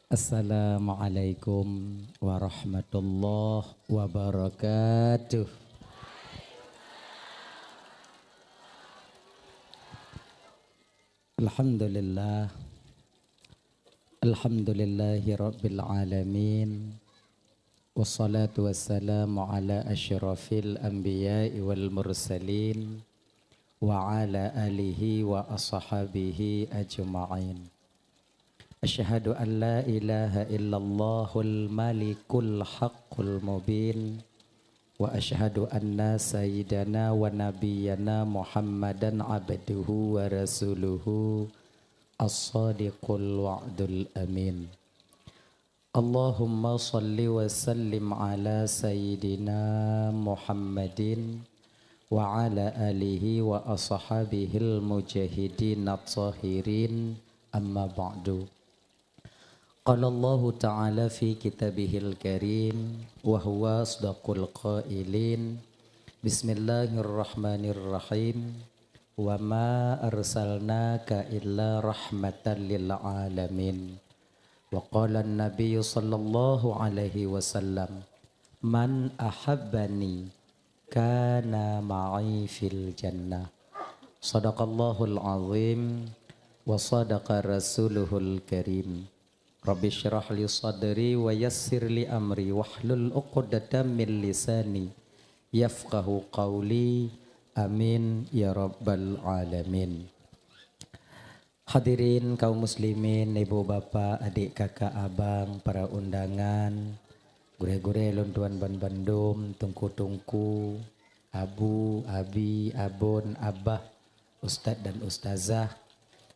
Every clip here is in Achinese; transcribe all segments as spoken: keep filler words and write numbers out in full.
Assalamualaikum warahmatullahi wabarakatuh. Alhamdulillah. Alhamdulillahi rabbil alamin. Wassalatu wassalamu ala asyrafil anbiya'i wal mursalin, wa ala alihi wa ashabihi ajma'in. Asyhadu an la ilaha illallahul malikul haqqul mubin, wa asyhadu anna sayyidana wa nabiyyana Muhammadan abduhu wa rasuluhu, as-sadiqul wa'dul amin. Allahumma shalli wa sallim ala sayyidina Muhammadin wa ala alihi wa ashabihil mujahidin at-tahirin, amma ba'du. Qala Allahu ta'ala fi kitabihil karim wa huwa asdaqul qailin. Bismillahirrahmanirrahim. Wa ma arsalnaka illa rahmatan lil alamin. Wa qala an-nabiyyu sallallahu alaihi wasallam, "Man ahabbani kana ma'i fil jannah." Sadaqallahul azim wa sadaqa rasuluhul karim. Rabbi shrah li sadri wa yassir li amri wahlul uqdatam min lisani yafqahu qauli. Amin ya rabbal alamin. Hadirin kaum muslimin, ibu bapak, adik kakak abang, para undangan, gurée-gurée lôn tuan ban bandum, teungku-teungku, abu, abi, abon, abah, ustaz dan ustazah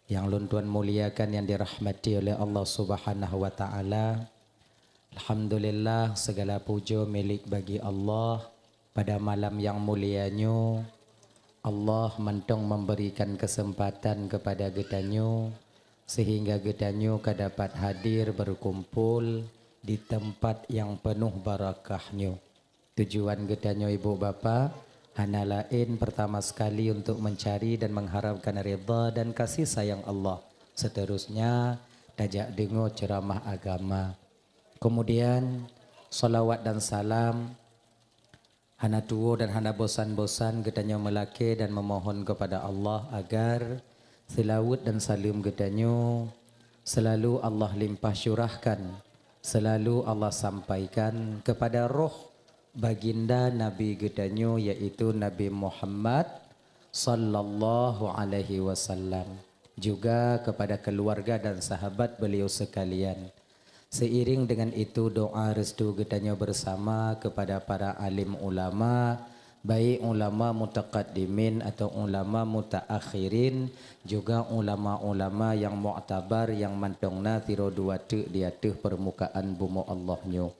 yang lôn tuan muliakan, yang dirahmati oleh Allah Subhanahu wa taala. Alhamdulillah, segala puja milik bagi Allah. Pada malam yang mulia nyoe, Allah mantong memberikan kesempatan kepada geutanyoe sehingga geutanyoe ka dapat hadir berkumpul di tempat yang penuh barakah nyoe. Tujuan geutanyoe ibu bapak hana laén pertama sekali untuk mencari dan mengharapkan ridha dan kasih sayang Allah. Seterusnya, tajak deungoe ceramah agama. Kemudian, salawat dan salam hana tuwoe dan hana bosan-bosan geutanyoe meulakée dan memohon kepada Allah agar seulaweuet dan saleuem geutanyoe selalu Allah limpah syurahkan, selalu Allah sampaikan kepada roh baginda Nabi geutanyoe, yaitu Nabi Muhammad sallallahu alaihi wasallam, juga kepada keluarga dan sahabat beliau sekalian. Seiring dengan itu, doa restu geutanyoe bersama kepada para alim ulama, baik ulama mutaqaddimin atau ulama mutaakhirin, juga ulama-ulama yang muktabar yang mantong na sidroe dua teuk di ateueh permukaan bumoe Allah nyoe.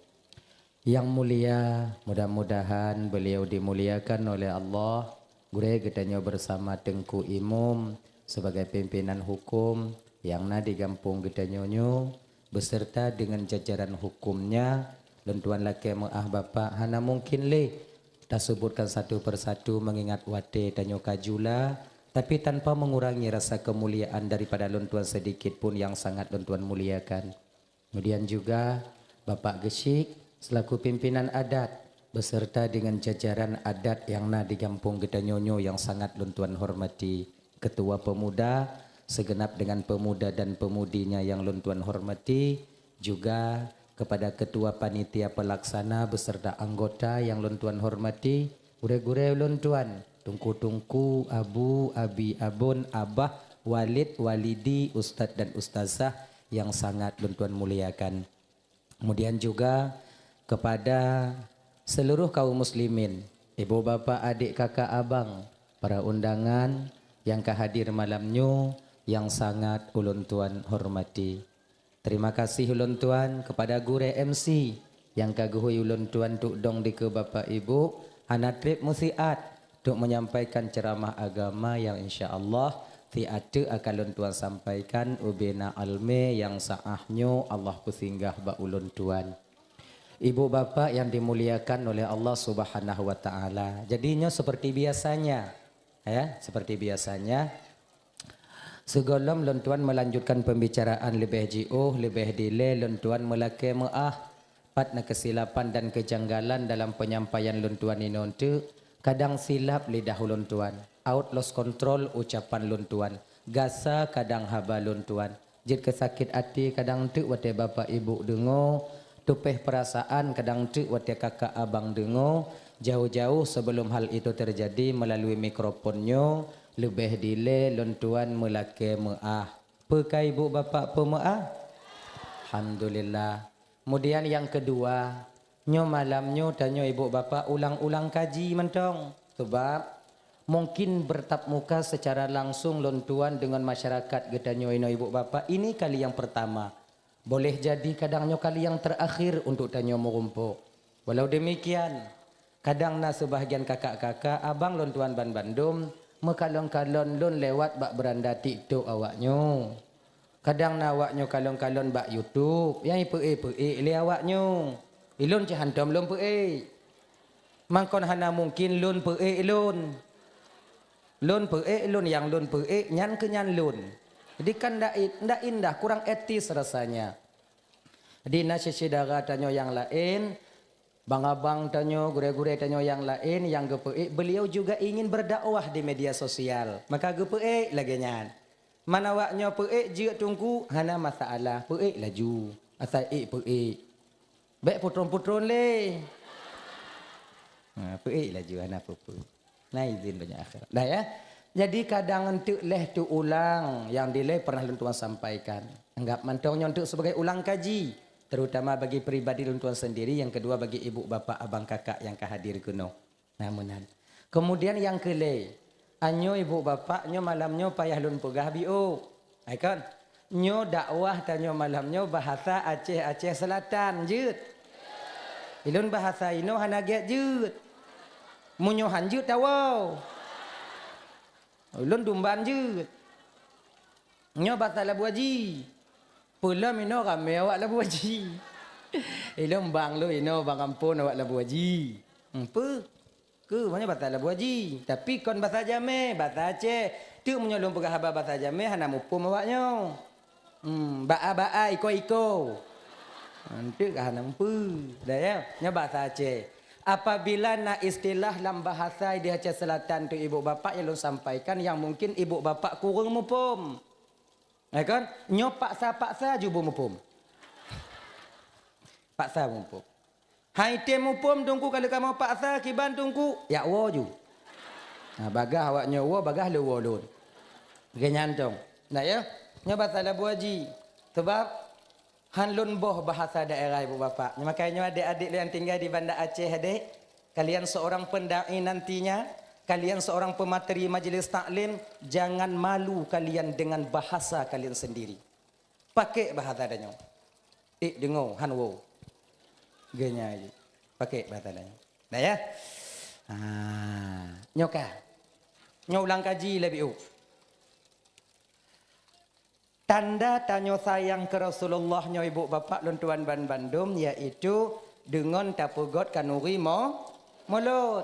Yang mulia, mudah-mudahan beliau dimuliakan oleh Allah, gurée geutanyoe bersama Teungku Imum sebagai pimpinan hukum yang na di gampông geutanyoe nyoe, beserta dengan jajaran hukumnya. Lôn tuan lakée meuáh Bapak, hana mungkin lé tasebutkan satu persatu mengingat watée tanyoe ka jula, tapi tanpa mengurangi rasa kemuliaan daripada lôn tuan sedikit pun yang sangat lôn tuan muliakan. Kemudian juga Bapak Geuchik selaku pimpinan adat beserta dengan jajaran adat yang na di gampông geutanyoe nyoe yang sangat lôn tuan hormati, Ketua Pemuda, segenap dengan pemuda dan pemudinya yang lôn tuan hormati, juga kepada Ketua Panitia Pelaksana beserta anggota yang lôn tuan hormati, gurée-gurée lôn tuan, teungku-teungku, abu, abi, abon, abah, walid, walidi, ustaz dan ustazah yang sangat lôn tuan muliakan. Kemudian juga kepada seluruh kaum muslimin, ibu bapa, adik kakak abang, para undangan yang ka hadir malam nyoe yang sangat ulôn tuan hormati. Terima kasih ulôn tuan kepada gurée M C nyang ka geuhôi ulôn tuan tudong dikeue Bapak Ibu, hana treb meusiat untuk menyampaikan ceramah agama yang insya Allah siat teuk akan lôn tuan sampaikan ubena almé nyang saah nyoe Allah peusinggah bak ulôn tuan. Ibu bapak yang dimuliakan oleh Allah Subhanahu wa taala. Jadi nyoe seperti biasanya, ya, seperti biasanya Sigohlom lôn tuan meulanjutkan peumbicaraan leubeh jiôh, leubeh dilée lôn tuan meulakée meuáh. Pat na keusilapan dan keujanggalan dalam peunyampaian lôn tuan inoe teuk, kadang silap lidah ulôn tuan, awot lost control ucapan lôn tuan, gasa kadang haba lôn tuan, jeuet keu sakét até kadang teuk watée bapak ibu deungoe, tupéh peurasaan kadang teuk watée kakak abang deungoe, jauh-jauh sebelum hal itu terjadi melalui mikrofon nyoe, leubeh dilée lôn tuan meulakée meuáh. Peu ka ibu bapak peumeuáh? Alhamdulillah. Kemudian nyang keudua, nyoe malam nyoe tanyoe ibu bapak ulang-ulang kaji mantong. Sebab mungkin bertatap muka secara langsung lôn tuan deungon masyarakat geutanyoe inoe ibu bapak, ini kali yang pertama. Boleh jadi kadang nyoe kali yang terakhir untuk tanyoe meurumpok. Walau demikian, kadang na seubahgian kakak-kakak, abang lôn tuan ban bandum, meukalon-kalon lôn lewat bak beuranda TikTok awaknyoe. Kadang na awaknyoe kalon-kalon bak YouTube, nyang ipeuék-peuék lé awaknyoe. Ilôn cit hántom lôn peuék. Mangkon hana mungkin lôn peuék lôn. Lôn peuék lôn, nyang lôn peuék nyan keu nyan lôn. Jadi kan ndak i-, ndak indah, kurang etis rasanya. Jadi na syedara tanyoe nyang laén, bang-abang tanyoe, gurée-gurée tanyoe nyang laén nyang geupeuék, beliau juga ingin berdakwah di media sosial. Maka geupeuék lagée nyan. Man awaknyoe peuék jeuet teungku, hana masalah, peuék laju. Asai ék peuék. Bék putron-putron lé. Ha, peuék laju, hana peue-peue. Na izin banyak akhirat. Dah ya. Jadi kadang enteuk leh teuulang nyang dilée pernah lôn tuan sampaikan. Anggap mantong nyoe enteuk sebagai ulang kaji, terutama bagi pribadi lôn tuan sendiri, yang kedua bagi ibu bapak abang kakak nyang ka hadir keunoe. Nah, meunan. Kemudian nyang keulhée, anyoe ibu bapak nyoe malam nyoe payah lôn peugah biôh. Hai kon, nyoe dakwah tanyoe malam nyoe bahasa Aceh, Aceh Selatan jeuet. Ilôn bahasa inoe hana gét jeuet. Meunyoe han jeuet tawoe. Ulôn dumban jeuet. Nyoe basa Labu Aji. Peulom inoe ramé awak Labu Aji. Ilôn bang lôn inoe bang amphon awak Labu Aji. Hmm, peue? Keu meunyoe basa Labu Aji. Tapi kon basa Jamé, basa Aceh. Teuk meunyoe lôn peugah haba basa Jamé hana muphom awaknyoe. Hmm, baa-baa, iko-iko. Enteuk ka hana muphom. Dah ya, nyoe basa Aceh. Apabila na istilah lam bahasa di Aceh Selatan tu ibu bapak nyang lôn sampaikan nyang mungkin ibu bapak kureueng muphom. Ya kan? Nyoe paksa-paksa ju beumuphom. Paksa muphom. Hai tem muphom teungku ka lheueh kamoe paksa kiban teungku, yak woe ju. Nah, bagah awaknyoe woe, bagah lé woe lôn. Lagée nyan tong. Nah ya, nyoe basa Labu Aji. Sebab han lôn boh bahasa daerah ibu bapak. Makanya nyoe adik-adik lôn nyang tinggai di Banda Aceh adik, kalian seorang pendai nantinya, kalian seorang pemateri majelis taklim, jangan malu kalian dengan bahasa kalian sendiri. Pakai bahasa tanyoe. Ék deungoe han woe. Geunya aja. Pakai bahasa tanyoe. Dah ya? Ha, nyoe ka. Nyoe ulang kaji lé biôh. Tanda tanyoe sayang keu Rasulullah nyoe ibu bapak lôn tuan ban bandum, yaitu deungon tapeugot kanuri mo-, mulot.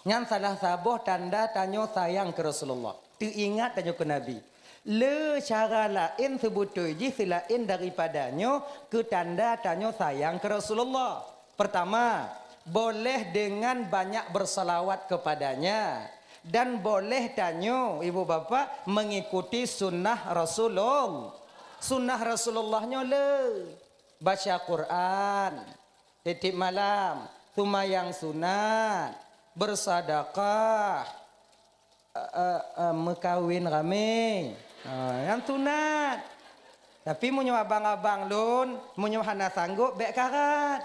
Nyan salah saboh tanda tanyoe sayang keu Rasulullah. Teuingat tanyoe keu Nabi. Le cara laén seubeutôi jih seulaén daripada nyoe keu tanda tanyoe sayang keu Rasulullah. Pertama, boleh dengan banyak bersalawat kepadanya. Dan boleh tanyoe, ibu bapak, mengikuti sunnah Rasulullah. Sunnah Rasulullah nyoe le. Baca Quran, tiep-tiep malam, seumayang sunat, bersedekah, eh, eh, eh, meukawen ramé. Ha, nyan sunat. Tapi meunyoe abang-abang lôn, meunyoe hana sanggob, bék karat.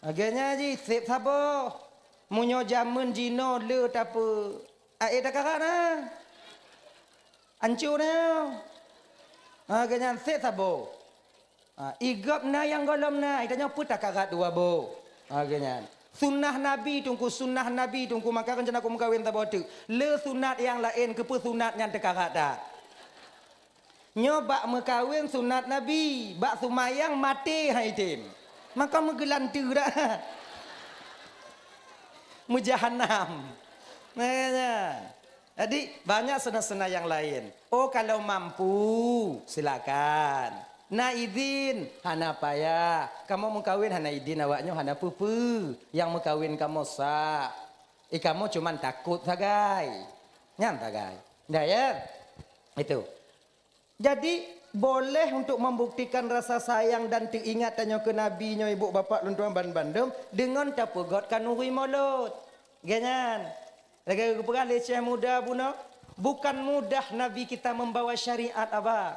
Lagée nyan jih, sép saboh. Meunyoe jamén jinoe le tapeu, aé takarat na. Ancô na. Lagée nyan sép saboh. Ha, igop na nyang gohlom na, itanyoe peue takarat dua boh. Lagée nyan. Sunnah Nabi teungku, sunnah Nabi teungku, maka rencana ku meukawen saboh teuk. Le sunat nyang laén, keupeue sunat nyan teukarat that. Nyoe bak meukawen sunat Nabi, bak seumayang maté hai tem. Maka meugeulanteue dah. Meujahanam. Nah, nah. Jadi, banyak sena-sena yang lain. Oh, kalau mampu, silakan. Na idin, hana payah. Kamoe meukawen hana idin, awaknyoe hana peue-peue. Nyang meukawen kamoe sah. Eh, kamoe cuman takot sagai. Nyan sagai. Dah, ya? Itu. Jadi, boleh untuk membuktikan rasa sayang dan teuingat tanyoe keu Nabi nyoe, ibu bapak lôn tuan ban bandum, deungon tapeugöt khanuri mulod. Geuh nyan. Lagèe geupeugah lé Syekh Muda bunoe, bukan mudah Nabi kita membawa syariat, abang.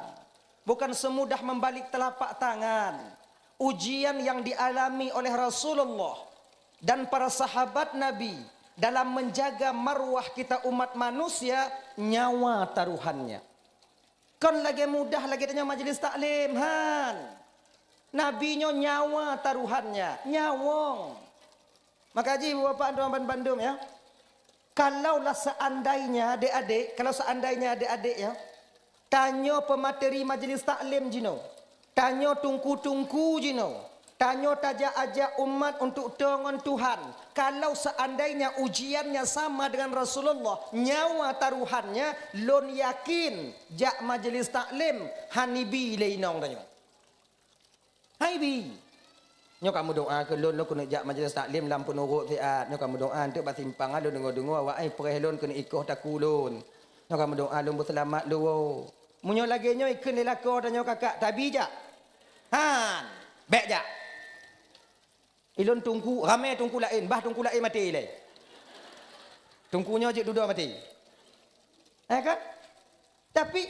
Bukan semudah membalik telapak tangan. Ujian yang dialami oleh Rasulullah dan para sahabat Nabi dalam menjaga marwah kita umat manusia, nyawa taruhannya. Kon lagèe mudah lagèe tanyoe majlis taklim, han. Nabi nyoe nyawa taruhannya, nyawöng. Maka ji, ibu bapak, tuan ban bandum, ya. Kalaulah seandainya, adik-adik, kalau seandainya, adik-adik, ya, tanyoe peumateri majlis taklim jinoe, tanyoe teungku-teungku jinoe, tanyoe tajak-ajak umat untuk toe ngon Tuhan, kalau seandainya ujiannya sama dengan Rasulullah, nyawa taruhannya, lôn yakin jak majlis taklim han ibi lé inong tanyoe. Hai bi. Nyoe ka meudoa keu lôn, lôn keuneuk jak majlis taklim lam peunurot siat. Nyoe ka meudoa, eunteuk bak simpang lôn deungoe-deungoe awak ai preh lôn keuneuk ikoh takue lôn. Nyoe ka meudoa lôn beuseulamat lôn. Meunyoe lagèe nyoe ikheun lé lakoe tanyoe kakak, tabi jak? Han, bèk jak. Ilôn teungku, ramè teungku laén, bah teungku laén maté ilèe. Teungku nyoe jeuet dudoe maté. Ya kan? Tapi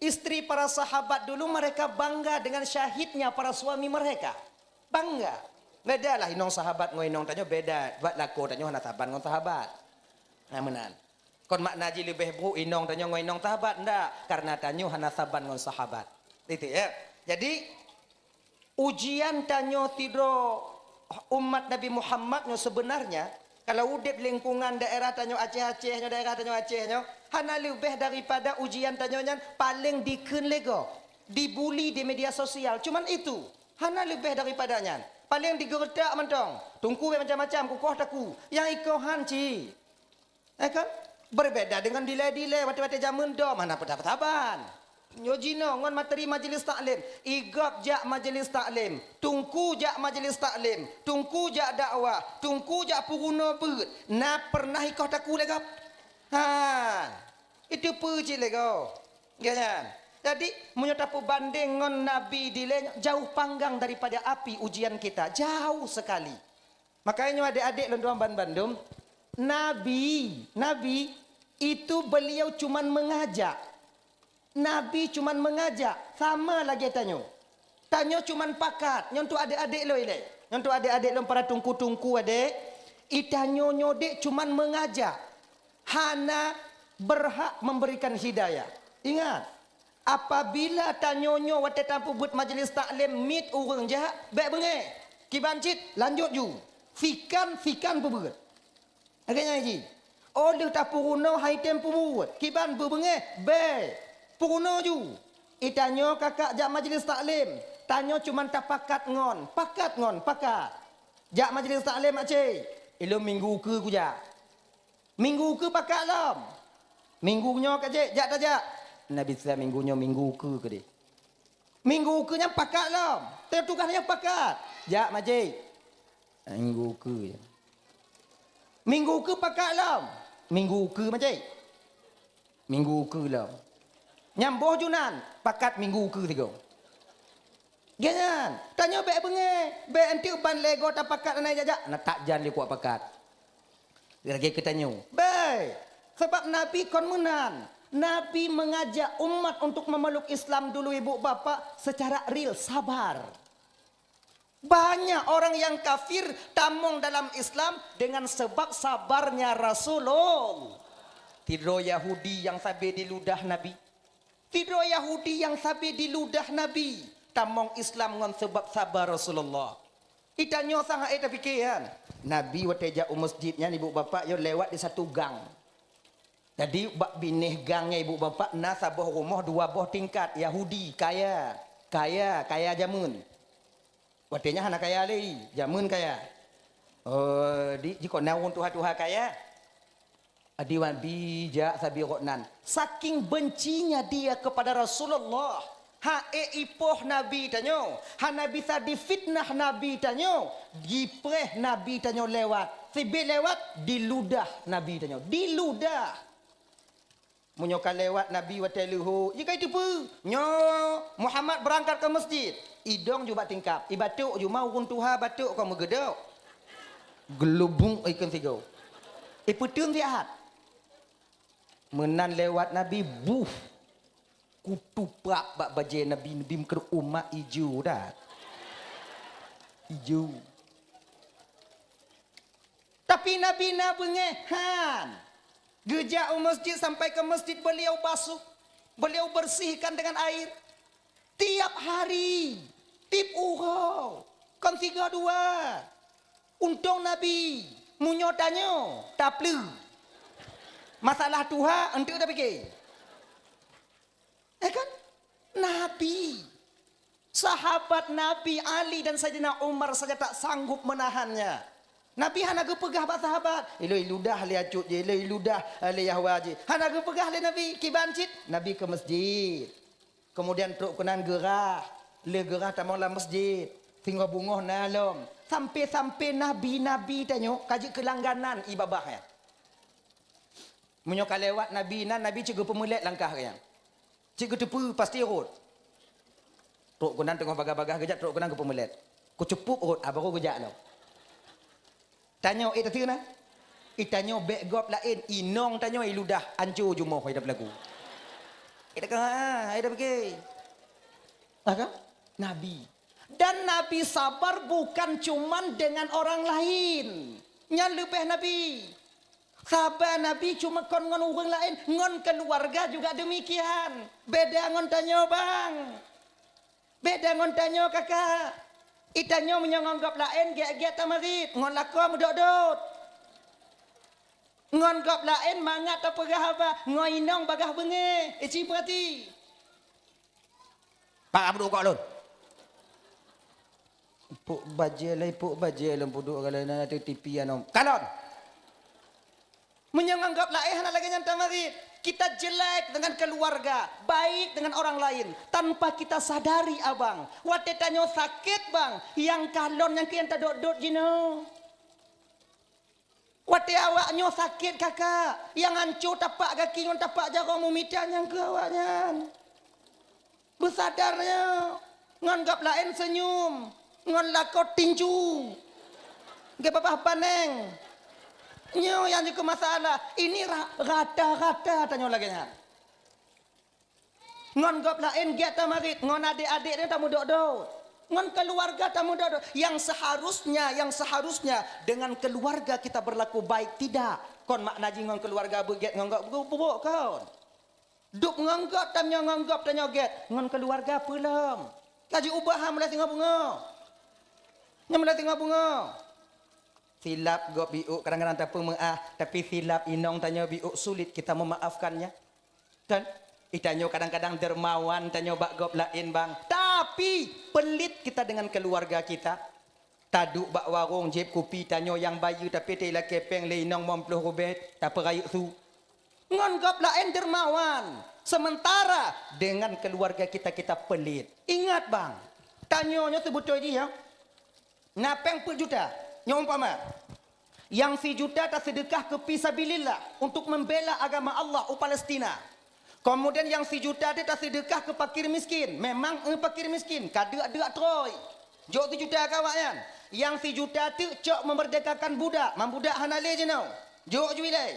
istri para sahabat dulu mereka bangga dengan syahidnya para suami mereka. Bangga. Bedalah inong sahabat ngon inong tanyoe beda. Sebab lakoe tanyoe hana saban ngon sahabat. Nah, meunan. Kon makna jih leubeh brôk inong tanyoe ngon inong sahabat, ndak. Karena tanyoe hana saban ngon sahabat. Itu ya. Jadi, ujian tanyoe sidroe umat Nabi Muhammad nyoe sebenarnya, kalau udép lingkungan daerah tanyoe Aceh-Aceh nyoe, daerah tanyoe Aceh nyoe, hana leubeh daripada ujian tanyoe nyan paleng dikheun lé gob, dibuli di media sosial. Cuman itu, hana leubeh daripada nyan. Paleng digeuretak mantong. Teungku bèk macam-macam, kukoh takue. Nyang ikoh han cit. Eh kan? Berbeda dengan dilèe-dilèe watèe-watèe jameun dom, hana peue saban. Nyoe jinoe ngon materi majlis taklim. Igob jak majlis taklim. Teungku jak majlis taklim. Teungku jak dakwah. Teungku jak peurunoe beuet. Na pernah ikoh takue lé gob? Ha. Itu peue cit lé gob. Geuh nyan. Jadi, meunyoe tapeubandeng ngon Nabi dilèe nyoe, jauh panggang daripada api ujian kita. Jauh sekali. Makanya nyoe adik-adik lôn tuan ban bandum, Nabi, Nabi itu beliau cuman mengajak. Nabi cuman mengajak, sama lagèe tanyoe. Tanyoe cuman pakat, nyoe untuk adik-adik lôn ilèe. Nyoe untuk adik-adik lôn para teungku-teungku adek. Itanyoe nyoe dek cuman mengajak. Hana berhak memberikan hidayah. Ingat, apabila tanyoe nyoe watèe tapeubuet majlis taklim miet ureueng jak, bèk beungèh. Kiban cit, lanjut ju. Sikan, sikan peubeuet. Lagèe nyan jih. Oh lheueh tapeurunoe hai tem peubeuet. Kiban beubeungèh, bèk. Peurunoe ju. Itanyoe kakak jak majlis taklim. Tanyoe cuman tapakat ngon, pakat ngon, pakat. Jak majlis taklim, Mak Cik. Ilôn minggu keue kujak. Minggu keue pakat lom. Minggu nyoe ka jeuet, jak tajak. Na bisa minggu nyoe minggu keue keudeh. Minggu keue nyan pakat lom. Teutugaih nyan pakat. Jak, Mak Cik. Minggu keue. Minggu keue pakat lom. Minggu keue, Mak Cik. Minggu keue lom. Nyang boh ju nan, pakat minggu keue sigoe. Geuh nyan, tanyoe bèk beungèh, bèk eunteuk ban lhèe goe tapakat hana jak-jak, na that jan lé kuat pakat. Lagèe keu tanyoe. Bèk, sabab Nabi kon meunan. Nabi mengajak umat untuk memeluk Islam dulu, ibu bapak, secara real, sabar. Banyak orang yang kafir tamong dalam Islam dengan sebab sabarnya Rasulullah. Sidroe Yahudi nyang sabe diludah Nabi. Sidroe Yahudi nyang sabe diludah Nabi tamong Islam ngon sabab saba Rasulullah. Itanyoe sang han ék tapike nyan. Nabi watèe jak u masjid nyan, ibu bapak, nyoe lewat di satu gang. Jadi bak binéh gang nyan, ibu bapak, na saboh rumoh dua boh tingkat, Yahudi, kaya, kaya, kaya jameun. Watèe nyan hana kaya lé, jameun kaya. Oh, di, jikok na ureueng tuha-tuha kaya. Adewan bijak sabe gobnyan. Saking bencinya dia kepada Rasulullah. Ha ék ipoh Nabi tanyoe. Hana bisa difitnah Nabi tanyoe. Jipreh Nabi tanyoe lewat. Sibit lewat, diludah Nabi tanyoe. Diludah. Meunyoe ka lewat Nabi watée leuhô, jeuet ka jiteupeue. Nyoe Muhammad beurangkat keu masjid. Idong ju bak tingkap. Ibatok ju ma ureuëng tuha batok ka meugeudok. Geulubuk ikon sigoe. Ipeuteun siat. Meunan lewat Nabi, buh, kutuprak bak bajée Nabi, Nabi meukeureuh umat ijo that. Ijo. Tapi Nabi na beungéh han. Geujak u masjid, sampai ke masjid beliau basuh, beliau bersihkan dengan air. Tiap hari, tiep uroe, kon sigoe dua. Untông Nabi, meunyoe tanyoe, tapleu. Masalah tuha, enteuk tapike. Ya kan? Nabi. Sahabat Nabi Ali dan Saidina Umar saja tak sanggup menahannya. Nabi hana geupeugah bak sahabat, "Ilôn iludah lé acut jih, ilôn iludah lé Yahwa jih." Hana geupeugah lé Nabi, kiban cit Nabi ke masjid. Kemudian trok keunan geurah, lé geurah tamong lam masjid. Singoh beungoh na lom. Sampai-sampai nabi-nabi tanyoe ka jeuet keu langganan ié babah nyan. Meunyoe ka lewat nabi nan, nabi cit geupeumeulet langkah geuh nyan. Cit geuteupeue pasti rhot. Trok keunan teungoh bagah-bagah geujak, trok keunan geupeumeulet. Kucupup rhot, ah, baru geujak lom. Tanyoe, eh, tateue na? Eh, tanyoe bék gob laén, inong tanyoe iludah, anco jumoh, hai dah beulagu. Eh, dah ka, hai dah pike. Ah, kan? Nabi. Dan Nabi sabar bukan cuman dengan orang lain. Nyan leubeh Nabi. Sabar Nabi cuma kon ngon ureuëng laén, ngon keuluwarga juga demikian. Beda ngon tanyoe, bang. Beda ngon tanyoe, kakak. Itanyoe meunyoe ngon gob laén gét-gét tamarit, ngon lakoe meudot-dot. Ngon gob laén mangat tapeugah haba, ngon inong bagah beungéh. Ici peurati. Pak Abdul Kok lôn. Puk bajée lé, puk bajée lôn puduk kalau na tu T V anom. Kalon. Meunyoe ngon gob laén hana lagée nyan tamarit, kita jelek dengan keluarga, baik dengan orang lain, tanpa kita sadari, abang. Watée tanyoe sakét, bang, nyang kalon nyang keu nyang tadot-dot jinoe. Watée awak nyoe sakét, kakak, nyang anco tapak gaki ngon tapak jaroe meumita nyang keu awaknyan. Beusadar nyoe, ngon gob laén seunyum, ngon lakoe tinju, geubabah paneng. Nyoe nyang jeuet keu masalah. Ini ra-, rata-rata tanyoe lagée nyan. Ngon gob laén gét tamarit, ngon adék-adék nyoe tameudot-dot. Ngon keuluwarga tameudot-dot. Nyang seharusnya, nyang seharusnya dengan keluarga kita berlaku baik, tidak. Kon makna jih ngon keuluwarga beugét ngon gob beubok kon. Dub ngon gob tanyoe, ngon gob tanyoe gét, ngon keuluwarga peue lom. Ka jiubah ha mulai singoh beungoh. Nyan mulai singoh beungoh. Silap gob biôk kadang-kadang tapeumeuáh, tapi silap inong tanyoe biôk sulit kita memaafkannya. Kan? Itanyoe kadang-kadang dermawan tanyoe bak gob laén, bang. Tapi pelit kita dengan keluarga kita. Taduek bak warong jieb kupi tanyoe nyang bayeue, tapi teulakée péng lé inong limong ploh rubée, tapeurayeuk su. Ngon gob laén dermawan, sementara dengan keluarga kita, kita pelit. Ingat, bang, tanyoe nyoe seubeutôi jih, ya. Na péng peuet juta, nyoe umpama. Nyang sijuta taseudeukah keu fi sabilillah, untuk membela agama Allah u Palestina. Kemudian nyang sijuta teuh taseudeukah keu fakir miskin. Memang, eh, fakir miskin, ka deuk-deuk trôi. Jok sijuta keu awaknyan. Nyang sijuta teuh cok memerdekakan budak, mam budak hana lé jinoe. Jok ju ilée.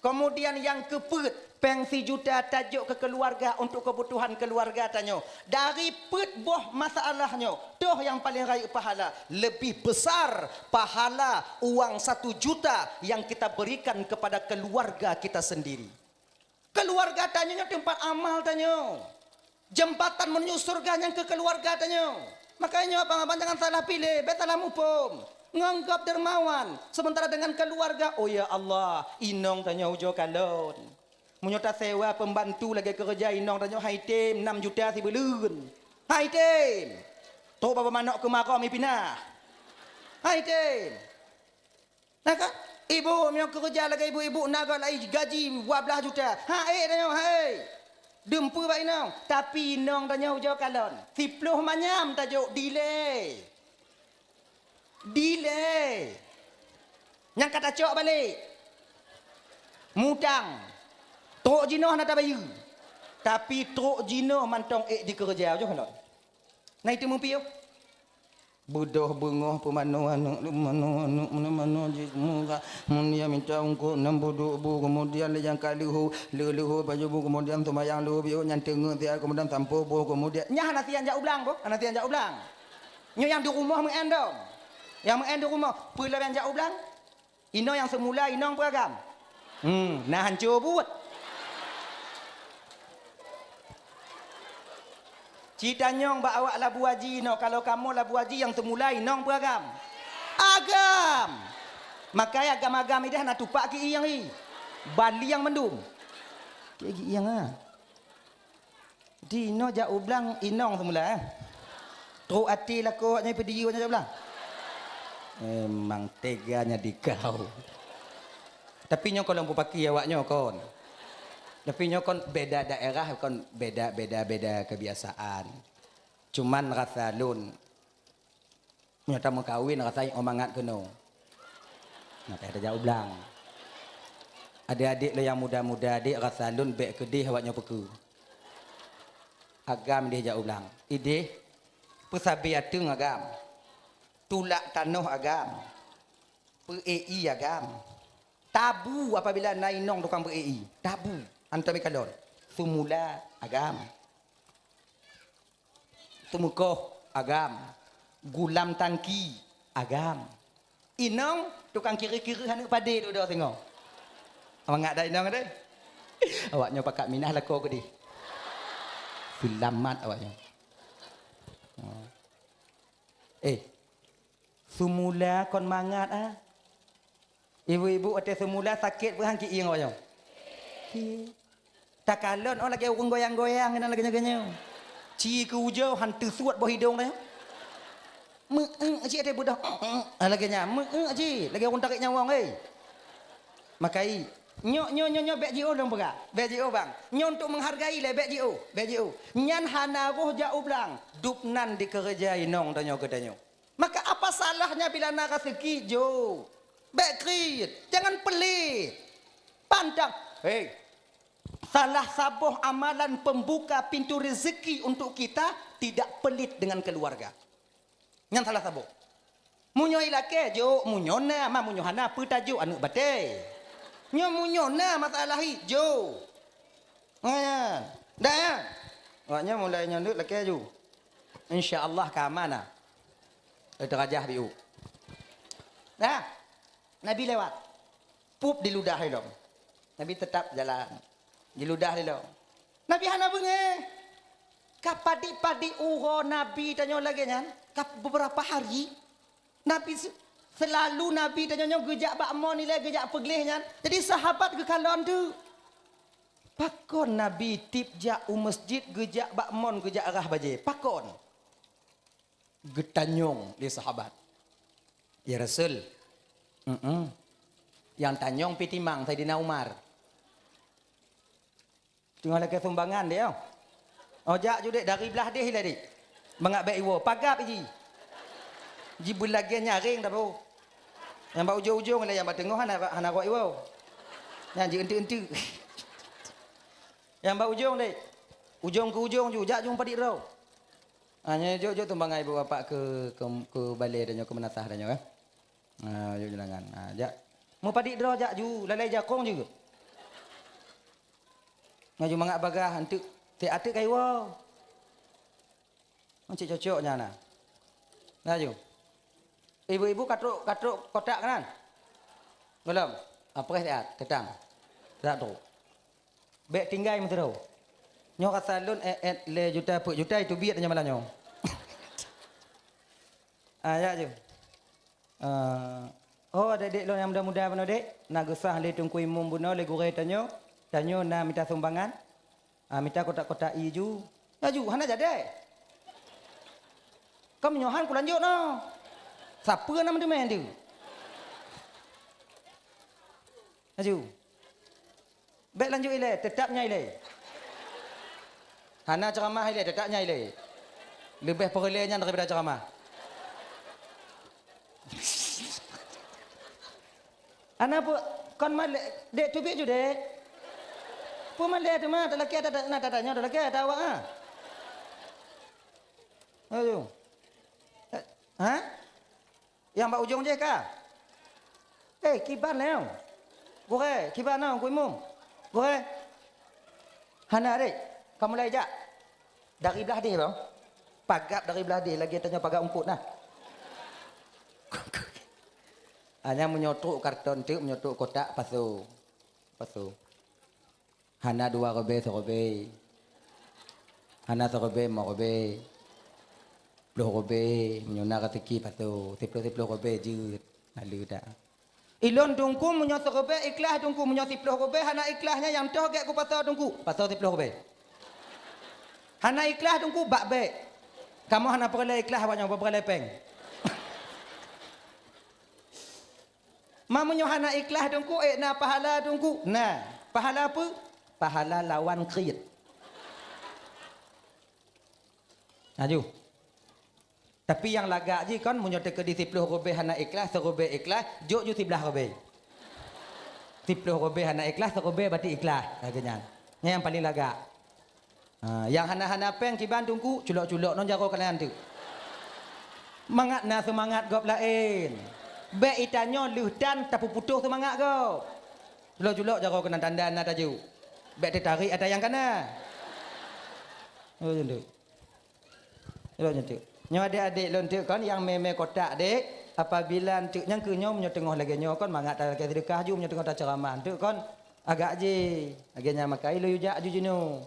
Kemudian nyang keupeuet, péng sijuta tajok keu keuluwarga untuk keubutuhan keuluwarga tanyoe. Dari peuet boh masalah nyoe, toh nyang paleng rayeuk pahala, lebih besar pahala uang satu juta yang kita berikan kepada keluarga kita sendiri. Keuluwarga tanyoe nyoe teumpat amal tanyoe. Jeumbatan meuneuju syeuruga nyang keu keuluwarga tanyoe. Makajih nyoe abang-abang jangan salah piléh, bék salah muphom. Ngon gob dermawan, sementara dengan keuluwarga, oh ya Allah, inong tanyoe ujoe kalon. Meunyoe tasewa peumbantu lagée keureuja inong tanyoe hai tem nam juta sibuleuen. Hai tem. Trok babah manok keumarôm ipinah. Hai tem. Nah kan? Ibu, meunyoe keureuja lagèe ibu-ibu na gob lai gaji dua blaih juta. Ha, ék tanyoe, hai. Dum peue bak inong, tapi inong tanyoe ujoe kalon. Siploh manyam tajok dilèe. Dilèe. Nyang ka tacok balek. Mutang. Trok jinoe hana tabayeue. Tapi trok jinoe mantong ék jikeureuja, ujoe kalon. Na itu meupiôh. Beudôh beungoh peumanoe aneuk, manoe aneuk, manoe, manoe jih murah. Mun dia minta ungkot enam puluh bu, kemudian lé nyang ka leuhô, leuhô baju bu, kemudian seumayang leuhô biôh nyan teungeut siat, kemudian sampoe boh, kemudian nyan hana sian jak u blang boh, hana sian jak u blang. Nyoe nyang di rumoh meu'en dong. Nyang meu'en di rumoh, peue lom nyang jak u blang? Inoe nyang seumula inong peue agam? Hmm, na hanco buet. Ci tanyong bak awak labu haji inoe, kalau kamoe labu haji nyang seumula inong peue agam? Agam! Makai agam-agam ideh na tupak ki ieng i. Bali nyang mandum. Ki ieng ah. Di inoe jak u blang inong seumula, eh? Trok até lakoe awaknyan peudiyue awaknyan jak u blang. Memang teganya dikau. Tapi nyoe kon lôn peupaki awaknyoe kon. Tapi nyoe kon beda daerah, kon beda, beda, beda kebiasaan. Cuman rasa lôn, nyoe tameukawen rasa nyoe mangat keunoe. Nah, payah tajak u blang. Adik-adik lôn nyang muda-muda, adik rasa lôn bèk keudeh awak nyoe peukeue. Agam ideh jak u blang. Ideh, peusabe ateueng agam. Tulak tanoh agam. Peu-ék ié agam. Tabu apabila na inong tukang peu-ék ié. Tabu. Antom ikalon. Seumula agam. Teumeukoh agam, gulam tangki agam. Inong tukang kiri-kiri aneuk padé dudoe singoh. Mangat dah inong deh. Awaknyoe pakat minah lakoe keudeh. Seulamat awaknyoe. Oh. Eh, seumula kon mangat ah. Ibu-ibu watèe seumula sakét peue han ki ieng awaknyoe? Ki. Takalon oh lagèe ureueng goyang-goyang keunan lagèe nyoe. Ci keu ujoe han teusuet boh idong nyoe. Meu-ék cit watèe beudôh. Ah, lagèe nyan, meu-ék cit lagèe ureueng tarek nyawöng, hei. Makai, nyoe, nyoe, nyoe, nyoe bèk jiôh lôn peugah. Bèk jiôh bang. Nyoe untuk menghargai lé, bèk jiôh, bèk jiôh. Nyan hana roh jak u blang. Dub nan dikeureuja inong tanyoe keu tanyoe. Maka apa salahnya bila na raseuki, jok? Bèk kriet, jangan pelit. Pandang, hei, salah saboh amalan pembuka pintu rezeki untuk kita tidak pelit dengan keluarga. Nyan salah saboh. Meunyoe ilakèe, jok, meunyoe na, ma meunyoe hana, peue tajok aneuk batèe. Nyoe meunyoe na masalah hi, jok. Nyan. Dah, ya? Awaknyan mulai nyoe neuk lakèe ju. Insya Allah ka aman na. Eh, teurajah biu. Nah, Nabi lewat. Pup diludah ilong. Nabi tetap jalan. Diludah ilong. Nabi hana beungéh. Ka padit-padit uroe Nabi tanyoe lagèe nyan, ka beberapa hari. Nabi se-, selalu Nabi tanyoe nyoe geujak bak mon ilèe, geujak peugleh nyan. Jadi sahabat geukalon teuk. Pakon Nabi tiep jak u masjid geujak bak mon geujak rhah bajèe? Pakon? Geutanyong lé sahabat. Ya Rasul, mm-mm. Nyang tanyong pih timang Saidina Umar. Teungoh lakèe sumbangan deh, oh. Oh, jak ju dek, dari blah deh ilèe dek. Mangat bèk iwoe, pagab iji. Jibeulagèe nyaréng dah bro. Nyang bak ujong-ujong ilèe, nyang bak teungoh hana, hana rot iwoe. Nyan ji enteuk-enteuk. Nyang bak ujong dek. Ujong keu ujong ju, jak ju padit droe. Ah, nyoe jok-jok sumbangan ibu bapak keu, keu, keu balèe tanyoe, keu meunasah tanyoe, eh. Ah, jok jeulangan. Ah, jak. Meupadit droe jak ju, lalai jakong ju. Ngon ju mangat bagaih, enteuk, tiep ateuk ka iwoe. Cit cocok nyan na. Laju. Ibu-ibu ka trok, ka trok kotak keunan? Gohlom. Ah, preh siat, teutang. Siat trok. Bèk tinggai meusidroe. Nyoe rasa lôn, eh, eh, lhèe juta, peuet juta, itu biet nyan malam nyoe. Ah, ya ju. Ah, oh, adek-adek lôn nyang muda-muda bunoe dek, na geusah lé Teungku Imum bunoe lé gurèe tanyoe, tanyoe na mita sumbangan. Ah, mita kotak-kotak ie ju. Ya ju, hana jadi. Ka meunyoe han kulanjut noh. Sapeue na meuteumèe tu? Laju. Bèk lanjut ilèe, teutap nyan ilèe. Hana ceuramah ilèe, teutap nyan ilèe. Leubeh peureulèe nyan daripada ceuramah. Hana peue, kon malèe, dek teubiet ju dek. Peue malèe teuma, talakèe ata, na tatanyoe talakèe ata awak, ha. Ayo. Eh, ha? Nyang bak ujong jih ka? Eh, kiban lé. Gurèe, kiban na, Teungku Imum. Gurèe. Hana, Dek. Ka mulai jak. Dari blah deh, bang. Pagat dari blah deh, lagèe tanyoe pagat eungkôt nah. Hana meunyoe trok karton teuk, meunyoe trok kotak, pasoe. Pasoe. Hana dua ribèe, siribèe. Hana siribèe, limong ribèe. Ploh ribèe, meunyoe na raseuki pasoe. Siploh, siploh ribèe jeuet. Haleue that. Ilôn Teungku meunyoe siribèe ikhlaih Teungku, meunyoe siploh ribèe hana ikhlaih nyan nyang toh gèt kupasoe Teungku. Pasoe siploh ribèe. Hana ikhlaih Teungku, bak bèk. Kamoe hana peureulèe ikhlaih awak nyoe, peureulèe pèng. Ma meunyoe hana ikhlaih Teungku, ék na pahala Teungku? Na. Pahala peue? Pahala lawan kriet. Laju. Tapi nyang lagak jih kon, meunyoe teukeudi siploh ribèe hana ikhlaih, siribèe ikhlaih, jok ju siblaih ribèe. Siploh ribèe hana ikhlaih, siribèe bacut ikhlaih. Lagèe nyan. Nyan nyang paleng lagak. Ha, nyang hana-hana pèng kiban Teungku, culok-culok ngon jaroe keunan teuk. Mangat na seumangat gob laén. Bèk itanyoe lheueh tan tapeuputoh seumangat gob. Culok-culok jaroe keunan tanda na tajok. Bèk teutarek ata nyang kana. Oh, nyan teuk. Culok nyan teuk. Nyoe adék-adék lôn teuk kon nyang mè-mè kotak dek, apabila teuk nyang keu nyoe meunyoe teungoh lagèe nyoe kon mangat talakèe seudeukah ju, meunyoe teungoh taceuramah teuk kon agak jih. Lagèe nyan maka ilôn yue jak ju jinoe.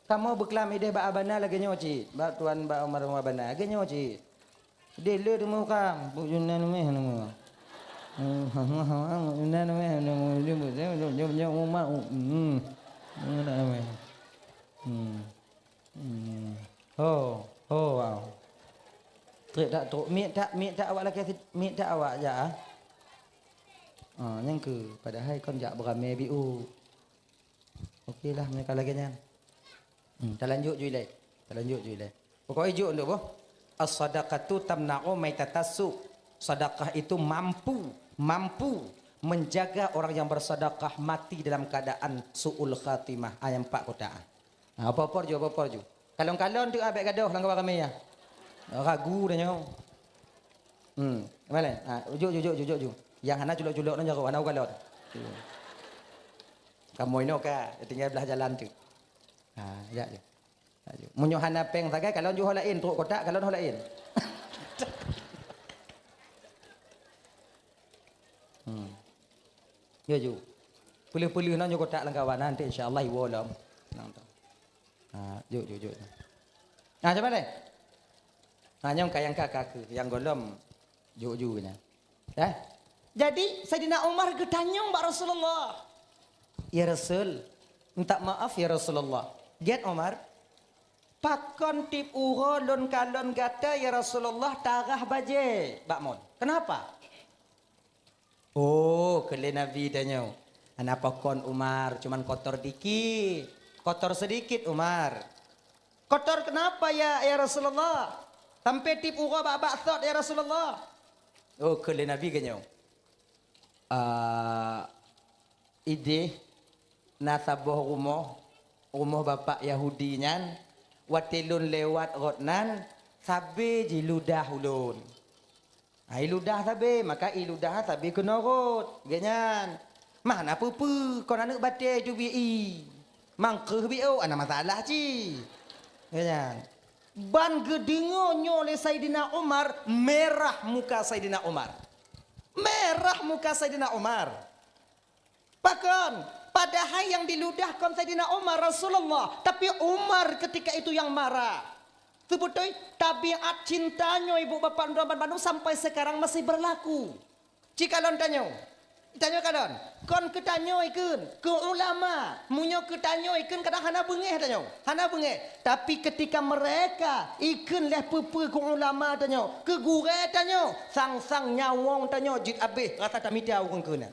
Kamoe beuklam idéh bak Abana lagèe nyoe cit, bak tuan bak Umar Abana lagèe nyoe cit. Deh le teumeuram, bu Yunan meh nama. Yunan meh nama. Nyoe umat. Hmm. Hmm. Hmm. Ho, ho, wow. Trép tak trok, miet tak, miet tak awak lakèe sit, miet tak awak jak ah. Ah, nyang keu padahai kon jak beurame biu. Oke lah, meunyoe ka lagèe nyan. Hmm, talanjut ju ilèe. Talanjut ju ilèe. Pokok ijok untuk boh. As-sadaqatu tamna'u maitatassu. Sedekah itu mampu, mampu menjaga orang yang bersedekah mati dalam keadaan su'ul khatimah. Ayat empat kotak. Ha, apa-apa ju, apa-apa ju. Kalon-kalon tu abek gadoh lam kawan ramai ya. Ragu dah nyoe. Hmm, mana? Ha, ujuk, ujuk, ujuk, ujuk. Yang hana culok-culok nang jaroe, hana ukalon. Kamu ino ka, tinggal belah jalan tu. Ha, ya, ya. Ya, ya. Meunyoe hana pèng sagai, kalon ju ho laén, trok kotak, kalon ho laén. Hmm. Ya, ju. Peuleuh-peuleuh nang ju kotak lam kawan, nanti insya Allah iwoe lom. Nang tu. Ha, ju, ju, ju. Ha, cuba deh. Ha, nyang ka, nyang ka, ka keu, nyang golom ju, ju nyan. Eh? Jadi, Saidina Umar geutanyong bak Rasulullah. "Ya Rasul, minta maaf ya Rasulullah." "Gét Umar, pakon tiep uroe lôn kalon gata ya Rasulullah tarah bajèe bak mon. Kenapa?" Oh, keu lé Nabi tanyoe. "Hana pakon Umar, cuman kotor dikit. Kotor sedikit Umar." "Kotor kenapa ya, ya Rasulullah? Sampai tiep uroe bak-bak sot ya Rasulullah." Oh, keu lé Nabi geunyoe. Ah, idéh na saboh rumoh, rumoh bapak Yahudi nyan, watèe lôn lewat rot nan, sabé jiludah ulôn. Ai ludah sabé, maka i ludah sabé keunoe rot. Geuh nyan. Mah na peue-peue, kon aneuk batèe ju bi i. Mangkeuh bi ôk, hana masalah cit. Geuh nyan. Ban geudeungoe nyoe lé Saidina Umar, merah muka Saidina Umar. Merah muka Saidina Umar. Pakon? Padahai nyang diludah kon Saidina Umar, Rasulullah, tapi Umar ketika itu yang marah. Seubeutôi tabiat cinta nyoe ibu bapak droe banmandum sampai sekarang masih berlaku. Ci kalon tanyoe. Tanyoe kalon. Kon keu tanyoe ikheun, keu ulama. Meunyoe keu tanyoe ikheun kadang hana beungèh tanyoe. Hana beungèh. Tapi ketika mereka ikheun lé peue-peue keu ulama tanyoe, keu gurèe tanyoe, sang-sang nyawöng tanyoe jeuet abéh rasa tamita ureueng keu na.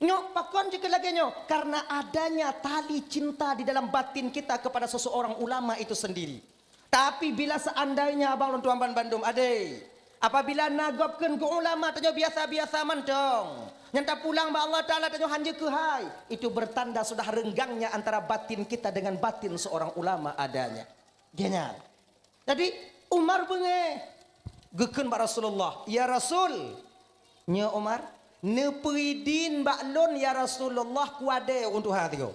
Nyoe pakon jeuet lagée nyoe? Karena adanya tali cinta di dalam batin kita kepada seseorang ulama itu sendiri. Tapi bila seandainya abang lôn tuan ban bandum, adé, apabila na gob kheun keu ulama tanyoe biasa-biasa mantong, nyang tapulang bak Allah Taala tanyoe hanjeuet keuhai, itu bertanda sudah renggangnya antara batin kita dengan batin seorang ulama adanya. Dia nyan. Jadi Umar beungéh geukheun bak Rasulullah, "Ya Rasul, nyoe Umar, neupeuidin bak lôn ya Rasulullah kuadée ureuëng tuha tigo."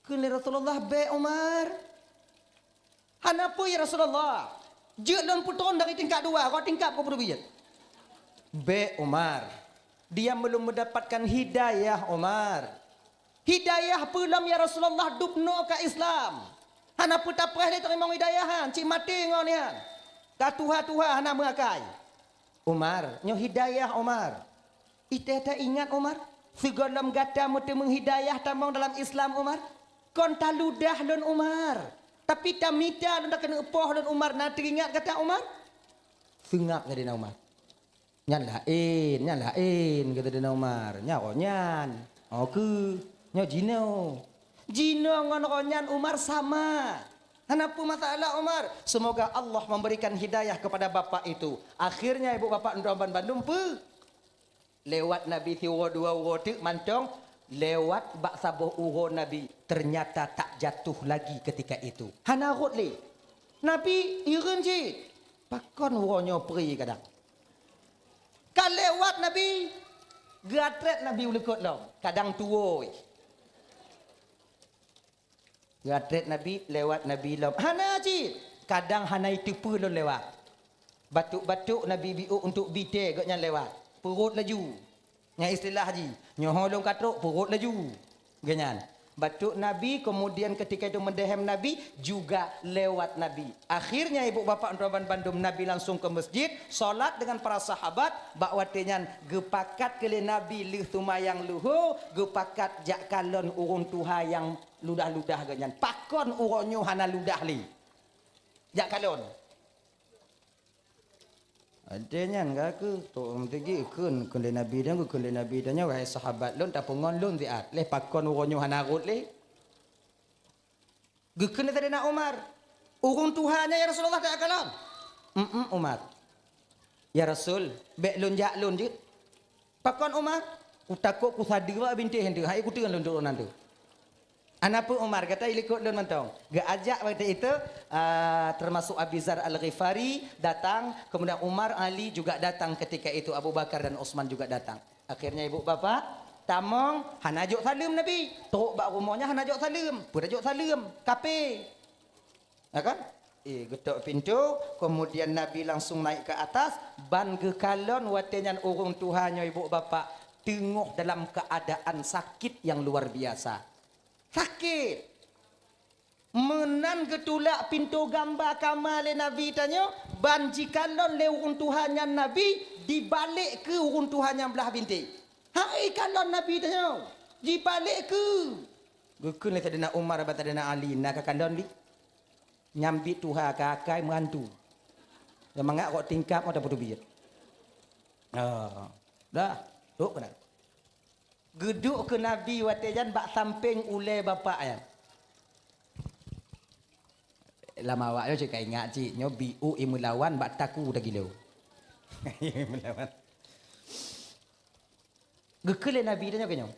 Kheun lé Rasulullah, "Bék Umar." "Hana peue ya Rasulullah, jeuet lôn peutrôn dari tingkat dua, rot tingkat peuet." "Bék Umar, dia belum mendapatkan hidayah Umar." "Hidayah peue lom ya Rasulullah, dubnoe ka Islam. Hana peue tapreh lé teurimong hidayah han, cit maté ngon nyan. Ka tuha-tuha hana meuakai." "Umar, nyoe hidayah Umar." "Itée taingat Umar, sigohlom gata meuteumeung hidayah tamong dalam Islam Umar, kon taludah lôn Umar, tapi tamita lôn takeuneuk poh lôn Umar, na teuingat gata Umar?" Seungab Saidina Umar. "Nyan laén, nyan laén," kata Saidina Umar. "Nyan roh nyan. Oh keu, nyoe jinoe." Jinoe ngon roh nyan Umar sama. "Hana peue masalah Umar. Semoga Allah memberikan hidayah kepada bapak itu." Akhirnya ibu bapak ndoe ban bandum peue? Lewat Nabi siuroe dua uroe teuk mantong, lewat bak saboh uroe Nabi, ternyata tak jatuh lagi ketika itu. Hana rhot lé. Nabi hireuen cit. Pakon uroe nyoe pri kadang. Ka lewat Nabi, geuatrét Nabi u likot lom, kadang tuwoe. Geuatrét Nabi, lewat Nabi lom. Hana cit. Kadang hana iteupeue lôn lewat. Batuk-batuk Nabi biôk untuk bi tée gobnyan lewat. Peurot laju. Nyang istilah jih, nyoe ho lôn ka trok, peurot laju. Gobnyan. Batuk Nabi, kemudian ketika itu mendehem Nabi, juga lewat Nabi. Akhirnya ibu bapak tuan ban bandum, Nabi langsung ke masjid, salat dengan para sahabat, bak watée nyan geupakat keu lé Nabi lheueh seumayang luho, geupakat jak kalon ureuëng tuha nyang ludah-ludah gobnyan. Pakon uroe nyoe hana ludah lé? Jak kalon. Watée nyan ka keu tok meuteugi kheun, kheun lé Nabi dan kheun lé Nabi dan nyoe, "Wahai sahabat lôn, tapeungon lôn siat. Lé pakon uroe nyoe hana rhot lé?" Geukheun lé Saidina Umar, "Ureuëng tuha nyan ya Rasulullah, takalon." "Mm-mm, Umar." "Ya Rasul, bék lôn jak lôn jeuet." "Pakon Umar?" "Kutakot kusadeue bak bintéh teuh, hai kuteun lôn trok nan teuh." "Hana peue Umar, gata ilikot lôn mantong." Geuajak waktu itu, ah, termasuk Abi Zar Al-Ghifari datang, kemudian Umar, Ali juga datang ketika itu, Abu Bakar dan Utsman juga datang. Akhirnya ibu bapak tamong, hana jok saleuem Nabi. Trok bak rumoh nyan hana jok saleuem. Peue jok saleuem? Kape. Ya kan? Eh, geutok pintoe, kemudian Nabi langsung naik ke atas, ban geukalon watée nyan ureuëng tuha nyoe ibu bapak teungoh dalam keadaan sakit yang luar biasa. Sakét! Meunan geutulak pintoe gamba kama lé Nabi tanyoe, ban jikalon lé ureuëng tuha nyan Nabi, dibalek keu ureuëng tuha nyan blah bintéh. Hai kalon Nabi tanyoe, jibalek keu. Geukheun lé Saidina Umar bak Saidina Ali, "Na kakalon lé? Nyan biet tuha ka akai meuhantu. Mangat kok tingkap mata puteubiet." Oh, dah, trok keunan. Geuduek keu Nabi watée nyan bak sampéng ulée bapak nyan. Lam awak nyoe cit ka ingat cit, nyoe biôk imeulawan bak taku tagilo. Imeulawan. Geukheun lé Nabi tanyoe keu nyoe,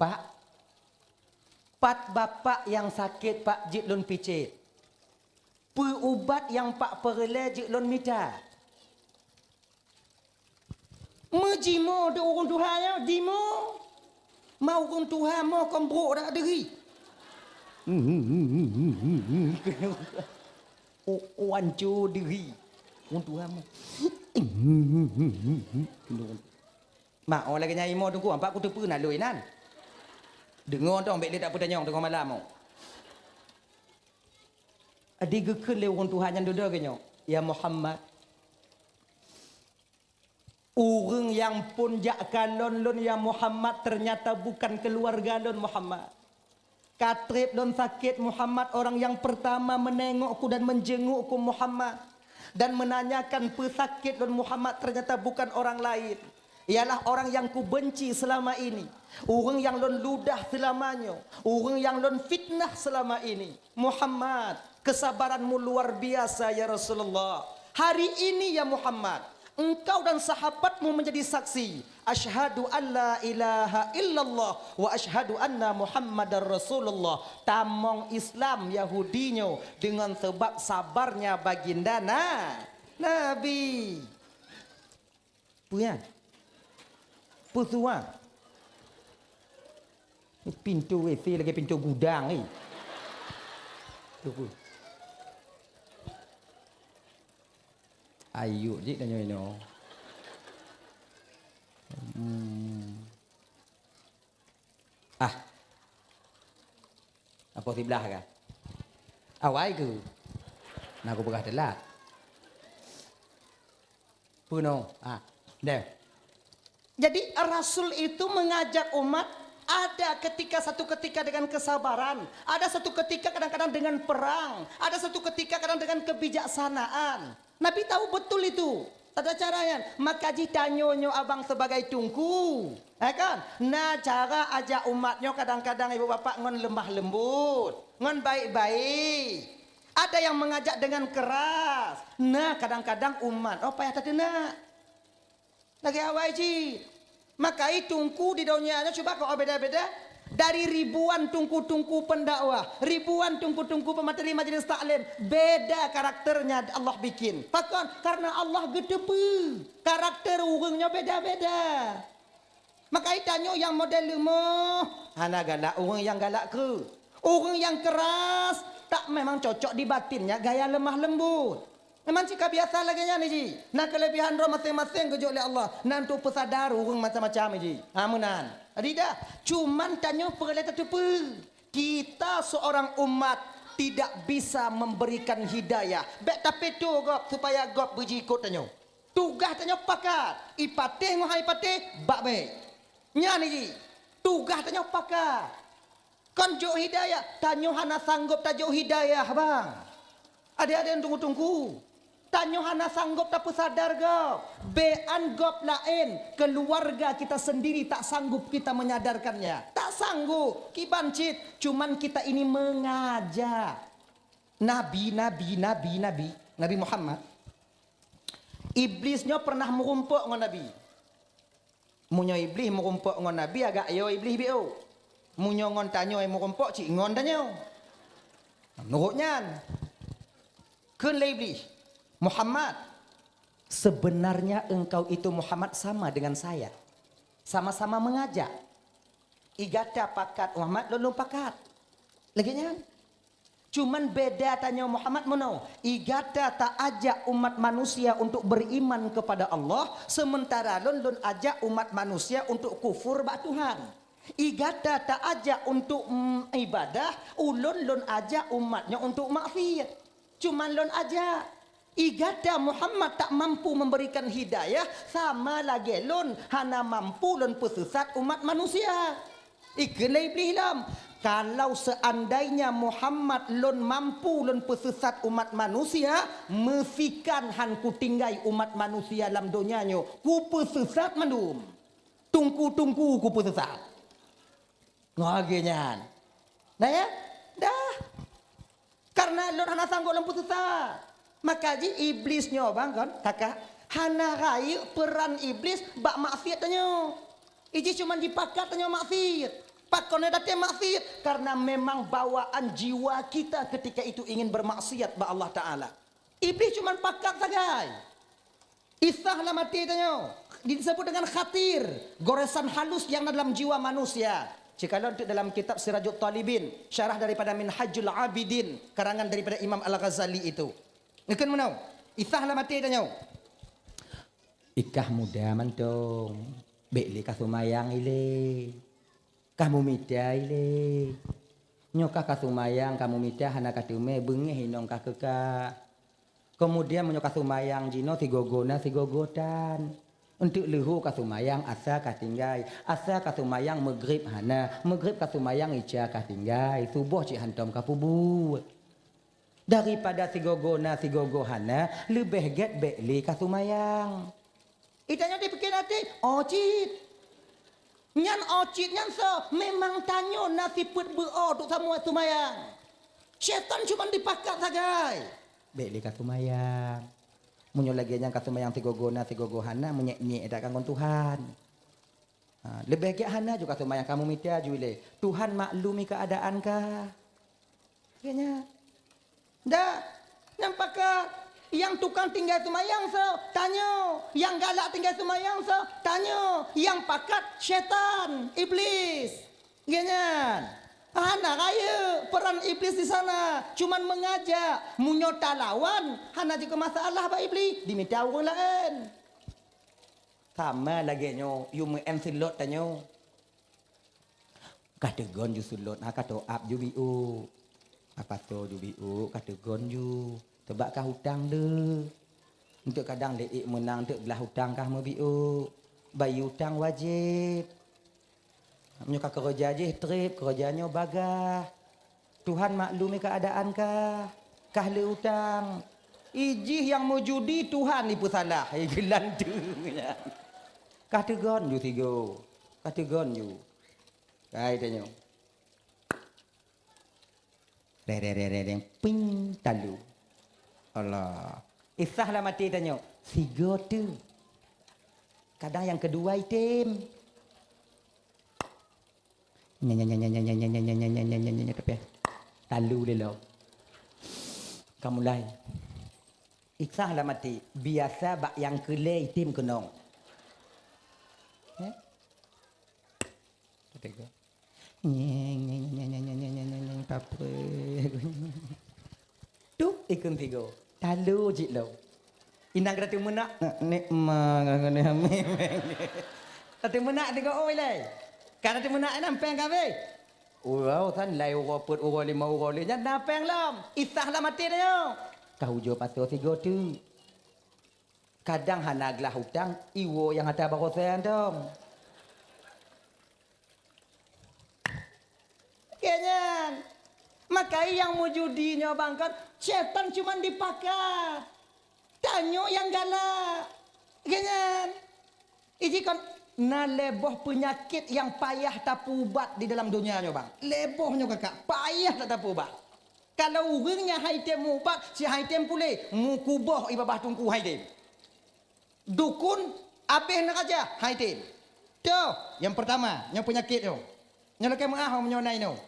"Pak, pat bapak nyang sakét Pak jeuet lôn picét? Peue ubat nyang Pak peureulée jeuet lôn mita?" Meujimoe di ureuëng tuha nyoe, jimoe. Ma ureuëng tuha moe kon brok dak deuhi. Oh, oh, anco deuhi. Ureuëng tuha moe. Ma, oh, lagée nyan imoe teungku, ampak kuteupeue na lôn inan. Deungoe tong, bék lé tapeutanyong teungoh malam, oh. Di geukheun lé ureuëng tuha nyan dudoe geuh nyoe, "Ya Muhammad, ureuëng nyang phon jak kalon lôn ya Muhammad, ternyata bukan keuluwarga lôn Muhammad. Ka treb lôn sakét Muhammad, orang yang pertama menengokku dan menjengukku Muhammad, dan menanyakan peue sakét lôn Muhammad, ternyata bukan orang lain. Ialah orang yang kubenci selama ini, ureuëng nyang lôn ludah seulama nyoe, ureuëng nyang lôn fitnah selama ini. Muhammad, kesabaranmu luar biasa, ya Rasulullah. Hari ini, ya Muhammad, engkau dan sahabatmu menjadi saksi. Asyhadu an la ilaha illallah wa asyhadu anna Muhammadar Rasulullah. Tamong Islam Yahudi nyoe dengan sebab sabarnya baginda na-, Nabi. Peue nyan? Peue tuan? Pintoe W C lagée pintoe gudang, eh. Peue, peue? Ayuk jih tanyoe inoe. Hmm. Ah. Apa siblah kan? Awai ke? Nah, aku peugah telat. Peunoh. Ah, deh. Jadi, Rasul itu mengajak umat ada ketika, satu ketika dengan kesabaran, ada satu ketika kadang-kadang dengan perang, ada satu ketika kadang dengan kebijaksanaan. Nabi tahu betul itu. Tata cara nyan. Maka jih tanyoe nyoe abang sebagai teungku. Eh kan? Na cara ajak umat nyoe kadang-kadang ibu bapak ngon lemah lembut, ngon baik-baik. Ada yang mengajak dengan keras. Na kadang-kadang umat, oh payah tateunak. Lagée awai cit. Maka i teungku di donya nyoe cuba keu beda-beda. Dari ribuan teungku-teungku pendakwah, ribuan teungku-teungku pemateri majelis taklim, beda karakternya Allah bikin. Pakon? Karena Allah geuteupeue karakter ureuëng nyoe beda-beda. Maka i tanyoe nyang model leumoh, hana galak ureuëng nyang galak kreueh. Ureuëng nyang keras, tak memang cocok di batinnya gaya lemah lembut. Memang cit ka biasa lagée nyan jih. Na keulebihan droe maséng-maséng geujok lé Allah, na untuk peusadar ureuëng macam-macam jih. Ha meunan. Jadi dah, cuman tanyoe peureulée tateupeue. Kita seorang umat tidak bisa memberikan hidayah. Bék tapeutoe gob supaya gob beujiikot tanyoe. Tugaih tanyoe pakat. I patéh ngon hai patéh, bak bék. Nyan jih. Tugaih tanyoe pakat. Kon jok hidayah, tanyoe hana sanggob tajok hidayah, bang. Adé-adé teungku-teungku, tanyoe hana sanggob tapeusadar gob. Béan gob laén, keluarga kita sendiri tak sanggup kita menyadarkannya. Tak sanggup, kiban cit. Cuman kita ini mengajak. Nabi, nabi, nabi, nabi, Nabi Muhammad. Iblis nyoe pernah meurumpok ngon Nabi. Meunyoe Iblih meurumpok ngon Nabi, agak yo Iblih B O. Meunyoe ngon tanyoe meurumpok, cit ngon tanyoe. Meunurot nyan, kheun lé Iblih, "Muhammad, sebenarnya engkau itu Muhammad sama dengan saya. Sama-sama mengajak. I gata pakat Muhammad, lôn lôn pakat." Lagée nyan. Cuman beda tanyoe Muhammad meunoe, i gata ta ajak umat manusia untuk beriman kepada Allah, sementara lôn, lôn ajak umat manusia untuk kufur bak Tuhan. I gata ta ajak untuk, mm, ibadah, ulôn, lôn ajak umat nyoe untuk maksiat. Cuman lôn ajak. I gata Muhammad tak mampu memberikan hidayah, sama lagée lôn hana mampu lôn peuseusat umat manusia. Ikheun lé Iblih lom, "Kalau seandainya Muhammad lôn mampu lôn peuseusat umat manusia, meusikan han kutinggai umat manusia lam donya nyoe, kupeuseusat mandum. Teungku-teungku kupeuseusat." Ngon lagée nyan. Nah ya? Dah. Karena lôn hana sanggob lôn peuseusat. Maka jih Iblis nyoe bang kon, kakak, hana rayeuk peran Iblis bak maksiat tanyoe. Ijih cuman jipakat tanyoe maksiat. Pakon datang maksiat? Karena memang bawaan jiwa kita ketika itu ingin bermaksiat bak Allah Taala. Iblis cuman pakat sagai. Isah lam até tanyoe disebut dengan khatir, goresan halus nyang na dalam jiwa manusia. Cikalon teuk dalam kitab Sirajut Talibin, syarah daripada Minhajul Abidin, karangan daripada Imam Al-Ghazali itu. Ngeukheun meunoe, isah lam até tanyoe. Ikah muda mantong, bék lé ka seumayang ilée. Ka mumita ilée. Nyoe kah ka seumayang, ka mumita hana ka teumé, beungéh inong kah keu ka. Keumudian meunyoe ka seumayang jinoe sigoe-goe na sigoe-goe tan. Eunteuk leuhô ka seumayang asa ka tinggai, asa ka seumayang meugrib hana, meugrib ka seumayang ica ka tinggai, suboh cit hantom ka peubuet. Daripada sigoe-goe na sigoe-goe hana, leubeh gét bék lé ka seumayang. Itanyoe dipike até, oh cit. Nyan oh cit nyan soe? Memang tanyoe na sifeuet beu-o duek saboh seumayang. Syaitan cuma dipakat sagai. Bék lé ka seumayang. Meunyoe lagée nyan ka seumayang sigoe-goe na sigoe-goe hana, meunyék-nyék that ka ngon Tuhan. Ha, leubeh gét hana ju ka seumayang, ka meumita ju ilée, "Tuhan maklumi keuadaan kah?" Gét nyan. Dah, nyang pakat, nyang tukang tinggai seumayang soe? Tanyoe. Nyang galak tinggai seumayang soe? Tanyoe. Nyang pakat syaitan, Iblis. Gét nyan. Hana rayeuk peran Iblis di sana, cuman meungajak. Meunyoe talawan, hana jikeu masalah bak Iblis, dimita ureuëng laén. Sama lagée nyoe, yue meu'en seulot tanyoe. Ka teugon ju seulot, ha ka toe-ap ju biôk. Apa toe ju biôk, ka teugon ju. Teubak kah utang le. Eunteuk kadang lé ék meunang, eunteuk glah utang kah meubiôk. Bayeue utang wajéb. Meunyoe ka keureuja jih treb, keureuja nyoe bagaih. Tuhan maklumi keuadaan kah, kah le utang. Ijih nyang meujudi Tuhan ipeusalah, geulanteue nyan. Kah teugon ju sigoe, kah teugon ju. Hai tanyoe. Re, re, re, re, re, ping, talu. Allah. Isah lam até tanyoe, sigoe teuh. Kadang nyang keudua item. Nya, nya, nya, tapi talu lé lom. Ka mulai. Isah lam até, biasa bak nyang keulhèe item keunong. Eh? Kata ke? Nyeng, nyeng, nyeng, nyeng, nyeng, nyeng, nyeng, nyeng, nyeng, tape. Tup ikun tigo. Talo jik lo. Inang kata teumeunak, nek ma ngene hamil. Kata teumeunak tigo oi lai. Kata teumeunak enam peng kabe. Urau san lai uroe peuet uroe lima uroe lé nyan na peng lom. Isah lam até nyoe. Kah ujoe pasoe tigo tu. Kadang hana glah utang, iwoe nyang ata baroe santong. Gét nyan. Maka nyang meujudi nyoe bang kan, syaitan cuman dipakat. Tanyoe nyang galak. Gét nyan. Iji kan na lhèe boh peunyakét nyang payah tapeuubat di dalam donya nyoe bang. Lhèe boh nyoe kakak, payah that tapeuubat. Kalau ureuëng nyang hai tem meuubat, si hai tem puléh, meukuboh i babah teungku hai tem. Dukun abéh neuraja hai tem. Toh, nyang peurtama, nyang peunyakét nyoe. Nyoe lakée meuáh meunyoe na inoe.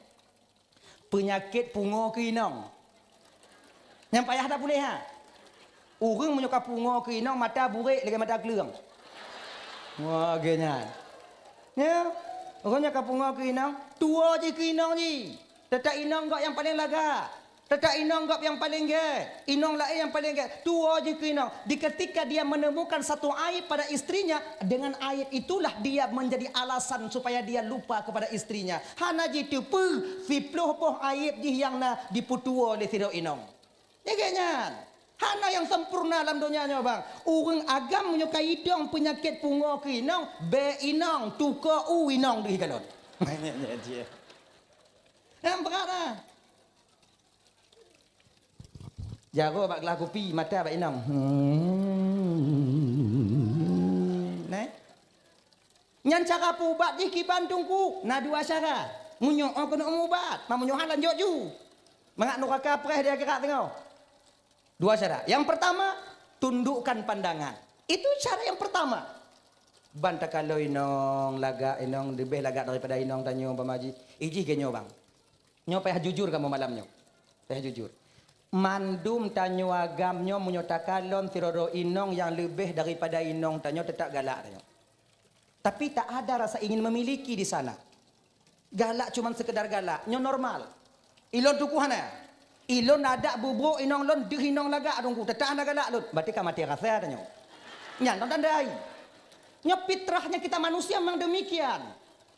Peunyakét pungoe keu inong. Nyang payah that puléh ha. Ureuëng meunyoe ka pungoe keu inong mata burék lagée mata kleueng. Wah, lagée nyan. Ya, ureuëng nyang ka pungoe keu inong, tuwoe jih keu inong jih. Teutap inong gob nyang paleng lagak. Teutap inong gob nyang paleng gét. Inong laén nyang paleng gét. Tuwoe jih keu inong. Di ketika dia menemukan satu aib pada istrinya, dengan aib itulah dia menjadi alasan supaya dia lupa kepada istrinya. Hana jiteupeue siploh boh aib jih nyang na jipeutuwoe lé sidroe inong. Nyan gét nyan. Hana nyang sempurna lam donya nyoe bang. Ureuëng agam meunyoe ka idong peunyakét pungoe keu inong, bék inong tukoe u inong deuh kalon. Nyan brat ah. Jaroe bak glah kupi, mata bak inong. Hmm. Neh. Nyan cara peuubat jih kiban teungku, na dua cara. Meunyoe oh keuneuk meuubat, ma meunyoe hana lanjut ju. Mangat nuraka preh di akhirat teungoh. Dua cara. Yang pertama, tundukkan pandangan. Itu cara yang pertama. Ban takalon inong lagak, inong leubeh lagak daripada inong tanyoe bamaji. Ijih keu nyoe bang. Nyoe payah jujur kamoe malam nyoe. Payah jujur. Mandum tanyoe agam nyoe meunyoe takalon sidroe inong nyang leubeh daripada inong tanyoe teutap galak tanyoe. Tapi tak ada rasa ingin memiliki di sana. Galak cuman sekedar galak, nyoe normal. Ilôn tuku hana. Ilôn adak bubuk inong lôn deuh inong lagak dungku, teutap hana galak lôn. Berarti ka maté rasa tanyoe. Nyan tanda ai. Nyoe fitrahnya kita manusia memang demikian.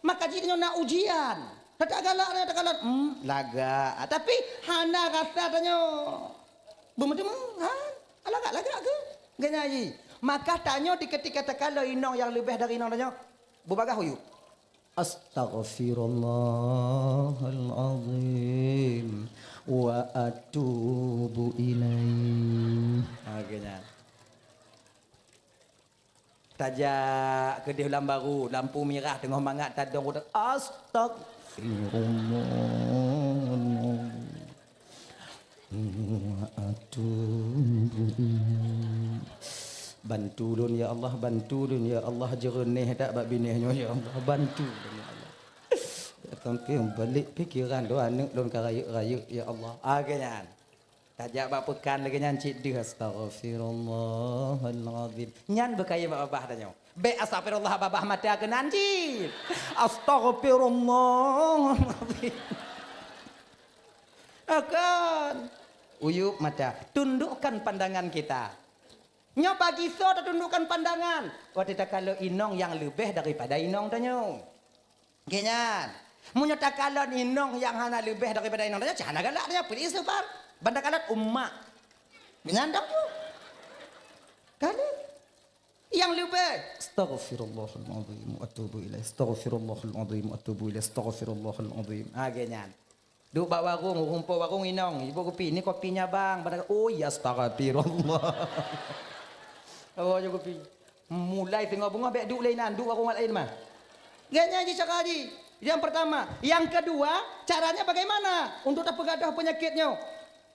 Maka jih nyoe na ujian. Teutap galak, teutap galak. Hmm, lagak. Tapi hana rasa tanyoe. Beumeuteumé, ha? Lagak-lagak ke? Geunya jih. Maka tanyoe di ketika takalon inong nyang leubeh dari inong tanyoe, beubagaih huyub. Astaghfirullahalazim wa atubu ilaih. Ha, geunya. Tajak keudeh lam baru, lampu mirah teungoh mangat tadong udah, astagfirullah. Wa atubu ilaih. Bantu lôn ya Allah, bantu lôn ya Allah, jeureuneh that bak binéh nyoe ya Allah, bantu lôn ya Allah. Sampai balik pikiran lôn, aneuk lôn ka rayeuk-rayeuk ya Allah. Ah, keu nyan. Tajak bak peukan lagèe nyan cit deuh, astaghfirullahalazim. Nyan beukayém bak babah tanyoe. Bèk astaghfirullah babah mata keunan cit. Astaghfirullahalazim. Akan. Uyup mata. Tundukkan pandangan kita. Nyoe bagi soe tatundukkan pandangan. Watèe takalon inong nyang leubeh daripada inong tanyoe. Geuh nyan. Meunyoe takalon inong nyang hana leubeh daripada inong tanyoe, cit hana galak tanyoe, peue istighfar. Ban takalon umak. Nyan dong tu. Kali. Nyang leubeh, astaghfirullahalazim wa atubu ilaih. Astaghfirullahalazim wa atubu ilaih. Astaghfirullahalazim. Ha, geuh nyan. Duek bak warong, rumpok warong inong, ibu kupi, "Ni kopinya, Bang." Ban takalon, "Oh, ya, astaghfirullah." Oh, ya kupi. Mulai singoh beungoh bèk duek lé inan, duek warong laén mah. Geuh nyan jih cara jih. Yang pertama. Yang kedua, caranya bagaimana untuk tapeugadôh peunyakét nyoe?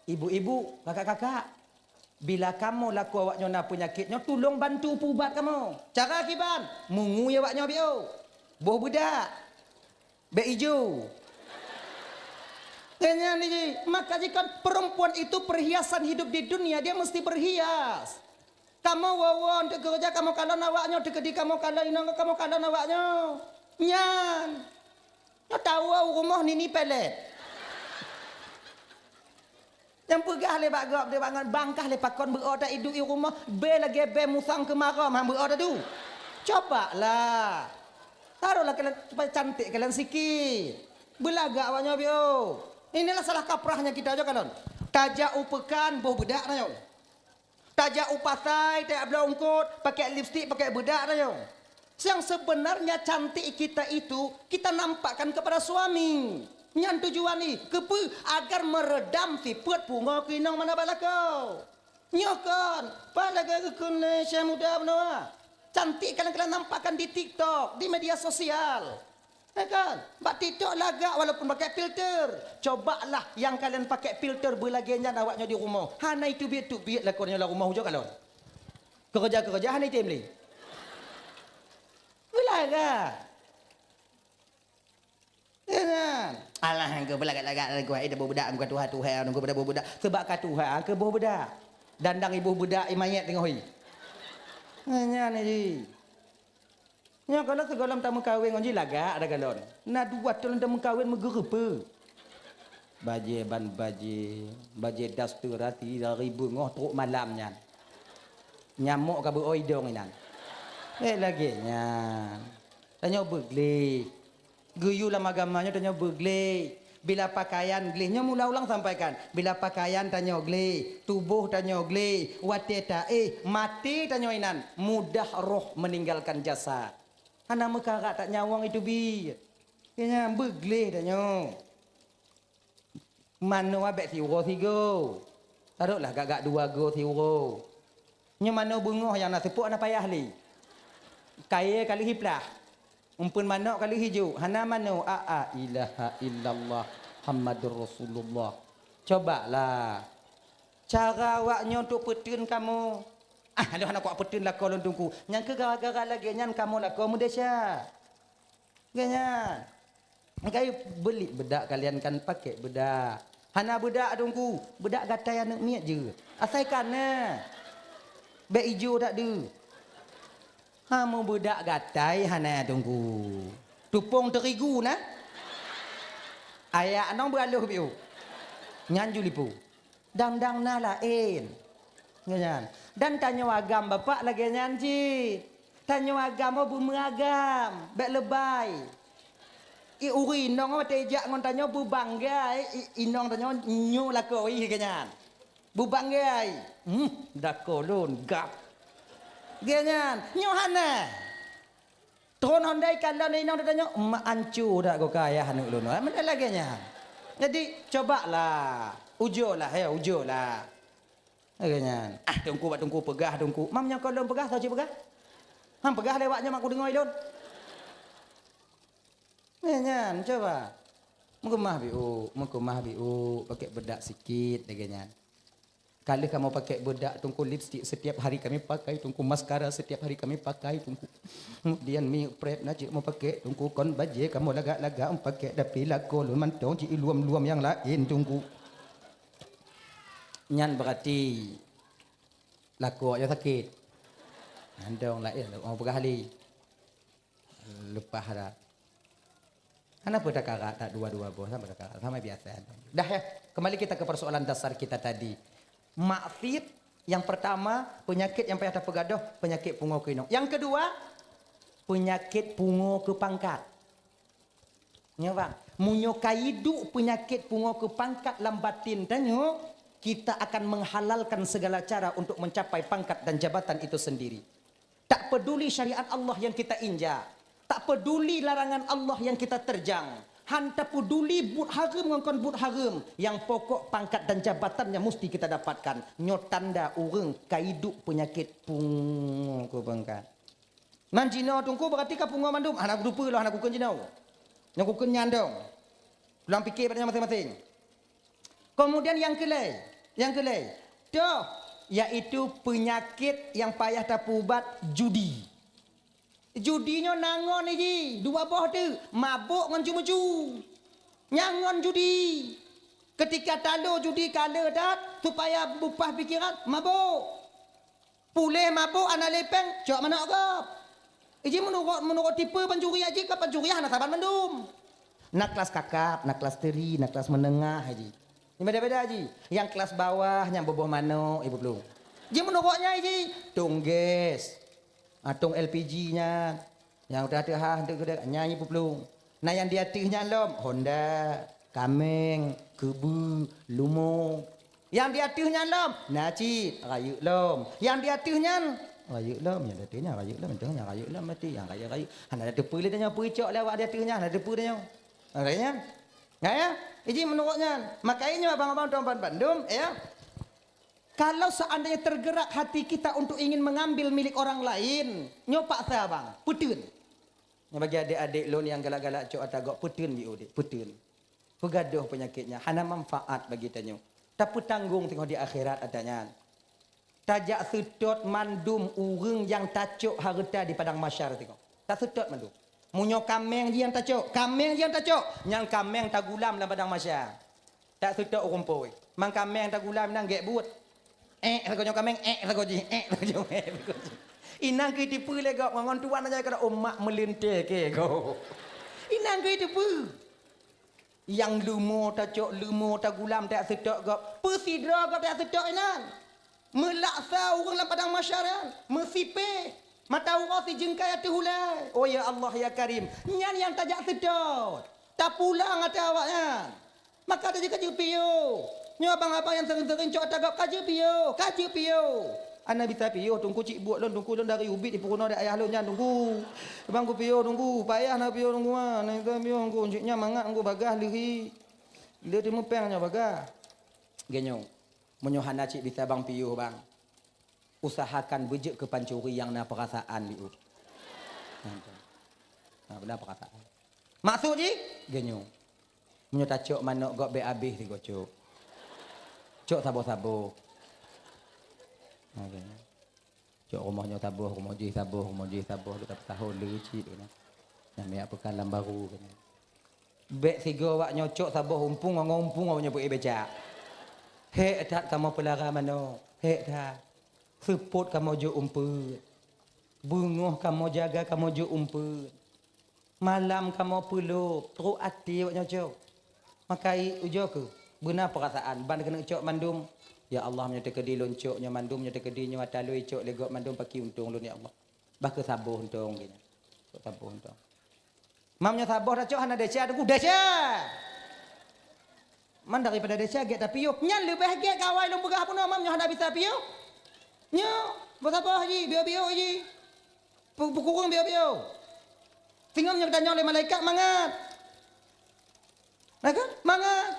Ibu-ibu, kakak-kakak, bila kamoe lakoe awak nyoe na peunyakét nyoe, tulông bantu peuubat kamoe. Cara kiban, meungui awak nyoe biôh. Boh beudak. Bèk ijo. Geuh nyan jih, maka jih kan perempuan itu perhiasan hidup di dunia, dia mesti berhias. Kamoe woe-woe untuk keureuja, kamoe kalon awak nyoe, teukeudi kamoe kalon inong, kamoe kalon awak nyoe. Nyan. Nyoe tawoe u rumoh nini pelet. Nyang peugah lé bak gob, lé bak ngon, "Bang, kah lé pakon beu-o ta iduek i rumoh, bèe lagèe bèe musang keumarôm, han beu-o ta du." Coba lah. Tarolah kalian supaya cantik kalian sikit. Beulagak awak nyoe biôh. Inilah salah kaprahnya kita, jo kalon. Tajak u peukan boh beudak tanyoe. Tajak u pasai, tajak bloe eungkôt, pakai lipstik, pakai beudak tanyoe. Yang sebenarnya cantik kita itu kita nampakkan kepada suami. Nyan tujuan jih, keupeue? Agar meredam sifeuet pungo keu inong mana bak lakoe. Nyoe kon, pat lagèe geukheun lé Syekh Muda Beunoe. Cantik kalian-kalian nampakkan di TikTok, di media sosial. Ya kan? Bak TikTok lagak walaupun pakai filter. Cobalah nyang kalian pakai filter beulagèe nyan awak nyoe di rumoh. Hana iteubiet-teubiet lakoe nyoe lam rumoh ujoe kalon. Keureuja-keureuja hana item lé. Beulagak. Ya kan? Alah, engkau beulagak-lagak lagu hai, dah boh beudak, engkau tuha-tuha, engkau pada boh beudak. Sebab ka tuha, ke boh beudak. Dandang iboh beudak, i manyét teungoh i. Nyan jih. Nyoe kalon sigohlom tameukawen ngon jih lagak ada galon. Na dua thôn tameukawen meugeureupeue. Bajèe ban bajèe, bajèe daster hati dari beungoh trok malam nyan. Nyamok ka beu-o idong inan. Eh, lagèe nyan. Tanyoe beugleh. Geuyue lam agama nyoe tanyoe beugleh. Bila pakaian gleh, nyoe mula ulang sampaikan, bila pakaian tanyoe gleh, tuboh tanyoe gleh, watèe taéh, maté tanyoe inan mudah roh meninggalkan jasad. Hana meukarat that nyawöng iteubiet. Keu nyan beugleh tanyoe. Manoe bèk siuroe sigoe. Taroklah gak-gak dua goe siuroe. Nyoe manoe beungoh nyang na seupôt hana payah lé. Kayèe ka lheueh iplah. Umpeuen manok ka lheueh ijok. Hana manoe, a, a, ilaha illallah Muhammadur Rasulullah. Cobalah. Cara awak nyoe untuk peuteun kamoe. Ah, lôn hana kuat peuteun lakoe lôn Teungku. Nyang keu gara-gara lagèe nyan kamoe lakoe meudesya. Geuh nyan. Kai beulit beudak kalian kan pakai beudak. Hana beudak Teungku, beudak gatai aneuk miet jeuet. Asai ka na. Bèk ijo that deuh. Ha, meubeudak gatai hana Teungku. Tupông teurigu na. Ayak nong beualoh biôh. Nyan ju lipô. Dang-dang na laén. Nyan. Dan tanyoe agam bapak lagèe nyan cit. Tanyoe agam oh beumeuagam, bèk leubèi. I ureueng inong watèe jak ngon tanyoe beubangga, i, inong tanyoe nyoe lakoe ih geuh nyan. Beubangga. Hmm, dakoe lôn gap. Geuh nyan, nyoe hana. Tron hondai kalon inong tanyoe, mak ancu dak goka ayah aneuk lôn. Meunan lagèe nyan. Jadi, cobalah. Ujolah, ya, ujolah. Lagèe nyan. Ah, Teungku bak Teungku peugah, Teungku. Mam nyang kalon peugah, saja peugah. Nyang peugah lé awak nyoe mak kudeungoe lôn. Nyan, nyan, cuba. Meukeumah biuk, meukeumah biuk, pakèk beudak sikit lagèe nyan. Ka lheueh kamoe pakèk beudak, Teungku, lipstik setiap hari kami pakai, Teungku, maskara setiap hari kami pakai, Teungku. Kemudian mi prep na cit kamoe pakèk, Teungku, kon bajèe kamoe lagak-lagak pakèk, tapi lakoe lôn mantong cit luam-luam nyang laén, Teungku. Nyan berarti lakoe nyoe sakét. Mantong laén, oh, peugah lé. Leupah dah. Kenapa takarak tak dua-dua boh? Sama takarak, sama biasa. Dah ya, kembali kita ke persoalan dasar kita tadi. Maksiat yang pertama, penyakit yang payah tapeugadôh, penyakit pungo keu inong. Yang kedua, penyakit pungo keu pangkat. Nyoe bang, meunyoe ka iduek peunyakét pungo keu pangkat lam batin tanyoe, kita akan menghalalkan segala cara untuk mencapai pangkat dan jabatan itu sendiri. Tak peduli syariat Allah yang kita injak, tak peduli larangan Allah yang kita terjang, han tapeduli buet hareuem ngon kon buet hareuem, yang pokok pangkat dan jabatannya mesti kita dapatkan. Nyoe tanda ureuëng ka iduek peunyakét pungo keu pangkat. Nan jinoe Teungku berarti ka pungo mandum. Hana kuteupeu lôn, hana kukheun jinoe. Nyang kukheun nyan dong. Pulang pike bak nyan maséng-maséng. Kemudian nyang keulhèe, nyang keulhèe, toh, yaitu penyakit yang payah tapeuubat, judi. Judi nyoe na ngon iji, dua boh teuk, mabök ngon ceumeucue. Nyan ngon judi. Ketika talo judi ka le that, supaya beupah pikeran, mabök. Puléh mabök hana lé péng, cok manok gob. Iji meunurot, meunurot tipe pancuri aji ka pancuri hana saban mandum. Na kelas kakap, na kelas teri, na kelas menengah aji. Nyan beda-beda aji. Nyang kelas bawah nyang boboh manok ibu plueng. Ji meunurot nyan aji, tong gas. Ah, tong L P G nyan. Nyang teuhah-teuhah nyan ibu plueng. Na nyang di ateueh nyan lom, honda, kaméng, keubeue, lumo. Nyang di ateueh nyan lom, na cit, rayeuk lom. Nyang di ateueh nyan, rayeuk lom. Nyang di ateueh nyan, rayeuk lom. Nyang di ateueh nyan, rayeuk lom, mati. Nyang rayeuk-rayeuk. Hana teupeue lé tanyoe, peucok lé awak di ateueh nyan, hana teupeue tanyoe. Nyan? Nah, ya? Iji meunurot nyan. Makajih nyoe abang-abang tuan-tuan bandum, ya. Kalau seandainya tergerak hati kita untuk ingin mengambil milik orang lain, nyoe paksa abang, peuteun. Nyoe bagi adék-adék lôn nyang galak-galak cok ata gob, peuteun biôh deh, peuteun. Peugadôh peunyakét nyan, hana manfaat bagi tanyoe. Tapeutanggong teungoh di akhirat ata nyan. Tajak seutôt mandum ureuëng nyang tacok hareuta di padang mahsyar teungoh. Taseutôt mandum. Meunyoe kaméng jih nyang tacok, kaméng jih nyang tacok, nyang kaméng tagulam lam padang mahsyar. Taseutôt ureuëng phôi. Mang kaméng tagulam inan gét buet. Ék sagoe nyoe kaméng, ék sagoe jih, ék sagoe jih, ék sagoe jih. Inan keuh teupeue lé gob ngon tuan aja keu umat meulintèe keu gob. Inan keuh teupeue. Nyang leumo tacok, leumo tagulam tajak seutôt gob. Peusidroe gob tajak seutôt inan. Meulaksa ureuëng lam padang mahsyar nyan, meusipéh, mata uroe sijeungkai ateueh ulée. Oh ya Allah ya Karim, nyan nyang tajak seutôt. Tapulang ata awaknyan. Maka tajak ka jeuet piôh. Nyoe abang-abang nyang seuring-seuring cok ata gob ka jeuet piôh, ka jeuet piôh. Hana bisa piôh, Teungku, cit buet lôn, Teungku, lôn dari ubit di peurunoe di ayah lôn nyan, Teungku. Abang kupiôh, Teungku, payah na piôh, Teungku, ah. Hana bisa piôh, Teungku, cit nyan mangat, Teungku, bagaih leuhi. Lé teumeupéng nyoe bagaih. Geuh nyoe. Meunyoe hana cit bisa bang piôh bang, usahakan beujeuet keu pancuri nyang na peurasaan, Biu. Nah, tu. Nah, beuna peurasaan. Maksud jih, geuh nyoe. Meunyoe tacok manok gob bèk abéh sigoe cok. Cok saboh-saboh. Nah, geuh nyoe. Cok rumoh nyoe saboh, rumoh jih saboh, rumoh jih saboh, leuka peusahô le cit keunan. Nyang miyak peukan lam baru keunan. Bèk sigoe awak nyoe cok saboh umpung, ngon umpung awak nyoe peuék becak. Hék that kamoe peulara manok, hék that. Seupôt kamoe jok umpeuet. Beungoh kamoe jaga kamoe jok umpeuet. Malam kamoe peulôp, trok até awak nyoe cok. Maka i ujoe kheueh, beuna peurasaan, ban keuneuk cok mandum. Ya Allah, meunyoe teukeudi lôn cok nyoe mandum, meunyoe teukeudi nyoe ata lôn cok lé gob mandum, pakri untông lôn, ya Allah. Bah kheueh saboh untông, geuh nyan. Cok saboh untông. Mam nyoe saboh tacok hana desya, Teungku, desya! Man daripada desya gét tapiôh, nyan leubeh gét kawai lôn peugah bunoe, mam nyoe hana bisa piôh. Nyoe, boh saboh jih, biôh-biôh jih. Pu-, peukureueng biôh-biôh. Singoh nyoe geutanyong lé malaikat mangat. Malaikat, mangat.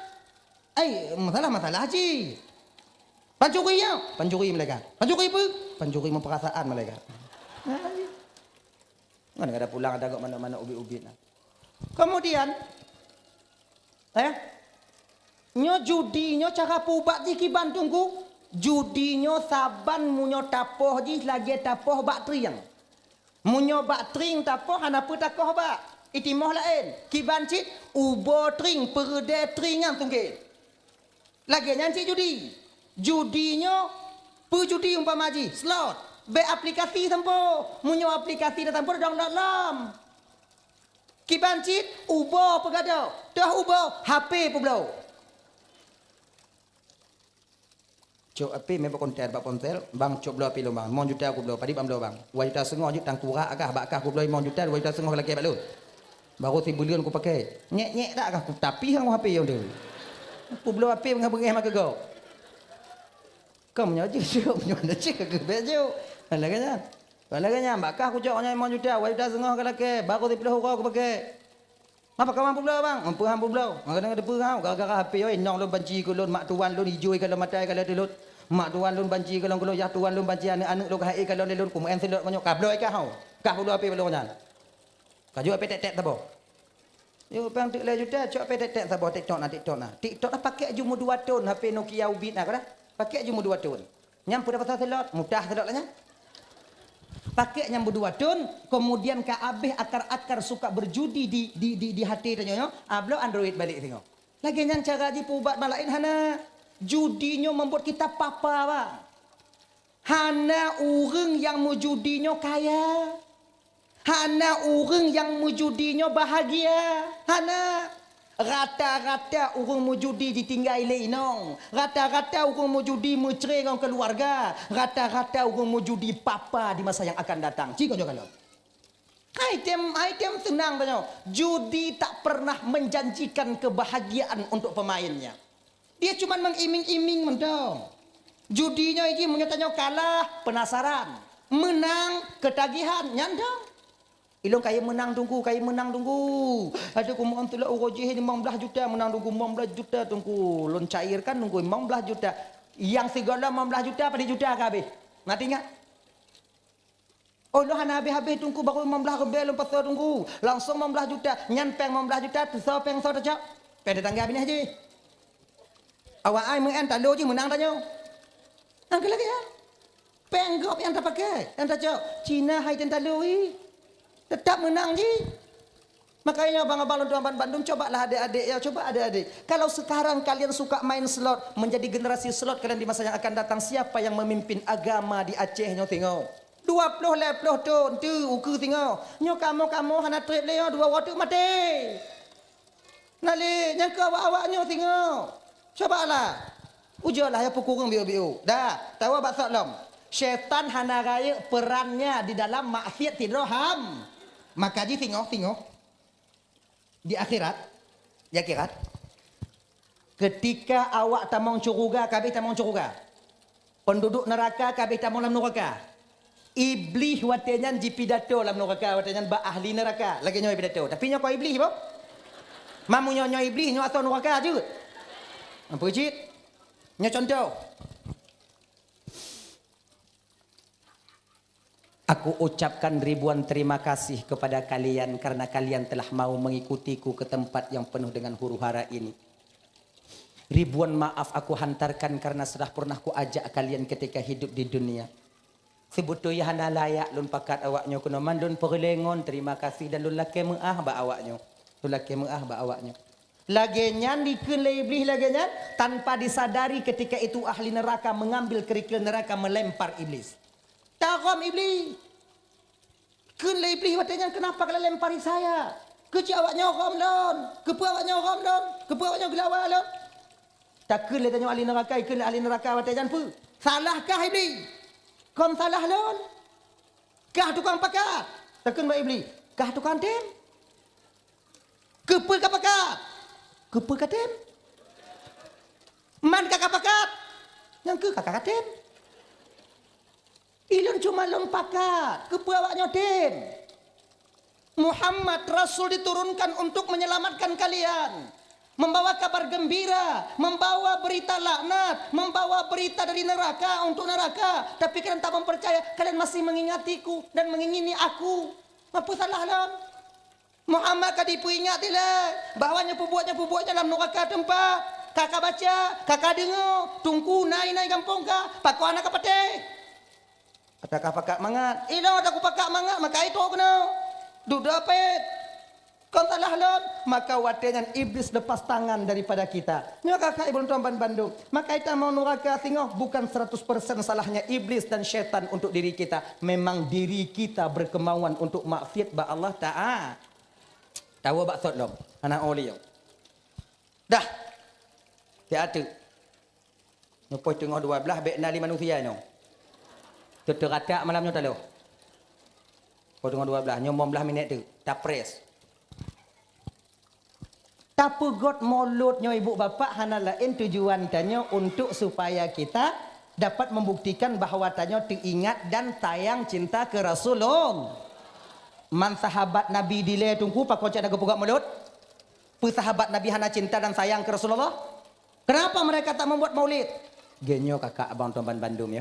Ai, masalah-masalah cit. Pancuri nyoe, pancuri malaikat. Pancuri peue? Pancuri meupeurasaan malaikat. Nah, Ngon kada pulang ada gok manok-manok ubit-ubit na. Kemudian, eh, nyoe judi nyoe cara peuubat jih kiban Teungku. Judi nyoe saban meunyoe tapoh jih lagèe tapoh bak trieng. Meunyoe bak trieng tapoh hana peue takoh bak. Itimoh laén. Kiban cit ubo trieng peureudée trieng nyan sungkét. Lagèe nyan cit judi. Judi nyoe peue judi umpama jih, slot. Bèk aplikasi sampoe. Meunyoe aplikasi na sampoe download lom. Kiban cit ubo peugadôh, toh ubo H P peubloe. Cok H P meunan bak konter, bak ponsel, bang cok bloe H P lôn bang, limong juta kubloe, padit bang bloe bang. Dua juta seungoh jeuet tangkurak agah bak kah kubloe limong juta, dua juta seungoh lakèe bak lôn. Baru sibuleuen kupakè. Nyèk-nyèk dak kah kutapi hang H P nyoe tu. Kubloe H P beungèh-beungèh meukeugok. Ka meunyoe jeuet jok, meunyoe hana jeuet ka geubèk jok. Lagèe nyan. Lagèe nyan, bak kah kucok nyan limong juta, dua juta seungoh ka lakèe, baru siplôh uroe kupakè. Ngapa kawan peubloe bang? Peue han peubloe? Kadang-kadang peue han, gara-gara H P oi, inong lôn banci keu lôn, mak tuan lôn ijôi ka lôn matai ka lôn tulôt. Mak tuan lôn banci keu lôn, keu lôn, yah tuan lôn banci aneuk-aneuk lôn ka hai ka lôn lé lôn, kumeu'en silot ngon nyoe. Ka bloe kah hau. Kah peubloe H P bak lôn nyan. Ka jok H P tek-tek saboh. Yo, pang teuk lhèe juta, cok H P tek-tek saboh, TikTok na, TikTok na. TikTok na pakèk ju meudua thon, H P Nokia ubit na, kada? Pakèk ju meudua thon. Nyan peue dah pasal silot, mudah silot lah nyan. Pakèk nyan meudua thon, kemudian ka abéh akar-akar suka berjudi di, di, di, di até tanyoe nyoe, ah, bloe Android balek singoh. Lagèe nyan cara jih peuubat malaén hana. Judi nyoe membuat kita papa, bang. Hana ureueng nyang meujudi nyoe kaya. Hana ureueng nyang meujudi nyoe bahagia. Hana. Rata-rata ureueng meujudi jitinggai lé inong. Rata-rata ureueng meujudi meucré ngon keuluwarga. Rata-rata ureueng meujudi papa di masa nyang akan datang. Ci ngon nyoe kalon. Hai tem, hai tem seunang tanyoe. Judi tak pernah menjanjikan kebahagiaan untuk pemainnya. Dia cuman mengiming-iming mantong. Judi nyoe jih meunyoe tanyoe kalah, penasaran. Meunang, ketagihan, nyan dong. Ilôn kayém meunang Teungku, kayém meunang Teungku. Aduh, kumoe tulak uroe jih limong blaih juta meunang Teungku, limong blaih juta Teungku. Lôn cairkan Teungku, limong blaih juta. Nyang sigohlom limong blaih juta, padit juta ka habéh. Na teuingat? Oh, lôn hana habéh-habéh Teungku, baru limong blaih ribèe lôn pasoe Teungku. Langsong limong blaih juta. Nyan péng limong blaih juta, teusoe péng soe tacok? Péng tetangga binéh jih. Awak ai meu'en talo jih meunang tanyoe. Angka lagèe nyan. Péng gob nyang tapakè, nyang tacok. Cina hai ten talo ih. Teutap meunang jih. Makanya bang abang lôn tuan ban bandum, cobalah adik-adik ya, coba adik-adik. Kalau sekarang kalian suka main slot, menjadi generasi slot kalian di masa yang akan datang, siapa yang memimpin agama di Aceh nyoe tengok? Dua ploh lhèe ploh thon teu ukeue singoh. Nyoe kamoe-kamoe hana trép lé nyoe dua uroe teuk maté. Na lé nyang keu awak-awak nyoe singoh. Cobalah. Ujoe lah ya peukureueng biôk-biôk. Dah, tawa bak sok lom. Syaitan hana rayeuk perannya di dalam maksiat sidroe ham. Maka jih singoh-singoh. Di akhirat, di akhirat, ketika awak tamong syeuruga, ka habéh tamong syeuruga. Peunduduek neuraka ka habéh tamong lam neuraka. Iblih watèe nyan jipidato lam neuraka, watèe nyan bak ahli neuraka. Lagèe nyoe pidato. Tapi nyoe kon Iblih, boh. Mamu nyoe, nyoe Iblih, nyoe asoe neuraka jeuet. Ampôn cit. Nyoe contoh. Aku ucapkan ribuan terima kasih kepada kalian karena kalian telah mau mengikutiku ke tempat yang penuh dengan huru-hara ini. Ribuan maaf aku hantarkan karena sudah pernah kuajak kalian ketika hidup di dunia. Sibeutôi hana layak lôn pakat awak nyoe keunoe, mandum peureulée ngon terima kasih dan lôn lakée meuáh bak awak nyoe. Lôn lakée meuáh bak awak nyoe. Lagée nyan dikheun lé Iblih lagée nyan, tanpa disadari ketika itu ahli neraka mengambil kerikil neraka melempar Iblis. Tarhom Iblih. Kheun lé Iblih watée nyan, "Kenapa kalian lempari saya? Keuci awak nyoe rhom lôn? Keupeue awak nyoe rhom lôn? Keupeue awak nyoe geulawa lôn?" Takheun lé tanyoe ahli neraka, ikheun lé ahli neraka watée nyan peue? Salahkah Iblih? Kon salah lôn. Kah tukang pakat. Takheun bak Iblih, "Kah tukang tem?" Keupeue ka pakat? Keupeue ka tem? Man ka ka pakat? Nyang keuh ka ka tem. Ilôn cuma lôn pakat, keupeue awak nyoe tem? Muhammad, Rasul diturunkan untuk menyelamatkan kalian. Membawa kabar gembira, membawa berita laknat, membawa berita dari neraka untuk neraka. Tapi kalian tak mempercaya, kalian masih mengingatiku dan mengingini aku. Apa salah lom? Muhammad ka dipeuingat ilée bahwa nyoe peubuet, nyoe peubuet dalam nuraka teumpat. Ka ka baca, ka ka deungoe, teungku nai-nai gampông ka, pakon hana ka patéh. Atawa ka pakat mangat, inoe dak kupakak mangat, maka itu keunoe. Dudoe pet. Kon salah lom, maka watée nyan Iblis lepas tangan daripada kita. Nyoe ka keuh ibu lôn tuan ban bandum. Maka ita mau nuraka singoh bukan seratus persen salahnya Iblis dan syaitan untuk diri kita. Memang diri kita berkemauan untuk maksiat bak Allah Taala. Tawoe bak sot lom, hana oleh. Dah. Siat teuk. Nyoe poh teungoh dua belas bék na lé manusia nyoe. Teuteuratak malam nyoe taloh. Poh teungoh dua belas, nyoe lima belas minit teuk. Tapres. Tapeugöt mulod nyoe ibu bapak hana laén tujuan tanyoe untuk supaya kita dapat membuktikan bahwa tanyoe teuingat dan sayang cinta ke Rasulullah. Man sahabat Nabi dilée teungku pakon cit hana geupeugöt mulod? Peue sahabat Nabi hana cinta dan sayang ke Rasulullah? Kenapa mereka tak membuat maulid? Geunyoe kakak abang tuan ban bandum ya.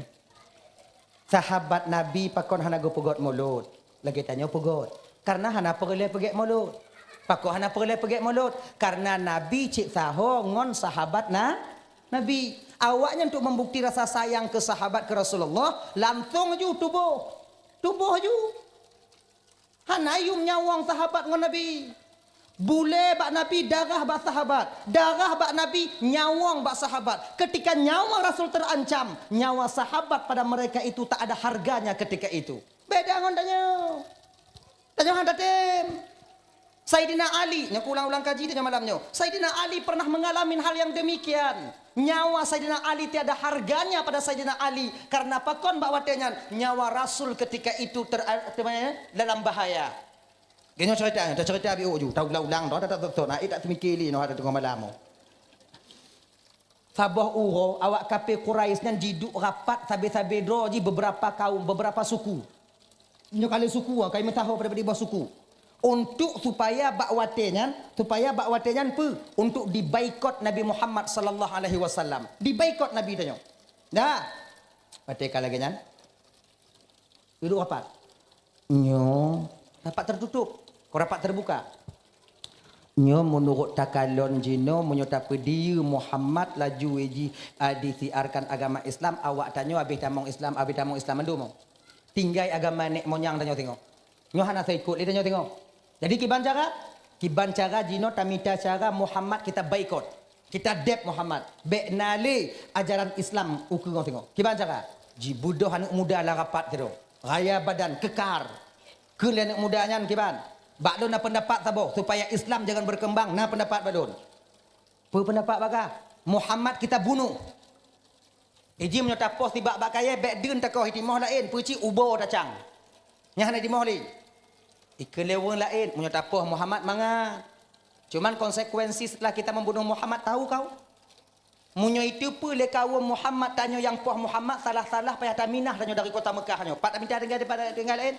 Sahabat Nabi pakon hana geupeugöt mulod? Lagée tanyoe peugöt. Karena hana peureulée peugét mulod. Pakon hana peureulée peugét mulod? Karena Nabi cit saho ngon sahabat na, Nabi. Awaknyan untuk membukti rasa sayang ke sahabat ke Rasulullah, langsung ju tuboh. Tuboh ju. Hana yum nyawöng sahabat ngon Nabi. Bulée bak Nabi, darah bak sahabat. Darah bak Nabi, nyawöng bak sahabat. Ketika nyawa Rasul terancam, nyawa sahabat pada mereka itu tak ada harganya ketika itu. Beda ngon tanyoe. Tanyoe hana tem. Saidina Ali, nyoe kuulang-ulang kaji tanyoe malam nyoe. Saidina Ali pernah mengalami hal yang demikian. Nyawa Saidina Ali tiada harganya pada Saidina Ali. Karena pakon bak watée nyan nyawa Rasul ketika itu ter-, ter-, dalam bahaya. Geunyoe cerita, ta cerita biôh ju, ta ulang-ulang, ta, ta, ta, ta, na, eh, tak teumikir lé, noh, ada tengah malam. Saboh uroe awak kafé Quraisy nyan jiduek rapat sabe-sabe droe jih beberapa kaum, beberapa suku. Nyoe kali suku, ah, kai meusaho pada bak suku. Untuk supaya bak watée nyan, supaya bak watée nyan peue? Untuk dibaikot Nabi Muhammad sallallahu alaihi wasallam. Dibaikot Nabi tanyoe. Dah. Watée ka lagée nyan. Duek rapat. Nyoe rapat tertutup, kon rapat terbuka. Nyoe meunurot takalon jinoe, meunyoe tapeudiyeu Muhammad laju jih, a, disiarkan agama Islam, awak tanyoe habéh tamong Islam, habéh tamong Islam mandum. Tinggai agama nek monyang tanyoe singoh. Nyoe hana seuikot lé tanyoe singoh. Jadi kiban cara? Kiban cara jinoe tamita cara Muhammad kita baikot. Kita deb Muhammad, bék na lé ajaran Islam ukeue ngon singoh. Kiban cara? Jibeudôh aneuëk muda lam rapat sidroe. Raya badan, keukar. Keu lé aneuëk muda nyan kiban? Bak lôn na peundapat saboh, supaya Islam jangan berkembang, na peundapat bak lôn. Peue peundapat bak kah? Muhammad kita bunuh. Iji meunyoe tapoh sibak bak kayée, bék deun takoh i timoh laén, peucit ubo tacang. Nyan hana timoh lé. Ikeu lé ureuëng laén, meunyoe tapoh Muhammad mangat. Cuman konsekuensi setelah kita membunuh Muhammad, tahu kau? Meunyoe iteupeue lé kawöm Muhammad tanyoe nyang poh Muhammad, salah-salah payah taminah tanyoe dari kota Mekah nyoe. Pat taminah tinggai, tinggai laén?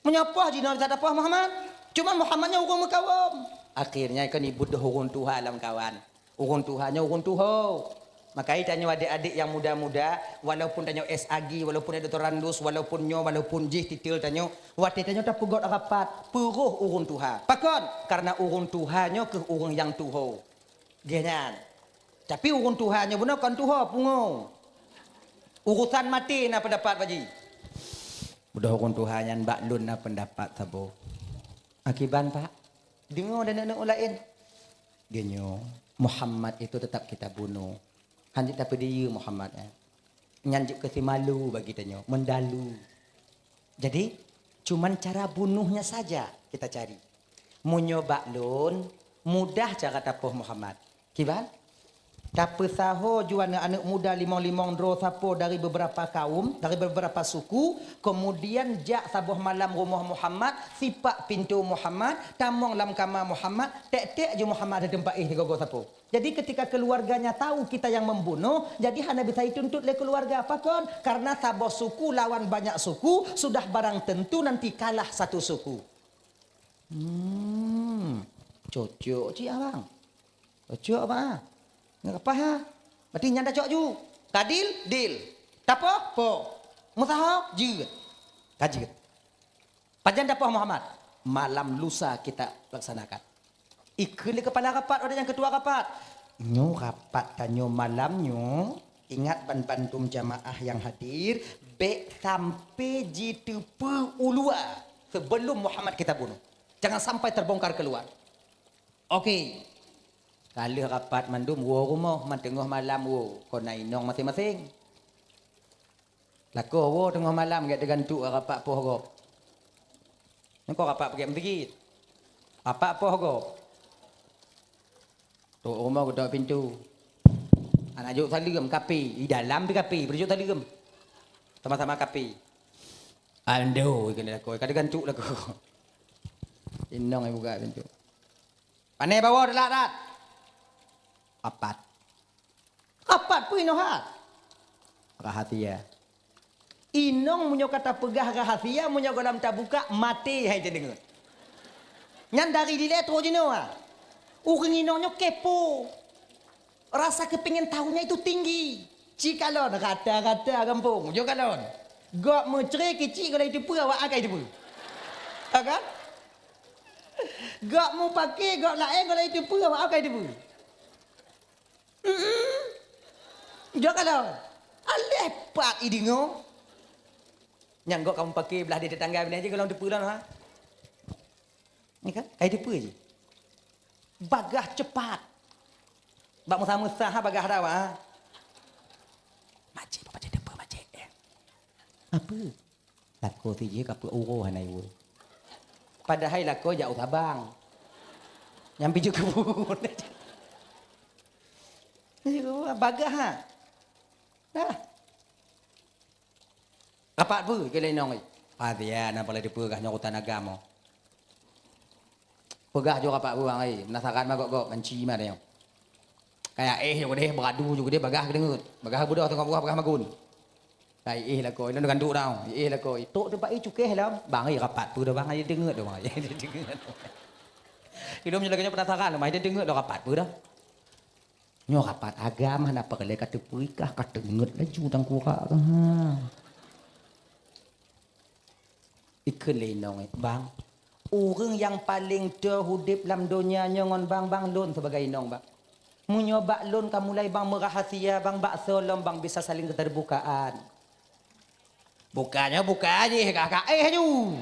Meunyoe poh jinoe bisa tapoh Muhammad. Cuman Muhammad nyoe ureuëng meukawöm. Akhirnya kan ibeudôh ureuëng tuha lam kawan. Ureuëng tuha nyoe ureuëng tuho. Maka tanyoe adék-adék nyang muda-muda, walaupun tanyoe S A G, walaupun doktorandus, walaupun nyoe, walaupun jih titel tanyoe, watée tanyoe tapeugöt rapat, peuroh ureuëng tuha. Pakon? Karena ureuëng tuha nyoe keuh ureuëng nyang tuho. Geuhnyan. Tapi ureuëng tuha nyoe bunoe kon tuho, pungo. Urusan maté na peundapat bak jih. Beudôh ureuëng tuha nyan bak lôn na peundapat saboh. Akiban, Pak, deungoe dan aneuëk laén. Geunyoe, Muhammad itu tetap kita bunuh. Hana tapeudiyeu Muhammad, eh. Nyan jeuet keu simalu bagi tanyoe, meudalu. Jadi, cuman cara bunuhnya saja kita cari. Meunyoe bak lôn, mudah cara tapoh Muhammad. Kiban? Tapeusaho ju aneuëk-aneuëk muda limong-limong droe sapo dari beberapa kaum, dari beberapa suku, kemudian jak saboh malam rumoh Muhammad, sipak pintoe Muhammad, tamong lam kama Muhammad, tek-tek ju Muhammad di teumpat éh sigoe-goe sapo. Jadi ketika keluarganya tahu kita yang membunuh, jadi hana bisa dituntut lé keluarga. Pakon? Karena saboh suku lawan banyak suku, sudah barang tentu nanti kalah satu suku. Hmm, cocok cit abang. Cocok abang ah. Nggak apa ha. Berarti nyan dah cok ju. Tadil, dil. Tapo, po. Musaho, jeuet. Ka jeuet. Pajan dapoh Muhammad? Malam lusa kita laksanakan. Ikheun lé kepala rapat, ada nyang ketua rapat. Nyoe rapat tanyoe malam nyoe, ingat ban bandum jamaah nyang hadir, bèk sampai jiteupeue u luwa sebelum Muhammad kita bunuh. Jangan sampai terbongkar keluar. Oke. Ka lheueh rapat mandum, woe rumoh, man teungoh malam woe, kon na inong maséng-maséng. Lakoe woe teungoh malam, gèt teugantuk rapat poh gob. Nyoe kon rapat peugèt meuseujid. Rapat poh gob. Trok rumoh geutok pintoe. Hana jok saleuem, kape. Di dalam pih kape, beujok saleuem. Sama-sama kape. Ando, keuneuk lakoe, ka teugantuk lakoe. Inong buka pintoe. Pane bawoe teulat that? Rapat. Rapat peue inoe that? Rahasia. Inong meunyoe ka tapeugah rahasia, meunyoe gohlom tabuka, maté hai teudeungoe. Nyan dari dilèe trok jinoe. Ureueng inong nyoe kepo. Rasa kepingin tahunya itu tinggi. Cikalon rata-rata gampông. Jok kalon. Gob meucre keucik gohlom jiteupeue, awak akai teupeue. Ha kan? Gob mupake, gob laén gohlom jiteupeue, awak akai teupeue. Mm-mm. Jok kalon. Aléh pat ideungoe. Nyang gob ka mupake blah di tetangga binéh jih gohlom teupeue lom ha. Ni kan? Kai teupeue jih. Bagah cepat. Bak meusa-meusa ha bagah dawa. Makcik, papa jadi apa makcik? Apa? Lakoe sijih ka peuet uroe hana iwoe. Padahai lakoe jak u Sabang. Nyang pijeuet kebun. Bagah ha. Nah. Rapat peue keu lé inong? Adia na pala dipeugah nyoe urusan agama. Peugah ju rapat peue bang ai, penasaran ma gok-gok, manci ma tanyoe. Kaya éh ju keudeh, beuradu ju keudeh, bagah keudeungeut. Bagah beudôh teungoh peugah, bagah magun. Kai éh lakoe, lôn ganduk dong. Éh lakoe, tok teumpat éh cukéh lom. Bang ai rapat peue dah bang ai deungeut dah bang ai. Deungeut. Ilôn meunyoe lagèe nyoe penasaran, mai deungeut dah rapat peue dah. Nyoe rapat agam hana peureulèe ka teupeurikah, ka teungeut laju tangkurak ka. Ikheun lé inong, "Bang, ureueng nyang paleng toh udép lam donya nyoe ngon bang, bang lôn sibagai inong, bang. Meunyoe bak lôn ka mulai bang meurahasia, bang, bak soe lom bang bisa saléng keuteubukaan?" Bukannya buka jih, ka, ka éh ju.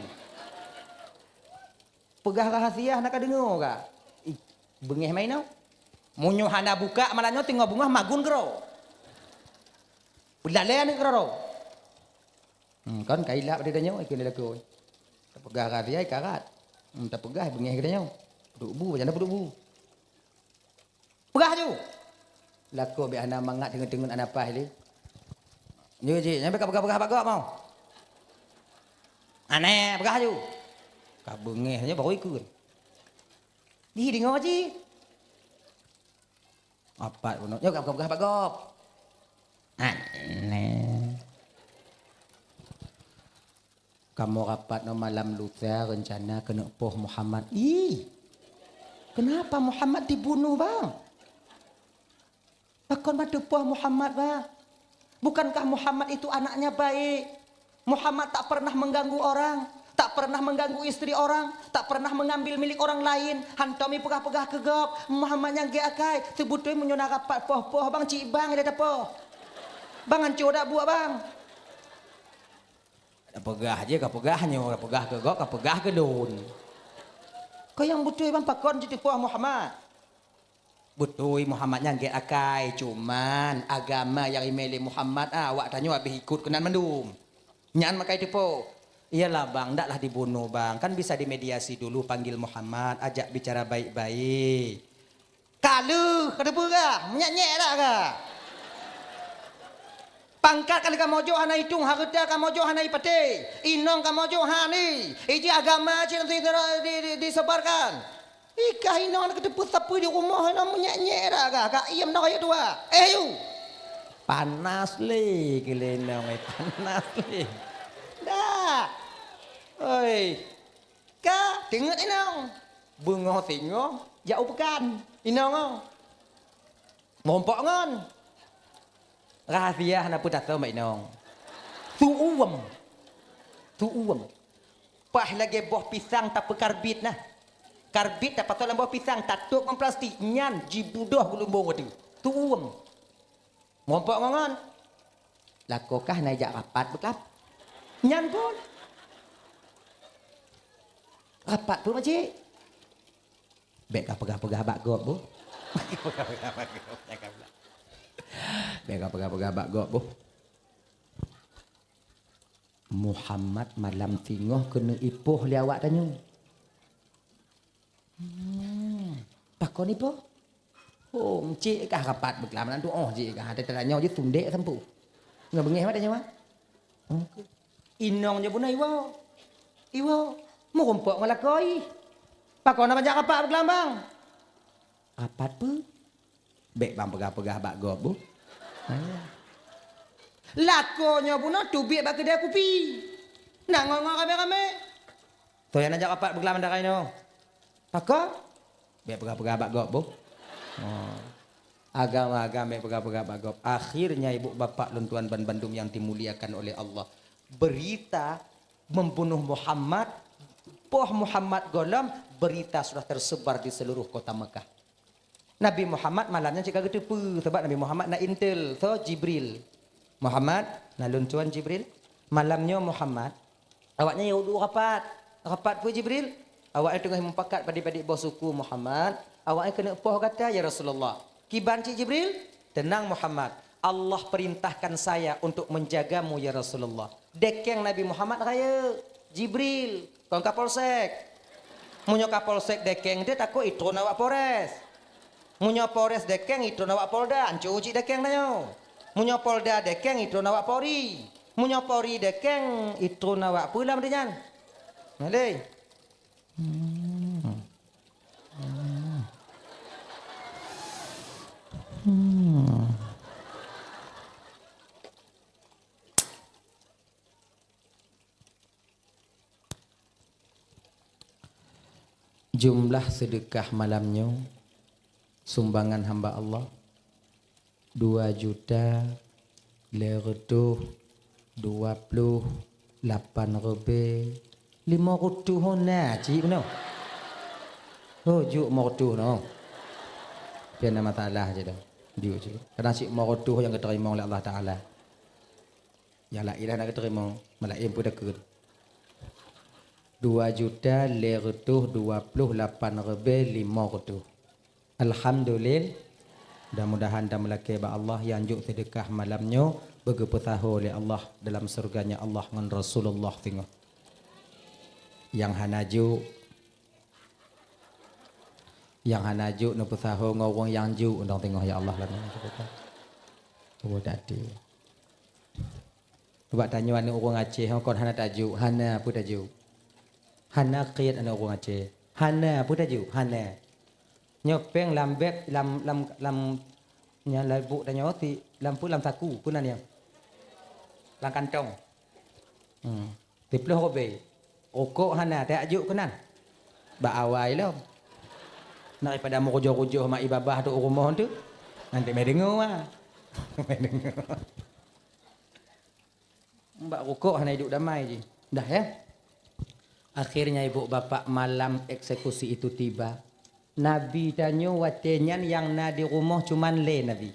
Peugah rahasia hana ka deungoe ka. Ih, beungéh ma inoe. Meunyoe hana buka malam nyoe teungoh beungoh magun keudroe. Peulalé aneuk keudroe. Hmm, kon ka ilap di tanyoe, ikheun lé lakoe. Tapeugah rahasia ikarat. Hmm, tapeugah beungéh geutanyoe. Peuduek bu, bak janda peuduek bu. Peugah ju. Lakoe bèk hana mangat teungeut-teungeut hana paih lé. Nyoe jih, nyan bèk ka peugah-peugah bak gob mau. Aneh, peugah ju. Ka beungéh nyoe baru ikheun. Jih deungoe jih. Apat bunoe, nyoe ka peugah-peugah bak gob. Aneh. Kamoe rapat nyoe malam lusa reuncana keuneuk poh Muhammad. Ih, kenapa Muhammad dibunuh, bang? Pakon ban teupoh Muhammad, bang? Bukankah Muhammad itu anaknya baik? Muhammad tak pernah mengganggu orang, tak pernah mengganggu istri orang, tak pernah mengambil milik orang lain. Hantom ipeugah-peugah keu gob, Muhammad nyang gèt akai. Seubeutôi meunyoe na rapat poh-poh, bang, cit bang ilèe tapoh. Bang, hanco dak buet, bang? Ka peugah jih, ka peugah nyoe, ka peugah keu gob, ka peugah keu lôn. Keu nyang beutôi ban pakon jiteupeue Muhammad? Beutôi Muhammad nyan gèt akai, cuman agama nyang imè lé Muhammad, ah, awak tanyoe habéh ikot keunan mandum. Nyan makajih teupeue. Iyalah bang, ndaklah dibunuh bang. Kan bisa dimediasi dulu, panggil Muhammad, ajak bicara baik-baik. Ka lheueh, ka teupeugah, meunyak-nyak dak ka? Pangkat ka lheueh kamoe jok hana itong, hareuta kamoe jok hana ipatéh, inong kamoe jok hana, ijih agama cit di, di, di, disebarkan. Ikah inong ka teupeue sapeue di rumoh, inong meunyak-nyak dak ka? Ka iem nong ayat dua. Eh, yu! Panas lé keu lé inong, eh, panas lé. Dak. Oi. Ka teungeut inong. Beungoh singoh jak u peukan. Inong oh. Mumpok ngon. Rahasia hana peue tasoe bak inong. Su uem. Su uem. Paih lagée boh pisang tapeukarbit nah. Karbit tapasoe lam boh pisang, tatôp ngon plastik, nyan jibudoh geulumbong watée. Tuem. Meurumpok ngon ngon. Lakoe kah na jak rapat beuklam? Nyan pun. Rapat pun, Makcik. Bék ka peugah-peugah bak gob, boh. Bék ka peugah-peugah bak gob, boh. Muhammad malam singoh keuneuk ipoh lé awak tanyoe. Hmm. Pakon ipoh? Oh, cit kah rapat beuklam, na tuoh cit kah. Teutanyoe jih sundek sampue. Ngon beungéh mata nyoe. Hmm. Inong jih beuna iwoe. Iwoe. Meurumpok ngon lakoe. Pakon na banyak rapat beuklam, bang? Rapat peue? Bék bang peugah-peugah bak gob, boh. Lakoe nyoe bunoe teubiet bak keudè kupi. Na ngon-ngon ramé-ramé. Toh nyang na jak rapat beuklam antara inoe. Pakon? Bék peugah-peugah bak gob, boh. Oh. Agam-agam bék peugah-peugah bak gob. Akhirnya ibu bapak lôn tuan ban bandum yang dimuliakan oleh Allah. Berita membunuh Muhammad, poh Muhammad gohlom, berita sudah tersebar di seluruh kota Mekah. Nabi Muhammad malam nyan cit ka geuteupeue, sabab Nabi Muhammad na intel, soe? Jibril. "Muhammad, na lôn tuan Jibril. Malam nyoe Muhammad, awaknyan yue duek rapat." "Rapat peue, Jibril?" "Awaknyan teungoh mupakat padit-padit boh suku, Muhammad. Awaknyan keuneuk poh gata, ya Rasulullah." "Kiban cit, Jibril?" "Teunang, Muhammad. Allah perintahkan saya untuk menjagamu, ya Rasulullah." Dekeng Nabi Muhammad rayeuk. Jibril, kon Kapolsek. Meunyoe Kapolsek dekeng teuh, takot itron awak Polres. Meunyoe Polres dekeng, itron awak Polda, anco cit dekeng tanyoe. Meunyoe Polda dekeng, itron awak Polri. Meunyoe Polri dekeng, itron awak peue lam deh nyan? Malée. Hmm. Hmm. Hmm. Jumlah seudeukah malam nyoe, sumbangan hamba Allah, dua juta lhèe reutôh dua ploh lapan ribèe limong reutôh. Oh, na cit bunoe. Oh, jok limong reutôh noh. Pian na masalah cit dah. Jok cit. Kadang cit limong reutôh nyang geuteurimong lé Allah Taala. Nyang laén hana geuteurimong, malaén peue takheun. Dua juta lhèe reutôh dua ploh lapan ribèe limong reutôh. Alhamdulillah. Mudah-mudahan tameulakèe bak Allah nyang jok seudeukah malam nyoe beugeupeusaho lé Allah dalam syurga-Nya Allah ngon Rasulullah singoh. Nyang hana jok, nyang hana jok neupeusaho ngon ureueng nyang jok, undang singoh ya Allah lam syurga. Oh, dati. Bak tanyoe aneuk ureueng Aceh, kon hana tajok, hana peue tajok. Hana kiet aneuk ureueng Aceh. Hana peue tajok, hana. Nyoe péng lam bèk, lam, lam, lam, nyang lam buk tanyoe ti, lam peue, lam saku, peue nan nyan? Lam kantong. Hmm. Siploh ribèe. Rukok hana, tajok keunan. Bak awai lom. Daripada meurujoh-rujoh mak i babah tu u rumoh tu. Nanti meudeungoe ah. Meudeungoe. Bak rukok hana iduek damai jih. Dah, ya? Akhirnya, ibu bapak, malam eksekusi itu tiba. Nabi tanyoe watèe nyan nyang na di rumoh cuman lé Nabi.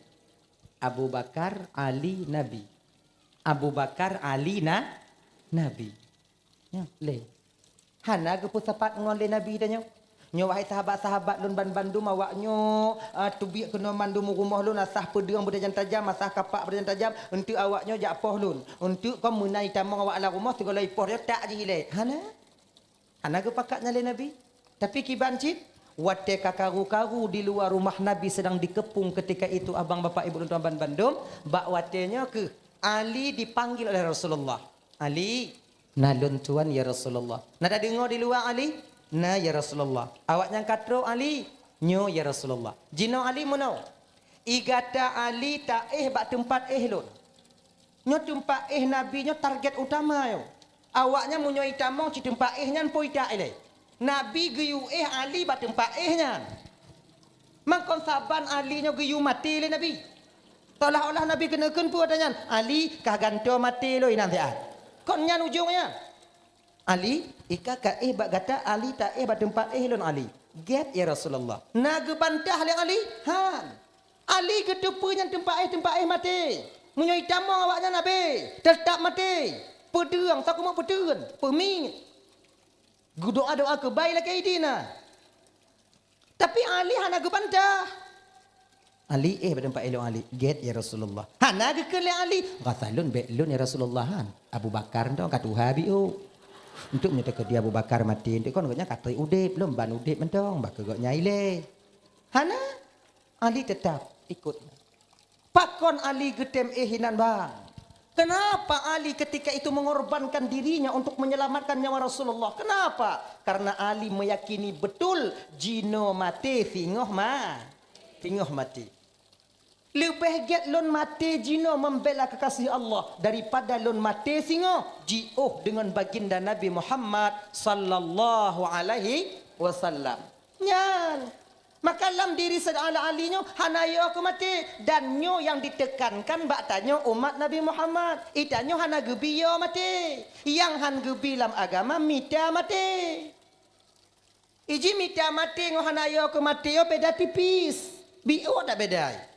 Abu Bakar, Ali, Nabi. Abu Bakar, Ali, na-, Nabi. Nyan, lé. Hana geupeusapat ngon lé Nabi tanyoe. Nyoe, wahai sahabat-sahabat lôn banmandum, awaknyoe, ah, teubiet keunoe mandum u rumoh lôn, asah peudeueng beutajam-tajam, asah kapak beutajam-tajam, eunteuk awaknyoe jak poh lôn. Eunteuk kon meunan itamong awak lam rumoh, sigohlom ipoh nyoe tak jih ilèe. Hana. Hana geupakat nyan lé Nabi. Tapi kiban cit, watèe ka karu-karu di luwa rumoh Nabi sedang dikepung ketika itu, abang, bapak, ibu lôn tuan banmandum, bak watèe nyoe kheueh Ali dipanggil oleh Rasulullah. Ali, na lôn tuan, ya Rasulullah. Na tadeungoe di luwa, Ali? Na, ya Rasulullah. Awaknyan ka trok, Ali? Nyoe, ya Rasulullah. Jinoe Ali meunoe, i gata Ali taéh bak teumpat éh lôn. Nyoe teumpat éh Nabi nyoe target utama nyoe. Awaknyan meunyoe itamong cit teumpat éh nyan pih itak ilèe. Nabi geuyue éh Ali bak teumpat éh nyan. Mangkon saban Ali nyoe geuyue maté lé Nabi. Seolah-olah Nabi keuneuk kheun peue ata nyan, "Ali, kah gantoe maté lôn inan siat." Kon nyan ujong nyan. Ali, ika ka éh bak gata, Ali ta éh bak teumpat éh lôn, Ali. Gét, ya Rasulullah. Na geubantah lé Ali? Han. Ali geuteupeue nyan teumpat éh, teumpat éh maté. Meunyoe itamong awaknyan abéh, teutap maté. Peudeueng, sakumok peuteuen, peumiet. Geudoa-doa keubai lakée idin na. Tapi Ali hana geubantah. Ali éh bak teumpat éh lôn, Ali. Gét, ya Rasulullah. Hana geukheun lé Ali. Rasa lôn bék lôn, ya Rasulullah, han. Abu Bakar nyoe ka tuha biôh. Untuk meunyoe teukeudi Abu Bakar maté, untuk kon gobnyan ka trép udép, lom ban udép mantong, bah keu gobnyan ilée. Hana. Ali teutap ikot. Pakon Ali geutém éh inan, bang? Kenapa Ali ketika itu mengorbankan dirinya untuk menyelamatkan nyawa Rasulullah? Kenapa? Karena Ali meyakini betul jinoe maté singoh ma-, singoh maté. Leubeh gét lôn maté jinoe membela kekasih Allah daripada lôn maté singoh jiôh deungon baginda Nabi Muhammad sallallahu alaihi wasallam. Nyan. Maka lam diri Saidina Ali nyoe hana yo keu maté, dan nyoe nyang ditekankan bak tanyoe umat Nabi Muhammad. Itanyoe hana geubi yo maté. Nyang han geubi lam agama mita maté. Iji mita maté ngon hana yo keu maté yo beda tipis. Biôh dak beda.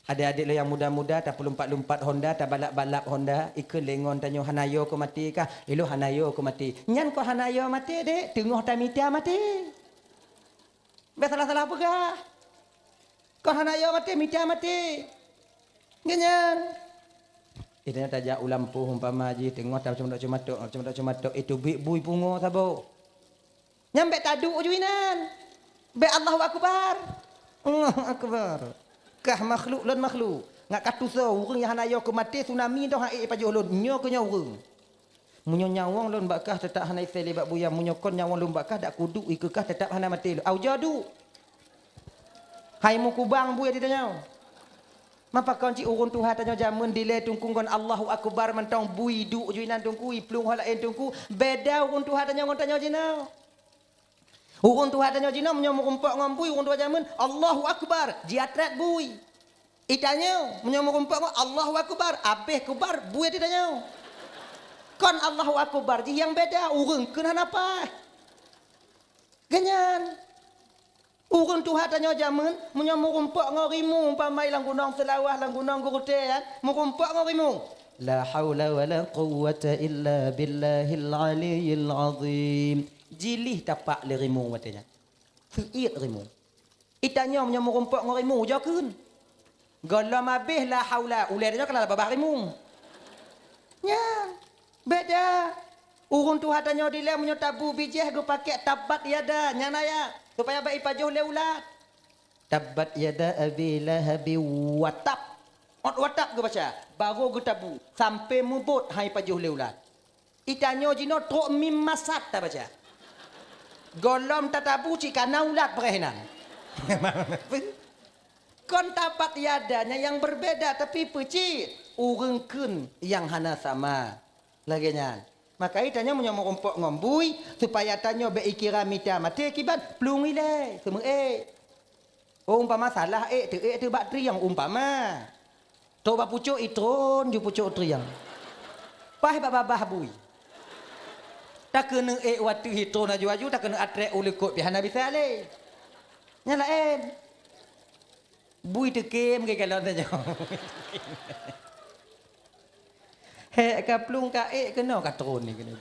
Adik-adik lôn nyang muda-muda, tapeulumpat-lumpat Honda, tabalap-balap Honda, ikheun lé ngon tanyoe hana yo keu maté kah? Ilôn hana yo keu maté. Nyan kon hana yo maté, dek, teungoh tamita maté. Bék salah-salah peugah. Kon hana yo maté, mita maté. Nyan. Itanyoe tajak u lampôh umpama jih, teungoh tacumatok-cumatok, cumatok-cumatok, itu biet bui pungo saboh. Nyan bék taduek ju inan. Bék Allahu Akbar. Allahu Akbar. Kah makhluk lôn makhluk. Ngat ka tusoe ureuëng nyang hana yo keu maté tsunami toh han ék pajoh lôn. Nyoe keu nyoe ureuëng. Meunyoe nyawöng lôn bak kah teutap hana isé lé bak buya. Meunyoe kon nyawöng lôn bak kah dak kuduek ikeu kah teutap hana maté lôn. Au jadu. Hai meukubang bui di tanyoe. Mapa kon cit ureuëng tuha tanyoe jameun dilée teungku ngon Allahu Akbar mantong bui duek ju inan teungku, iplueng ho laén teungku, beda ureuëng tuha tanyoe ngon tanyoe jinoe. Ureuëng tuha tanyoe jinoe meunyoe meurumpok ngon bui ureuëng tuha jameun, Allahu Akbar, jiatrét bui. Itanyoe meunyoe meurumpok ngon Allahu Akbar, abéh kubar bui di tanyoe. Kon Allahu Akbar jih nyang beda, ureuëng kheun hana paih. Ganyan. Ureuëng tuha tanyoe jameun, meunyoe meurumpok ngon rimu, umpama lam gunong Seulawah, lam gunong Geurutée, kan, meurumpok ngon rimu. La haula wala quwwata illa billahil aliyyil azim. Jilih tapak lé rimu watée nyan. Seuiet rimu. Itanyoe meunyoe meurumpok ngon rimu, jokheun. Gohlom abéh la haula, ulée tanyoe keunan babah rimu. Nyan, beda. Ureuëng tuha tanyoe dilée meunyoe tabu bijéh geupakée tabbat yada, nyan ayat, supaya bék ipajoh lé ulat. Tabbat yada abi lahabi wa tab. Ot wa tab geubaca, barô geutabu, sampoe mubot han ipajoh lé ulat. Itanyoe jinoe trok mim masat tabaca. Gohlom tatabu cit kana ulat preh inan. Kon tabbat yada nyan nyang berbeda, tapi peucit ureuëng kheun nyang hana sama. Lagée nyan. Maka itanyoe meunyoe meurumpok ngon bui, supaya tanyoe bék ikira mita maté kiban, plueng ilée, seumeuék. Oh, umpama salah ék, teuék teuh bak trieng, umpama. Trok bak pucok itron ju pucok trieng. Paih bak babah bui. Takeuneuk ék wateuh itron aju-aju, takeuneuk atrek u likot pih hana bisa lé. Nyan laén. Bui teukem ke kalon tanyoe. Hék ka plueng ka ék keunoe ka tron ni keunoe.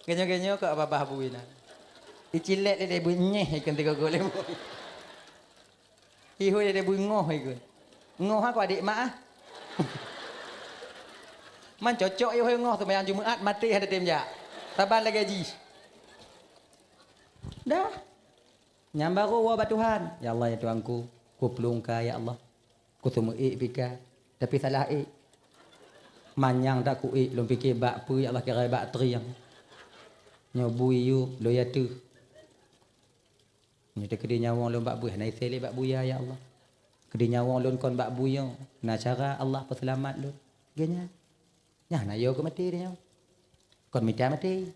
Ganyoe-ganyoe ka babah bui na. Icilek lé bui nyeh ikon tiga gol lé bui. Ihôi lé bui ngoh ikon. Ngoh aku adik mak ah. Man cocok ihôi ngoh tu mayang Jumaat maté hana tem jak. Saban lagée jih. Dah. Nyang barô woe bak Tuhan, "Ya Allah, ya Tuhanku, kuplueng ka, ya Allah. Kuteumeuék pih ka, tapi salah ék. Manyang that kuék, lôn pike bak peue, ya Allah, kira bak trieng. Nyoe bui yub, lôn yateuh. Nyoe teukeudi nyawöng lôn bak bui, hana isé lé bak buya, ya Allah. Keudi nyawöng lôn kon bak bui nyoe, na cara Allah peuseulamat lôn." Geuh nyan. Nyan na yo keu maté tanyoe. Kon mita maté.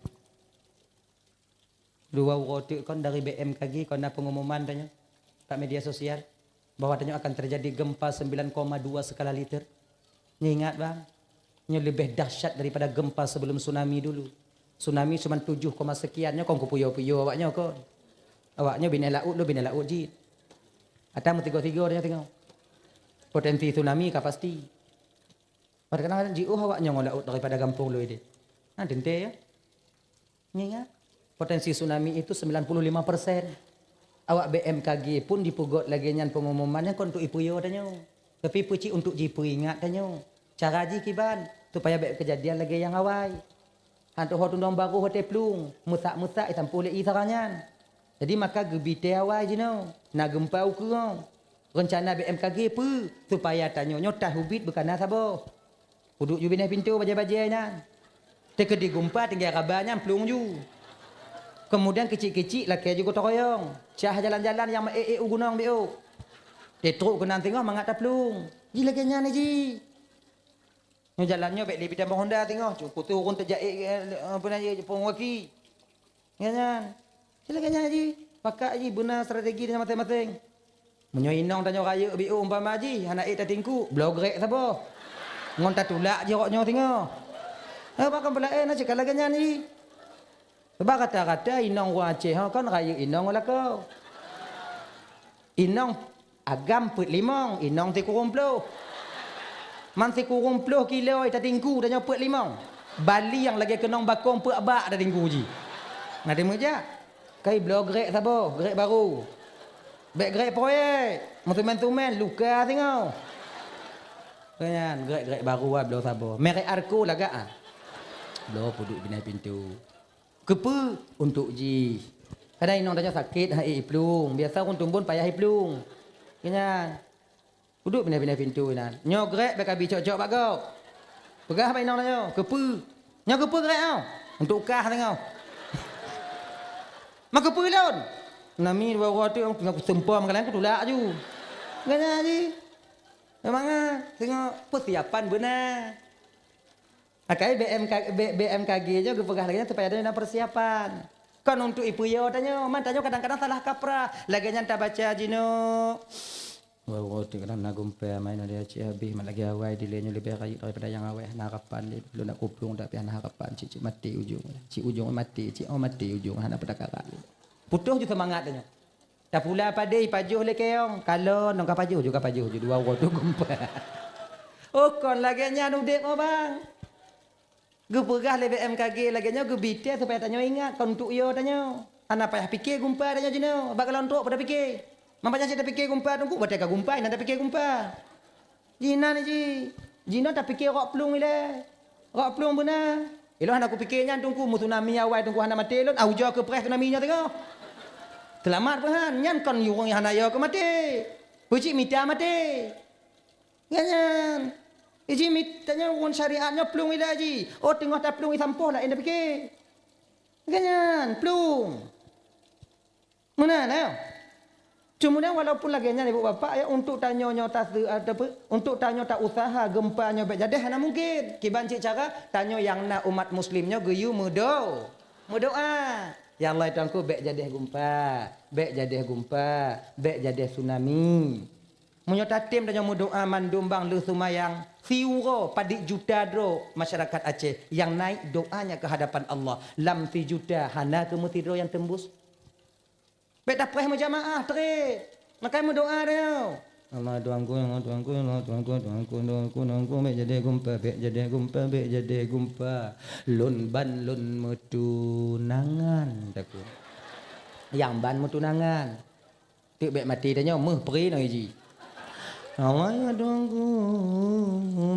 Dua uroe teuk kon dari B M K G kon na pengumuman tanyoe bak media sosial bahwa tanyoe akan terjadi gempa sembilan koma dua skala Richter. Nyoe ingat bang, Nyoe leubeh dahsyat daripada gempa sebelum tsunami dulu. Tsunami cuma tujuh koma sekian, nyoe kon kupuyo-puyo awak nyoe kon. Awak nyoe binéh laôt, lôn binéh laôt jih. Ata meusigoe-sigoe tanyoe singoh. Potensi tsunami ka pasti. Padahai kadang-kadang jiôh awak nyoe ngon laôt daripada gampông lôn idéh. Nah, teuntèe ya. Ngingat, potensi tsunami itu sembilan puluh lima persen. Awak B M K G pun jipeugöt lagèe nyan pengumuman nyan kon untuk ipuyo tanyoe. Tapi peucit untuk jipeuingat tanyoe. Cara jih kiban, supaya bèk keujadian lagèe nyang awai. Han teuho tunong barô watèe plueng, meusak-meusak jisampôh lé ie sara nyan. Jadi maka geubi tée awai jinoe, na geumpa ukeue. Reuncana B M K G peue? Supaya tanyoe nyoe tahubiet beukana saboh. Peuduek ju binéh pintoe bajèe-bajèe nyan. Teukeudi geumpa tinggai raba nyan plueng ju. Keumudian keuchik-keuchik lakèe ju gotong royong. Cah jalan-jalan nyang meuék-ék u gunong biôh. Teutrok keunan singoh mangat taplueng. Jih lagèe nyan jih. Nyoe jalan nyoe bèk lé bidan Honda singoh, cukôp teuh ureueng teujaék, eh, apa na, pengawaki. Nyan, nyan. Sila nyan jih, pakat jih beuna strategi tanyoe maséng-maséng. Meunyoe inong tanyoe rayeuk biôh umpama jih, hana ék tatingkuk, bloe grék saboh. Ngon tatulak jih rot nyoe singoh. Eh, pakon peulaén na cit ka lagèe nyan jih. Sabab rata-rata inong ureueng Aceh ho kon rayeuk inong ngon lakoe. Inong agam peuet limong, inong sikureueng ploh. Man sikureueng ploh kilo tatingkuk tanyoe peuet limong. Bali nyang lagèe keunong bakong peuet bak tatingkuk jih. Na teumeujak. Kai bloe grék saboh, grék barô. Bèk grék proyek, meutumen-tumen, luka singoh. Nyan, grék-grék barô ah, bloe saboh. Merek Arco lagak ah. Bloe peuduek binéh pintoe. Keupeue? Untuk jih. Kadang inong tanyoe sakét, han ék iplueng. Biasa ureueng tumbon payah iplueng. Nyan. Peuduek binéh-binéh pintoe inan. Nyoe grék bèk ka bi cok-cok bak gob. Peugah bak inong tanyoe, "Keupeue?" "Nyoe keupeue grék nyoe?" "Untuk kah singoh." "Ma keupeue lôn?" "Nami dua uroe teuk nyang kuseumpom kalian kutulak aju." Nyan jih. Memang ah, singoh persiapan beuna. Makanya B M K, B-, B M K G nyoe geupeugah lagèe nyan supaya droeneuh na persiapan. Kon untuk ipuyo tanyoe, man tanyoe kadang-kadang salah kaprah. Lagèe nyan tabaca jinoe. Wah, wah, teuk kadang na geumpa, main ada cit habéh, mat lagèe awai dilèe nyoe leubeh rayeuk daripada nyang awai, hana harapan lé. Lôn nak kuplueng tapi hana harapan, cit-cit maté ujong. Cit ujong maté, cit oh maté ujong, hana peutakaran lé. Putôh ju seumangat tanyoe. Tapula padé ipajoh lé kayong, kalon, nong ka pajoh ju, ka pajoh ju, dua uroe teuk geumpa. Oh, kon lagèe nyan udép, oh, bang. Geupeugah lé B M K G lagèe nyoe geubi tée supaya tanyoe ingat, kon untuk yo tanyoe. Hana payah pike geumpa tanyoe jinoe, bak kalon trok pada pike. Man payah cit tapike geumpa teungku, watèe ka geumpa, hana tapike geumpa. Jihnyan jih. Jinoe tapike rot plueng ilèe. Rot plueng beuna. Ilôn hana kupike nyan teungku, meu tsunami awai teungku hana maté lôn, ah, ujoe keu preh tsunami nyoe teungoh. Seulamat peuhan, nyan kon ureueng nyang hana yo keu maté. Peucit mita maté. Nyan nyan. Iji mit-, tanyoe ngon syariat nyoe plueng ilèe jih. Oh, teungoh taplueng isampoh laén tapike. Nyan nyan, plueng. Meunan, eh. Keumudian walaupun lagèe nyan, ibu bapak, ya, untuk tanyoe nyoe tase-, ataupun untuk tanyoe ta usaha geumpa nyoe bèk jadeh hana mungken. Kiban cit cara, tanyoe nyang na umat muslim nyoe geuyue meudo-, meudoa. Ya Allah, ya Tuhanku, bèk jadeh geumpa, bèk jadeh geumpa, bèk jadeh tsunami. Meunyoe tatem tanyoe meudoa mandum bang lheueh seumayang, siuroe padit juta droe masyarakat Aceh nyang naik doanya ke hadapan Allah. Lam sijuta hana keu meusidroe nyang teumbus. Bèk tapreh meujamaah trép. Maka meudoa tanyoe. Allah Tuhanku, Allah Tuhanku, Allah Tuhanku, Tuhanku, Tuhanku, Tuhanku, bèk jadeh geumpa, bèk jadeh geumpa, bèk jadeh geumpa. Lôn ban lôn meutunangan, takheun. Nyang ban meutunangan. Teuk bèk maté tanyoe, meuh pri ngon iji. Allah ya Tuhanku,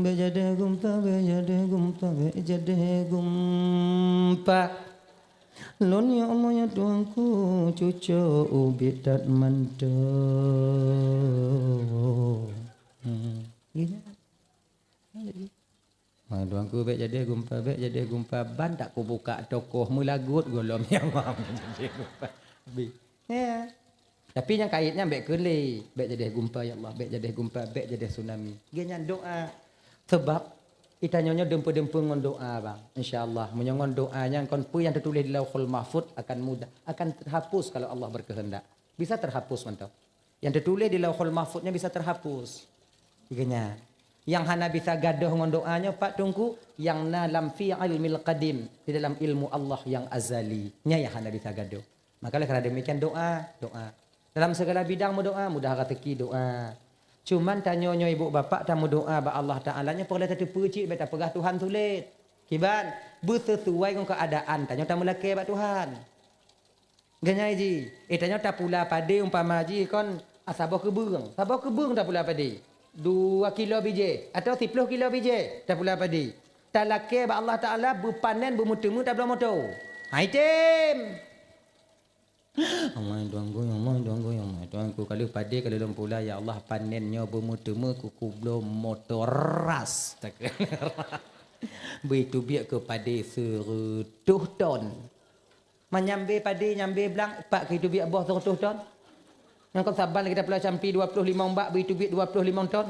bèk jadeh geumpa, bèk jadeh geumpa, bèk jadeh geumpa. Lôn ya Allah ya Tuhanku, cucok ubit that mantong. Hmm. Gini. Hai Tuhanku, bèk jadeh geumpa, bèk jadeh geumpa, ban tak kubuka toko meulagot gohlom ya Allah, bèk jadeh geumpa. Bi. Ya. Tapi nyang kait nyan bèk keu lé, bèk jadeh geumpa ya Allah, bèk jadeh geumpa, bèk jadeh tsunami. Geuh nyan doa. Sebab geutanyoe nyoe deumpeu-deumpeu ngon doa, bang. Insya Allah, meunyoe ngon doa nyan kon peue nyang teutuléh di Lauhul Mahfuz akan mudah, akan terhapus kalau Allah berkehendak. Bisa terhapus mantong. Nyang teutuléh di Lauhul Mahfuz nyan bisa terhapus. Geuh nyan. Nyang hana bisa gadôh ngon doa nyoe pat Teungku, nyang na lam fi ilmil qadim, di dalam ilmu Allah nyang azali. Nyan nyang hana bisa gadôh. Maka lé karena demikian doa, doa. Dalam segala bidang meudoa, mudah rezeki doa. Cuman tanyoe nyoe ibu bapak tameudoa bak Allah Taala nyoe peureulée tateupeue cit, bék tapeugah Tuhan sulet. Kiban, beusesuai ngon keuadaan tanyoe tameulakée bak Tuhan. Geunyai jih, eh, tanyoe tapula padé umpama jih kon, ah, saboh keubeueng. Saboh keubeueng tapula padé. Dua kilo bijéh atau siploh kilo bijéh tapula padé. Talakée bak Allah Taala beupanen beumeuteumé tabloe moto. Hai tem! Allah Tuhanku, ya Allah Tuhanku, ya Allah Tuhanku. Kalau padé kalau lom pula, ya Allah, panen nyoe beumeuteumé keu kubloe moto ras. Beuteubiet keu padé seureutôh ton. Manyambe padé, nyambe blang, pat keu teubiet boh seureutôh ton. Nyang kon saban lagée tapula campli dua ploh limong bak, beuteubiet dua ploh limong ton.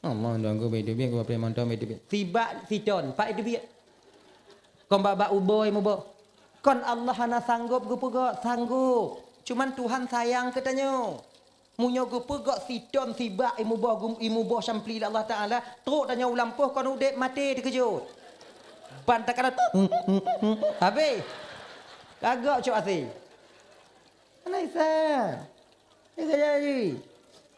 Allah dong geubi teubiet, geubi mantong bi teubiet. Sibak siton, pat teubiet. Kon bak-bak uboi muboh. Kon Allah hana sanggob geupeugah, sanggob. Cuman Tuhan sayang keu tanyoe. Meunyoe geupeugah siton sibak imuboh gum-, imuboh sampli lé Allah Taala, trok tanyoe u lampôh kon udeb maté teukeujot. Ban takana habéh. Kagok cok asé. Hana bisa. Bisa jadi.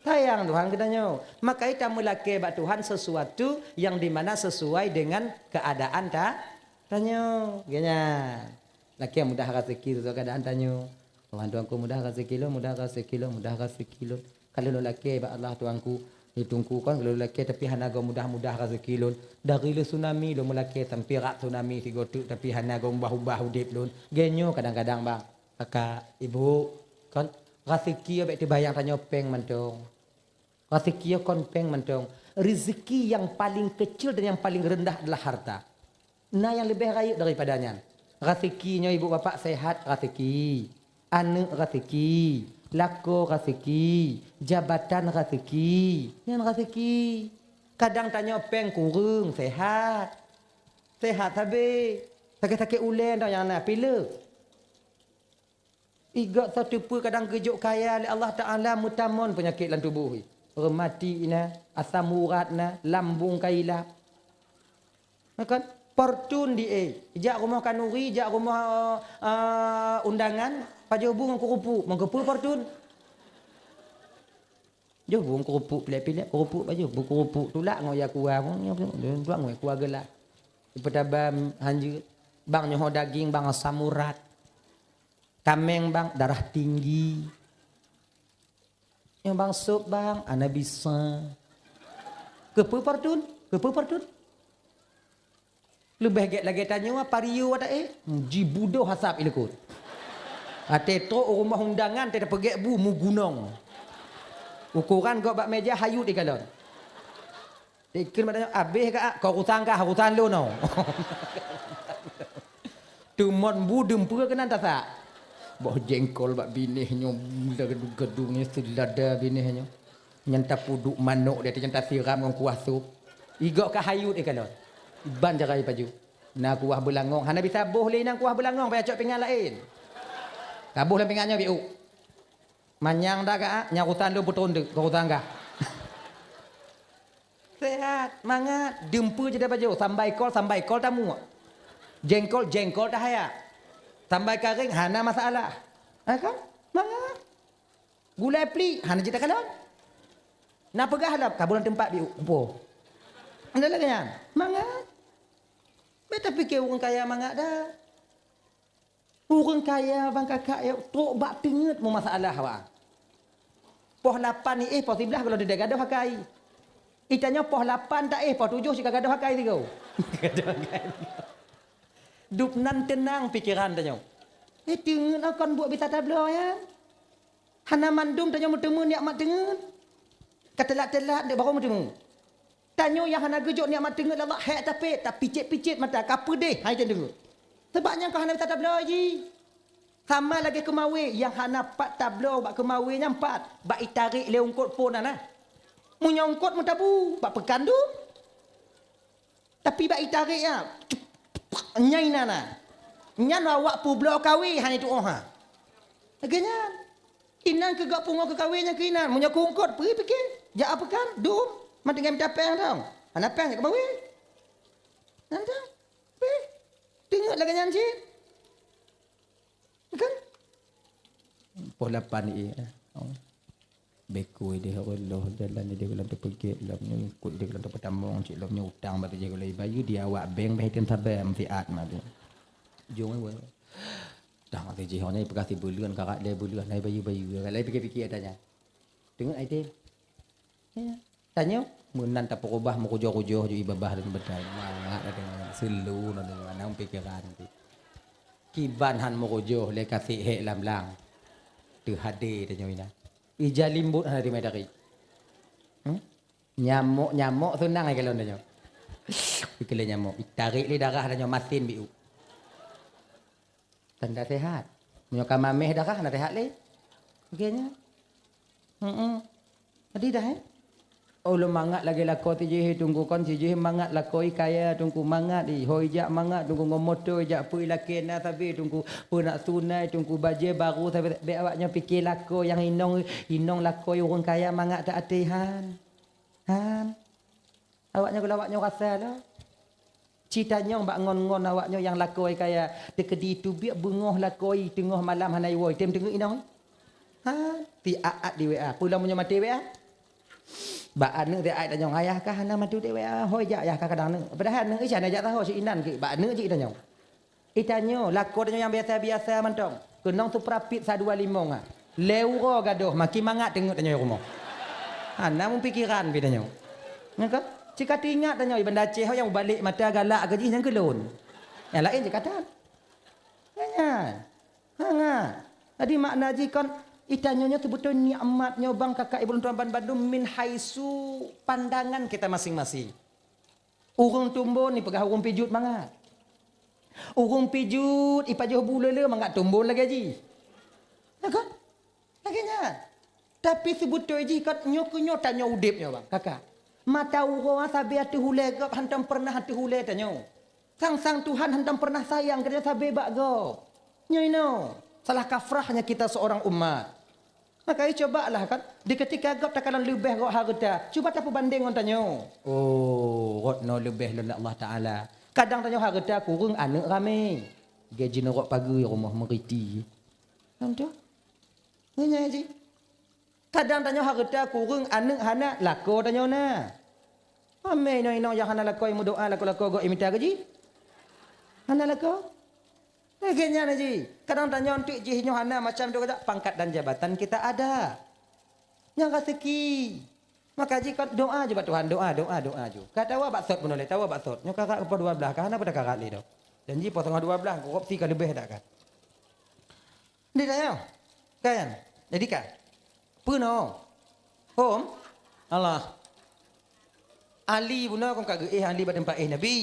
Sayang Tuhan keu tanyoe. Maka ita meulakée bak Tuhan sesuatu yang di mana sesuai dengan keadaan ta-, tanyoe. Geuhnyan. Lakée mudah rezeki sesuai keadaan tanyoe. Tuhan Tuhanku mudah rezeki lôn, mudah rezeki lôn, mudah rezeki lôn. Kalau lôn lakée bak Allah Tuhanku, di Teungku kon kalau lôn lakée tapi hana gob mudah-mudah rezeki lôn. Dari lé tsunami lôn meulakée sampai rak tsunami sigoe teuk tapi hana gob ubah-ubah udeb lôn. Geuhnyoe kadang-kadang bang. Kakak, ibu, kon raseuki bék teubayang tanyoe péng mantong. Raseuki kon péng mantong. Rezeki yang paling kecil dan yang paling rendah adalah harta. Na yang leubeh rayeuk daripada nyan. Raseuki nyoe ibu bapak sehat raseuki, aneuk raseuki, lakoe raseuki, jabatan raseuki, nyan raseuki. Kadang tanyoe péng kureueng sehat. Sehat sabe. Sakét-sakét ulée nyoe nyang na pileuk. Igob soe teupeue kadang geujok kaya lé Allah Taala meutamon peunyakét lam tuboh. Reumati na, asam urat na, lambung ka ilap. Na kan? Fortun di eh, jak rumoh kanuri, jak rumoh, eh, undangan, pajoh bu ngon keurupuk, meukeupeu fortun. Joh bu ngon keurupuk pilek-pilek, keurupuk pajoh, bu keurupuk tulak ngon ya kuah, tulak ngon ya kuah geulak. Ipeutaba hanjeuet, bang nyoe daging, bang asam urat. Kaméng bang darah tinggi. Nyoe bang sop bang, ana bisa. Keupeue fortun? Keupeue fortun? Leubeh gét lagée tanyoe apa riyu wata eh? Jibudoh asap ilikot. Até trok u rumoh undangan teupeugét bu mugunong. Ukoran gob bak meja hayut ikalon. Dikheun mak tanyoe, "Abéh ka, kau urusan kah, urusan lôn oh." Teumon bu deumpeu keunan tasak. Boh jengkol bak binéh nyoe, gedung-gedung nyoe, seulada binéh nyoe. Nyan tapuduk manok di ateueh, nyan tasiram ngon kuah sop. Igob ka hayut ikalon. Iban jarai paju. Na kuah beulangong, hana bisa boh lé nyan kuah beulangong, payah cok pingan laén. Taboh lam pingan nyoe biuk. Manyang dah ka, nyang urusan lôn putron deuk, keu urusan kah. Sehat, mangat, deumpeu jeuet pajoh, sambai kol, sambai kol tamuak. Jengkol, jengkol tahayak. Sambai karéng, hana masalah. Ha kan? Mangat. Gulai plik, hana jeuet takalon. Na peugah lom, ka bulan teumpat biuk, kumpul. Ada lagi nyan? Mangat. Beta pikir ureueng kaya mangat dah. Ureueng kaya bang kakak ya, trok bak teungeut meumasalah awak. Poh lapan iéh, poh siblaih kalau tidak gadoh akai. Itanyoe poh lapan tak éh, poh tujoh cit ka gadoh akai sigoe. Gadoh akai. Dub nan teunang pikeran tanyoe. Eh, teungeut kon buet bisa tabloe nyan. Hana mandum tanyoe meuteumé nikmat teungeut. Ka teulat-teulat dek barô meuteumé. Tanyoe nyang hana geujok nikmat teungeut lé Allah, hék tapét, tapicét-picét mata, ka peudeh hai teungeut. Sabab nyang ka hana bisa tabloe jih. Sama lagée keumawe nyang hana pat tabloe bak keumawe nyang pat, bak itarek lé eungkot phon na. Meunyoe eungkot meutabu, bak peukan dum. Tapi bak itarek nyan, nyan inan na. Nyan awak peubloe kawé hana tuoh ha. Lagée nyan. Inan keu gak pungo keu kawé nyan keu inan. Meunyoe keu eungkot, peue pike? Jak peukan, dum. Man tinggai mita péng dong. Hana péng jak keu bawée. Nyan dong. Beh. Teungeut lagée nyan cit. Kan? Poh lapan ie. Oh. Beku ideh Allah jalan ideh lam teupeugét lam nyoe, ikot ideh lam teupeutamong cit lam nyoe, utang bak teujaga lé bayeue di awak bank bah item sabe meusiat mah tu. Jong ai weh. Dah mati jih nyoe peugah sibuleuen karat lé buleuen lai bayeue-bayeue. Lai pikir-pikir ata nyan. Teungeut ai tem. Ya. Tanyoe, meunan tapeureubah meukujoh-kujoh ju ié babah dan beudai. Mangat na deungoe, seulu na deungoe, na pikeran pih. Kiban han meukujoh lé ka sihek lam lang. Teuhadé tanyoe inan. Ija limbot hana teumé tarék. Hmm? Nyamok-nyamok seunang ai kalon tanyoe. Pike lé nyamok, itarek lé darah tanyoe masin biu. Tanda sehat. Meunyoe ka mameh darah, hana sehat lé. Oke nyan. Heeh. Jadi dah, eh? Oh, lôn mangat lagée lakoe sijih Teungku kon, sijih mangat lakoe kaya Teungku, mangat i. Ho ijak mangat Teungku, ngon moto ijak, peue ilakée na sabe Teungku, peue nak sunai Teungku, bajée baru sabe, bék awak nyoe pike lakoe nyang inong, inong lakoe ureuëng kaya mangat teuaté han. Han. Awak nyoe, awak nyoe rasa lah. Ci tanyong bak ngon-ngon awak nyoe nyang lakoe kaya, teukeudi teubiet beungoh lakoe teungoh malam hana iwoe, tem teungeut inong. Ha, ti aat di W A. Peue lom meunyoe maté W A? Bak aneuk ti aat tanyong, "Ayah kah hana maté di W A?" "Hoi jak ayah kah kadang neuk." Padahai aneuk Isya na jak taho si inan ke bak aneuk jih tanyong. Itanyoe, lakoe tanyoe nyang biasa-biasa mantong. Keunong suprapit sa dua limong ah. Lhée uroe gadôh, makin mangat teungeut tanyoe rumoh. Hana meupikiran pi tanyoe. Nyan kan? Cit ka teuingat tanyoe, i Banda Aceh nyang mubalek mata galak keu jih nyang keu lôn. Nyang laén cit ka that. Nyan. Hangat. Jadi makna jih kon, itanyoe nyoe seubeutôi nikmat nyoe bang kakak ibu lôn tuan ban bandum min haitsu pandangan kita masing-masing. Ureuëng tumbon ipeugah ureuëng pijut mangat. Ureuëng pijut ipajoh bu le-le mangat tumbon lagée jih. Ya kan? Lagée nyan. Tapi seubeutôi jih kan nyoe keu nyoe tanyoe udeb nyoe bang, kakak. Mata uroe sabe ateueh ulée gob hantom peureunah ateueh ulée tanyoe. Sang-sang Tuhan hantom peureunah sayang keu tanyoe sabe bak gob. Nyoe inoe, salah kafrahnya kita seorang umat. Maka, eh, cobalah kan, di ketika gob takalon leubeh gob hareuta, cuba tapeubandeng ngon tanyoe. Oh, rot noe leubeh lom lé Allah Taala. Kadang tanyoe hareuta kureueng aneuk ramé. Gaji neurok pageue rumoh meuriti. Kan tu? Nyan jih. Kadang tanyoe hareuta kureueng aneuk hana, lakoe tanyoe na. Amé inong-inong nyang hana lakoe meudoa lakoe-lakoe gob imita gaji? Hana lakoe? Lagée nyan jih. Kadang tanyoe teuk jih nyoe hana macam tu kata, pangkat dan jabatan kita ada. Nyang raseuki. Maka jih kan doa je bak Tuhan, doa, doa, doa je. Ka tawa bak sot bunoe lé, tawa bak sot. Nyoe karat poh dua belas, ka hana peue takarat lé doh. Dan jih poh teungoh dua belas, korupsi ka leubeh dak kan. Di tanyoe. Kan? Jadi kan? Peunoh. Hom? Allah. Ali bunoe kon ka geuéh Ali bak teumpat éh Nabi.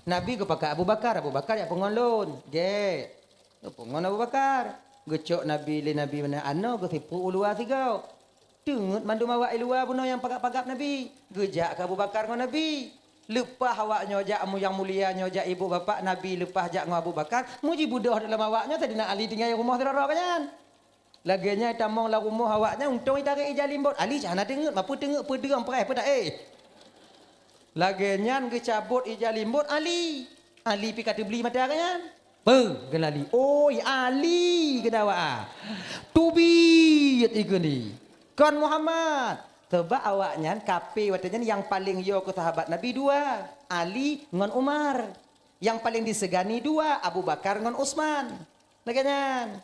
Nabi geupakat Abu Bakar, Abu Bakar jak peungon lôn. Gét. Geupeungon Abu Bakar. Geucok Nabi lé Nabi meunan anoe geusipeuet u luwa sigoe. Teungeut mandum awak i luwa bunoe nyang pagab-pagab Nabi. Geujak keu Abu Bakar ngon Nabi. Leupah awak nyoe jak mu-, nyang mulia nyoe jak ibu bapak Nabi leupah jak ngon Abu Bakar, muji beudôh dalam awak nyoe Saidina Ali tinggai rumoh sidroe nyan. Lagée nyan tamong lam rumoh awak nyan, untông itarek ija limbot. Ali cit hana teungeut, mapeue teungeut peudeueng preh peue taéh. Lagée nyan geucabot ija limbot Ali. Ali pih ka teubli mata geuh nyan. Beuh, geulali. Oi, Ali geudawaa. Teubiet ikheun di. Kon Muhammad. Sabab awak nyan kafé watée nyan nyang paleng yo keu sahabat Nabi dua, Ali ngon Umar. Nyang paleng disegani dua, Abu Bakar ngon Utsman. Lagée nyan.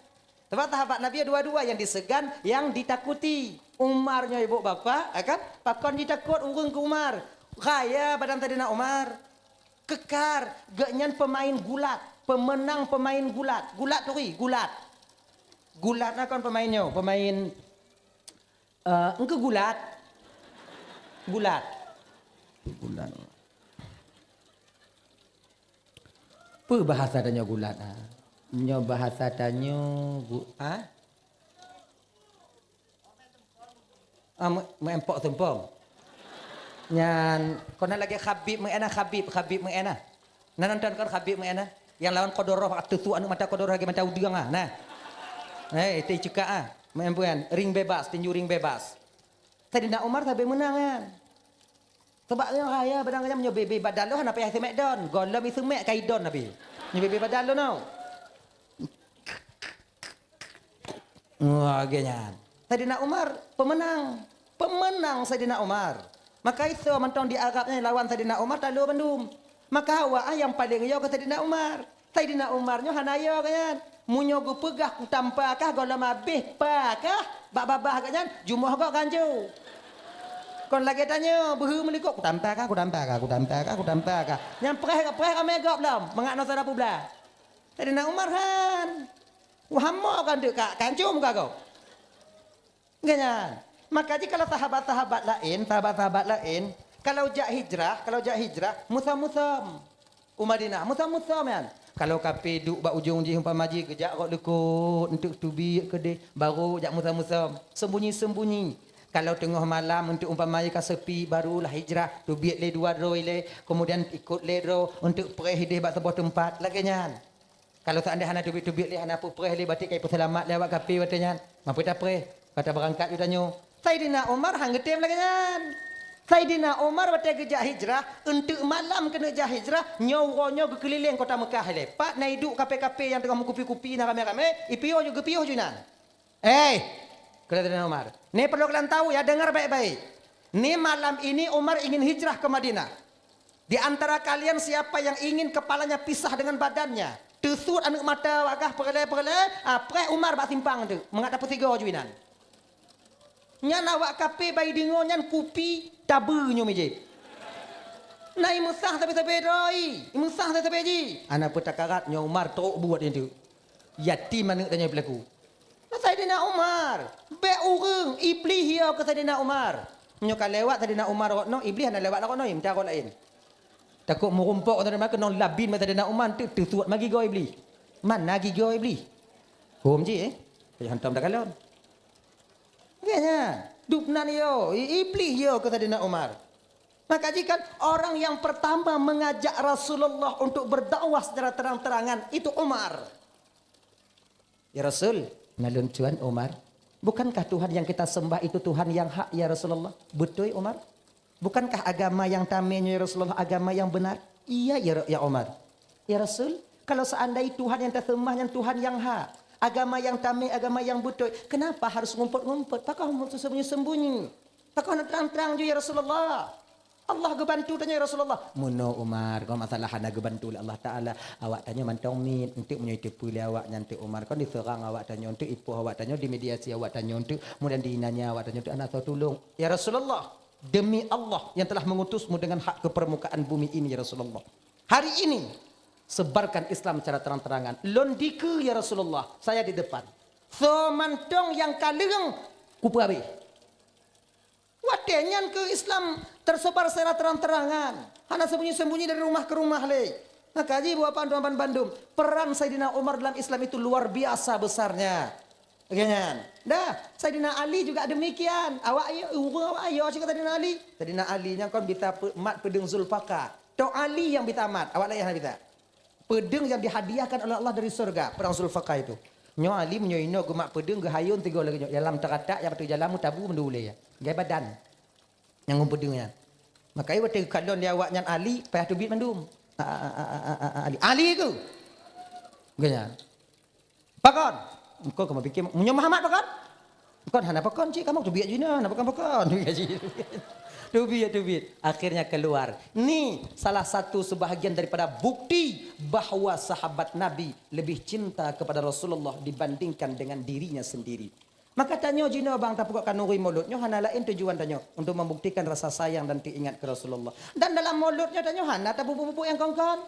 Sabab sahabat Nabi dua-dua nyang disegan, nyang ditakuti. Umar nyoe ibu bapak, ya kan? Pakon jitakot ureuëng keu Umar. Gaya badan Saidina Umar. Kekar, geuhnyan pemain gulat, pemenang pemain gulat. Gulat turi, gulat. Gulat na kon pemain nyoe, pemain, eh, engkeu gulat. Gulat. Gulat. Peue bahasa tanyoe gulat, ha? Nyoe bahasa tanyoe gu-, ha? Ah, meu-, meuempok sumpong. Nyan, kon na lagée Khabib meu'en na, Khabib, Khabib meu'en na. Na nonton kon Khabib meu'en na? Nyang lawan Kodoroh, atusu aneuk mata Kodoroh lagée mata udeueng ah, nah. Eh, itu cekak ah. Meu'en bukan, ring bebas, tinju ring bebas. Saidina Umar sabe meunang nyan. Sabab nyoe raya padang nyan, nyoe bebe badan lôn hana payah iseumek don, gohlom iseumek ka idon habéh. Nyoe bebe badan lôn nyoe. Wah, lagée nyan. Saidina Umar peumeunang. Peumeunang Saidina Umar. Maka isoe mantong di Arab nyan lawan Saidina Umar talo bandum. Maka awak nyang paleng yo keu Saidina Umar. Saidina Umar nyoe hana yo gobnyan. Meunyoe geupeugah kutampa kah gohlom abéh pa kah bak babah gobnyan, jumoh gob ganjo. Kon lagée tanyoe, beuhe meulikot, kutampa kah, kutampa kah, kutampa kah, kutampa kah. Nyang preh, preh ramé gob lom, mangat noe sara peublah. Saidina Umar han. Wah, hamo kan deuk ka, kancum ka gob. Gobnyan. Maka jih kalau sahabat-sahabat laén, sahabat-sahabat laén, kalau jak hijrah, kalau jak hijrah, musom-musom. U Madinah, musom-musom nyan. Kalau kafé duek bak ujong jih umpama jih geujak rot likot, eunteuk teubiet keudeh, barô jak musom-musom. Sembunyi-sembunyi. Kalau teungoh malam eunteuk umpama jih ka sepi, barulah hijrah, teubiet lé dua droe ilée, kemudian ikot lé droe, eunteuk preh ideh bak saboh teumpat, lagée nyan. Kalau seandai hana teubiet-teubiet lé, hana peupreh lé, batik ka ipeuseulamat lé awak kafé watée nyan. Mapue tapreh, ka tabeurangkat ju tanyoe. Saidina Umar han geutem lagée nyan. Saidina Umar watée geujak hijrah, eunteuk malam keuneuk jak hijrah, nyoe uroe nyoe geukeulileng kota Meukah ilée. Pat na iduek kafé-kafé nyang teungoh meukupi-kupi na ramé-ramé, ipiôh ju geupiôh ju inan. Eh, kata Saidina Umar, "Ni perlu kalian tahu ya, dengar baik-baik. Ni malam ini Umar ingin hijrah ke Madinah. Di antara kalian siapa yang ingin kepalanya pisah dengan badannya, teusuet aneuëk mata awak kah peureulée-peureulée, ah, preh Umar bak simpang tu, mangat tapeusigoe ju inan." Nyan awak kafé bai deungoe nyan kupi tabeue nyoe mijéh. Na imeusah sabe-sabe droe, imeusah sabe-sabe jih. Hana peutakarat nyoe Umar trok buet itu. Yatim aneuëk tanyoe pelaku. Saidina Umar, bék ureuëng, Iblih yo keu Saidina Umar. Meunyoe ka lewat Saidina Umar rot noe, Iblih hana lewat rot noe, meutarot laén. Takot meurumpok Saidina Umar, keunong labin bak Saidina Umar, teu-, teusuet ma gigoe Iblih. Mana gigoe Iblih? Hom jih, eh? Payah hantom takalon. Gobnyan, dubnan yo, i-, Iblih yo keu Saidina Umar. Maka jih kan orang yang pertama mengajak Rasulullah untuk berdakwah secara terang-terangan itu Umar. "Ya Rasul, na lôn tuan Umar, bukankah Tuhan yang kita sembah itu Tuhan yang hak, ya Rasulullah?" "Beutôi, Umar." "Bukankah agama yang tamé nyoe, ya Rasulullah, agama yang benar?" "Iya, ya, ya Umar." "Ya Rasul, kalau seandai Tuhan yang taseumah nyan Tuhan yang hak, agama yang tamé, agama yang beutôi, kenapa harus ngumpet-ngumpet? Pakon sembunyi-sembunyi? Pakon hana trang-trang ju, ya Rasulullah?" "Allah geubantu tanyoe, ya Rasulullah." "Meunoe Umar, kon masalah hana geubantu lé Allah Taala. Awak tanyoe mantong miet, eunteuk meunyoe iteupeue lé awak nyan teuk Umar, kon diseurang awak tanyoe, eunteuk ipoh awak tanyoe, dimediasi awak tanyoe, eunteuk mudah diinanya awak tanyoe, eunteuk hana soe tulông." "Ya Rasulullah, demi Allah yang telah mengutusmu dengan hak ke permukaan bumi ini, ya Rasulullah. Hari ini, sebarkan Islam secara terang-terangan. Lôn dikeue, ya Rasulullah, saya di depan. Soe mantong nyang ka leueng, kupeuhabéh." Watée nyan keuh Islam tersebar secara terang-terangan, hana sembunyi-sembunyi dari rumah ke rumah lé. Maka jih buah panduan bandum, peran Saidina Umar dalam Islam itu luar biasa besarnya. Oke nyan. Dah, Saidina Ali juga demikian. Awak ayo, ureuëng awak ayo cit keu Saidina Ali. Saidina Ali nyan kon bisa pe-, mat peudeueng Zulfikar. Tok Ali nyang bisa mat, awak laén hana bisa. Peudeueng nyang dihadiahkan oleh Allah dari syurga, peudeueng Zulfikar itu. Nyoe Ali meunyoe inoe geumat peudeueng geuhayôn tiga lagée nyoe, dalam teukatak nyang bak teuk jalan meutabu mandum ulée. Gai badan. Nyang ngon peudeueng nyan. Maka watée geukalon di awak nyan Ali, payah teubiet mandum. A, a, a, a, a, a, Ali. Ali keuh. Geuh nyan. Pakon? Engkau kamu pikir, meunyoe Muhammad pakon? Kon hana pakon cit, kamoe teubiet jih na, hana pakon-pakon. Teubiet jih. Teubiet, teubiet. Akhirnya keluar. Ni salah satu sebahagian daripada bukti bahwa sahabat Nabi lebih cinta kepada Rasulullah dibandingkan dengan dirinya sendiri. Maka tanyoe jinoe bang tapeugot khanuri Maulud nyoe hana laén tujuan tanyoe untuk membuktikan rasa sayang dan teuingat keu Rasulullah. Dan dalam Maulud nyoe tanyoe hana tapeubuet-buet nyang kon-kon.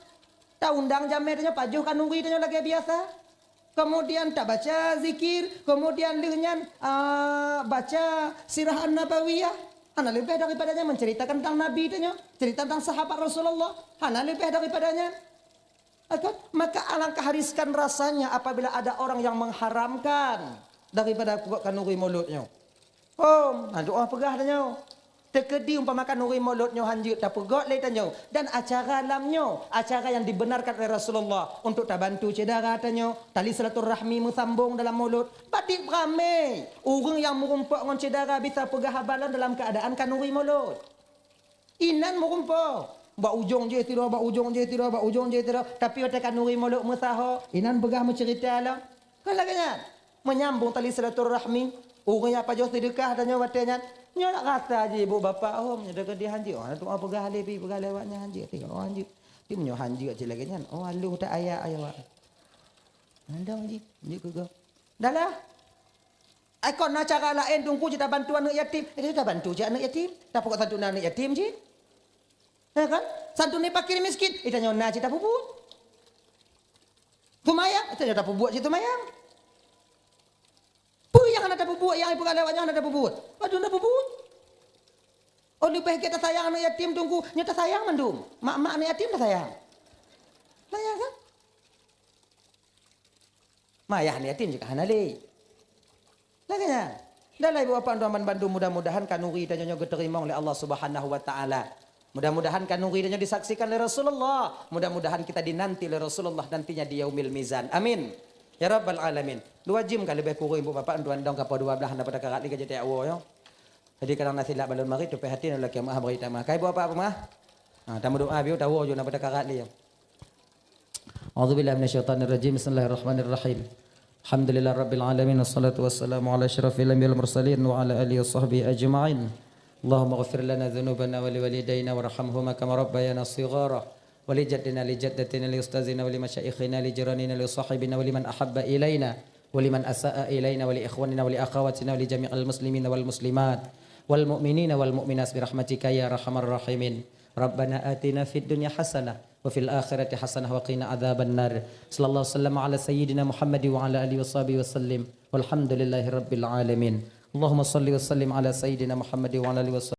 Taundang jamé tanyoe pajoh khanuri tanyoe lagée biasa. Kemudian tabaca zikir, kemudian lheueh nyan, a, baca sirah An-Nabawiyah. Hana leubeh daripada nyan menceritakan tentang Nabi tanyoe, cerita tentang sahabat Rasulullah. Hana leubeh daripada nyan. Kan? Maka alangkah riskan rasanya apabila ada orang yang mengharamkan daripada peugot khanuri Maulud nyoe. Hom, ha, doa peugah tanyoe. Teukeudi umpama khanuri Maulud nyoe hanjeuet tapeugot lé tanyoe dan acara lam nyoe, acara yang dibenarkan oleh Rasulullah untuk tabantu syedara tanyoe, tali silaturahmi meusambong dalam Maulud. Batik beramé, ureuëng nyang meurumpok ngon syedara bisa peugah haba lom dalam keuadaan khanuri Maulud. Inan meurumpok. Bak ujong jih tiroe, bak ujong jih tiroe, bak ujong jih tiroe. Tapi watée khanuri molok meusaho, inan peugah meuceurita lom. Kan lagée nyan. Menyambung tali silaturahmi. Ureuëng nyang pajoh seudeukah tanyoe watée nyan. Nyoe nak rasa jih ibu bapak, oh, meunyoe deungon dia hanjeuet. Oh, na tuha peugah lé pi, peugah lé awak nyan hanjeuet. Tengok, oh, hanjeuet. Tapi meunyoe hanjeuet cit lagée nyan. Oh, aloh that ayat ayat awak. Andong jih, hanjeuet keu gob. Dah lah. Ai kon na cara laén Teungku cit tabantu aneuëk yatim. Eh, tabantu cit aneuëk yatim. Tapeugot santunan aneuëk yatim cit. Ya kan? Santunan fakir miskin, eh, tanyoe na cit tapeubuet. Seumayang, eh, tanyoe tapeubuet cit seumayang. Peue nyang hana tapeubuet, nyang ipeugah lé awak nyan hana tapeubuet? Padum tapeubuet. Oh, leubeh gét tasayang aneuëk yatim Teungku, nyoe tasayang mandum. Mak-mak aneuëk yatim tasayang. Tasayang kan? Mayah aneuëk yatim jih ka hana lé. Lagée nyan. Dan lagée ibu bapak tuan bandum, mudah-mudahan khanuri tanyoe nyoe geuteurimong lé Allah Subhanahu wa Taala. Mudah-mudahan khanuri tanyoe disaksikan lé Rasulullah. Mudah-mudahan kita dinanti lé Rasulullah nantinya di Yaumil Mizan. Amin. Ya Rabbal Alamin. Dua jim ka leubeh kureueng ibu bapak tuan dong ka poh dua blaih na pada karat lé ka jiteuak woe nyoe. Jadi kadang na silap balon marit, tupée hati na laki maah beri tamah. Kai ibu bapak apa mah? Ha, tamu doa biu tawoe ju na pada karat lé. أعوذ بالله من الشيطان الرجيم. بسم الله الرحمن الرحيم. الحمد لله رب العالمين، والصلاة والسلام على أشرف الأنبياء والمرسلين وعلى آله وصحبه أجمعين. اللهم اغفر لنا ذنوبنا ولوالدينا وارحمهما كما ربيانا صغارا، ولجدنا لجدتنا لأستاذنا ولمشايخنا لجيراننا لصاحبنا ولمن أحب إلينا ولمن أساء إلينا ولإخواننا ولأخواتنا ولجميع المسلمين والمسلمات والمؤمنين والمؤمنات برحمتك يا أرحم الراحمين. ربنا آتنا في الدنيا حسنة وفي الآخرة حسنة وقنا عذاب النار. صلى الله وسلم على سيدنا محمد وعلى آله وصحبه وسلم. والحمد لله رب العالمين. اللهم صل وسلم على سيدنا محمد وعلى آله وصحبه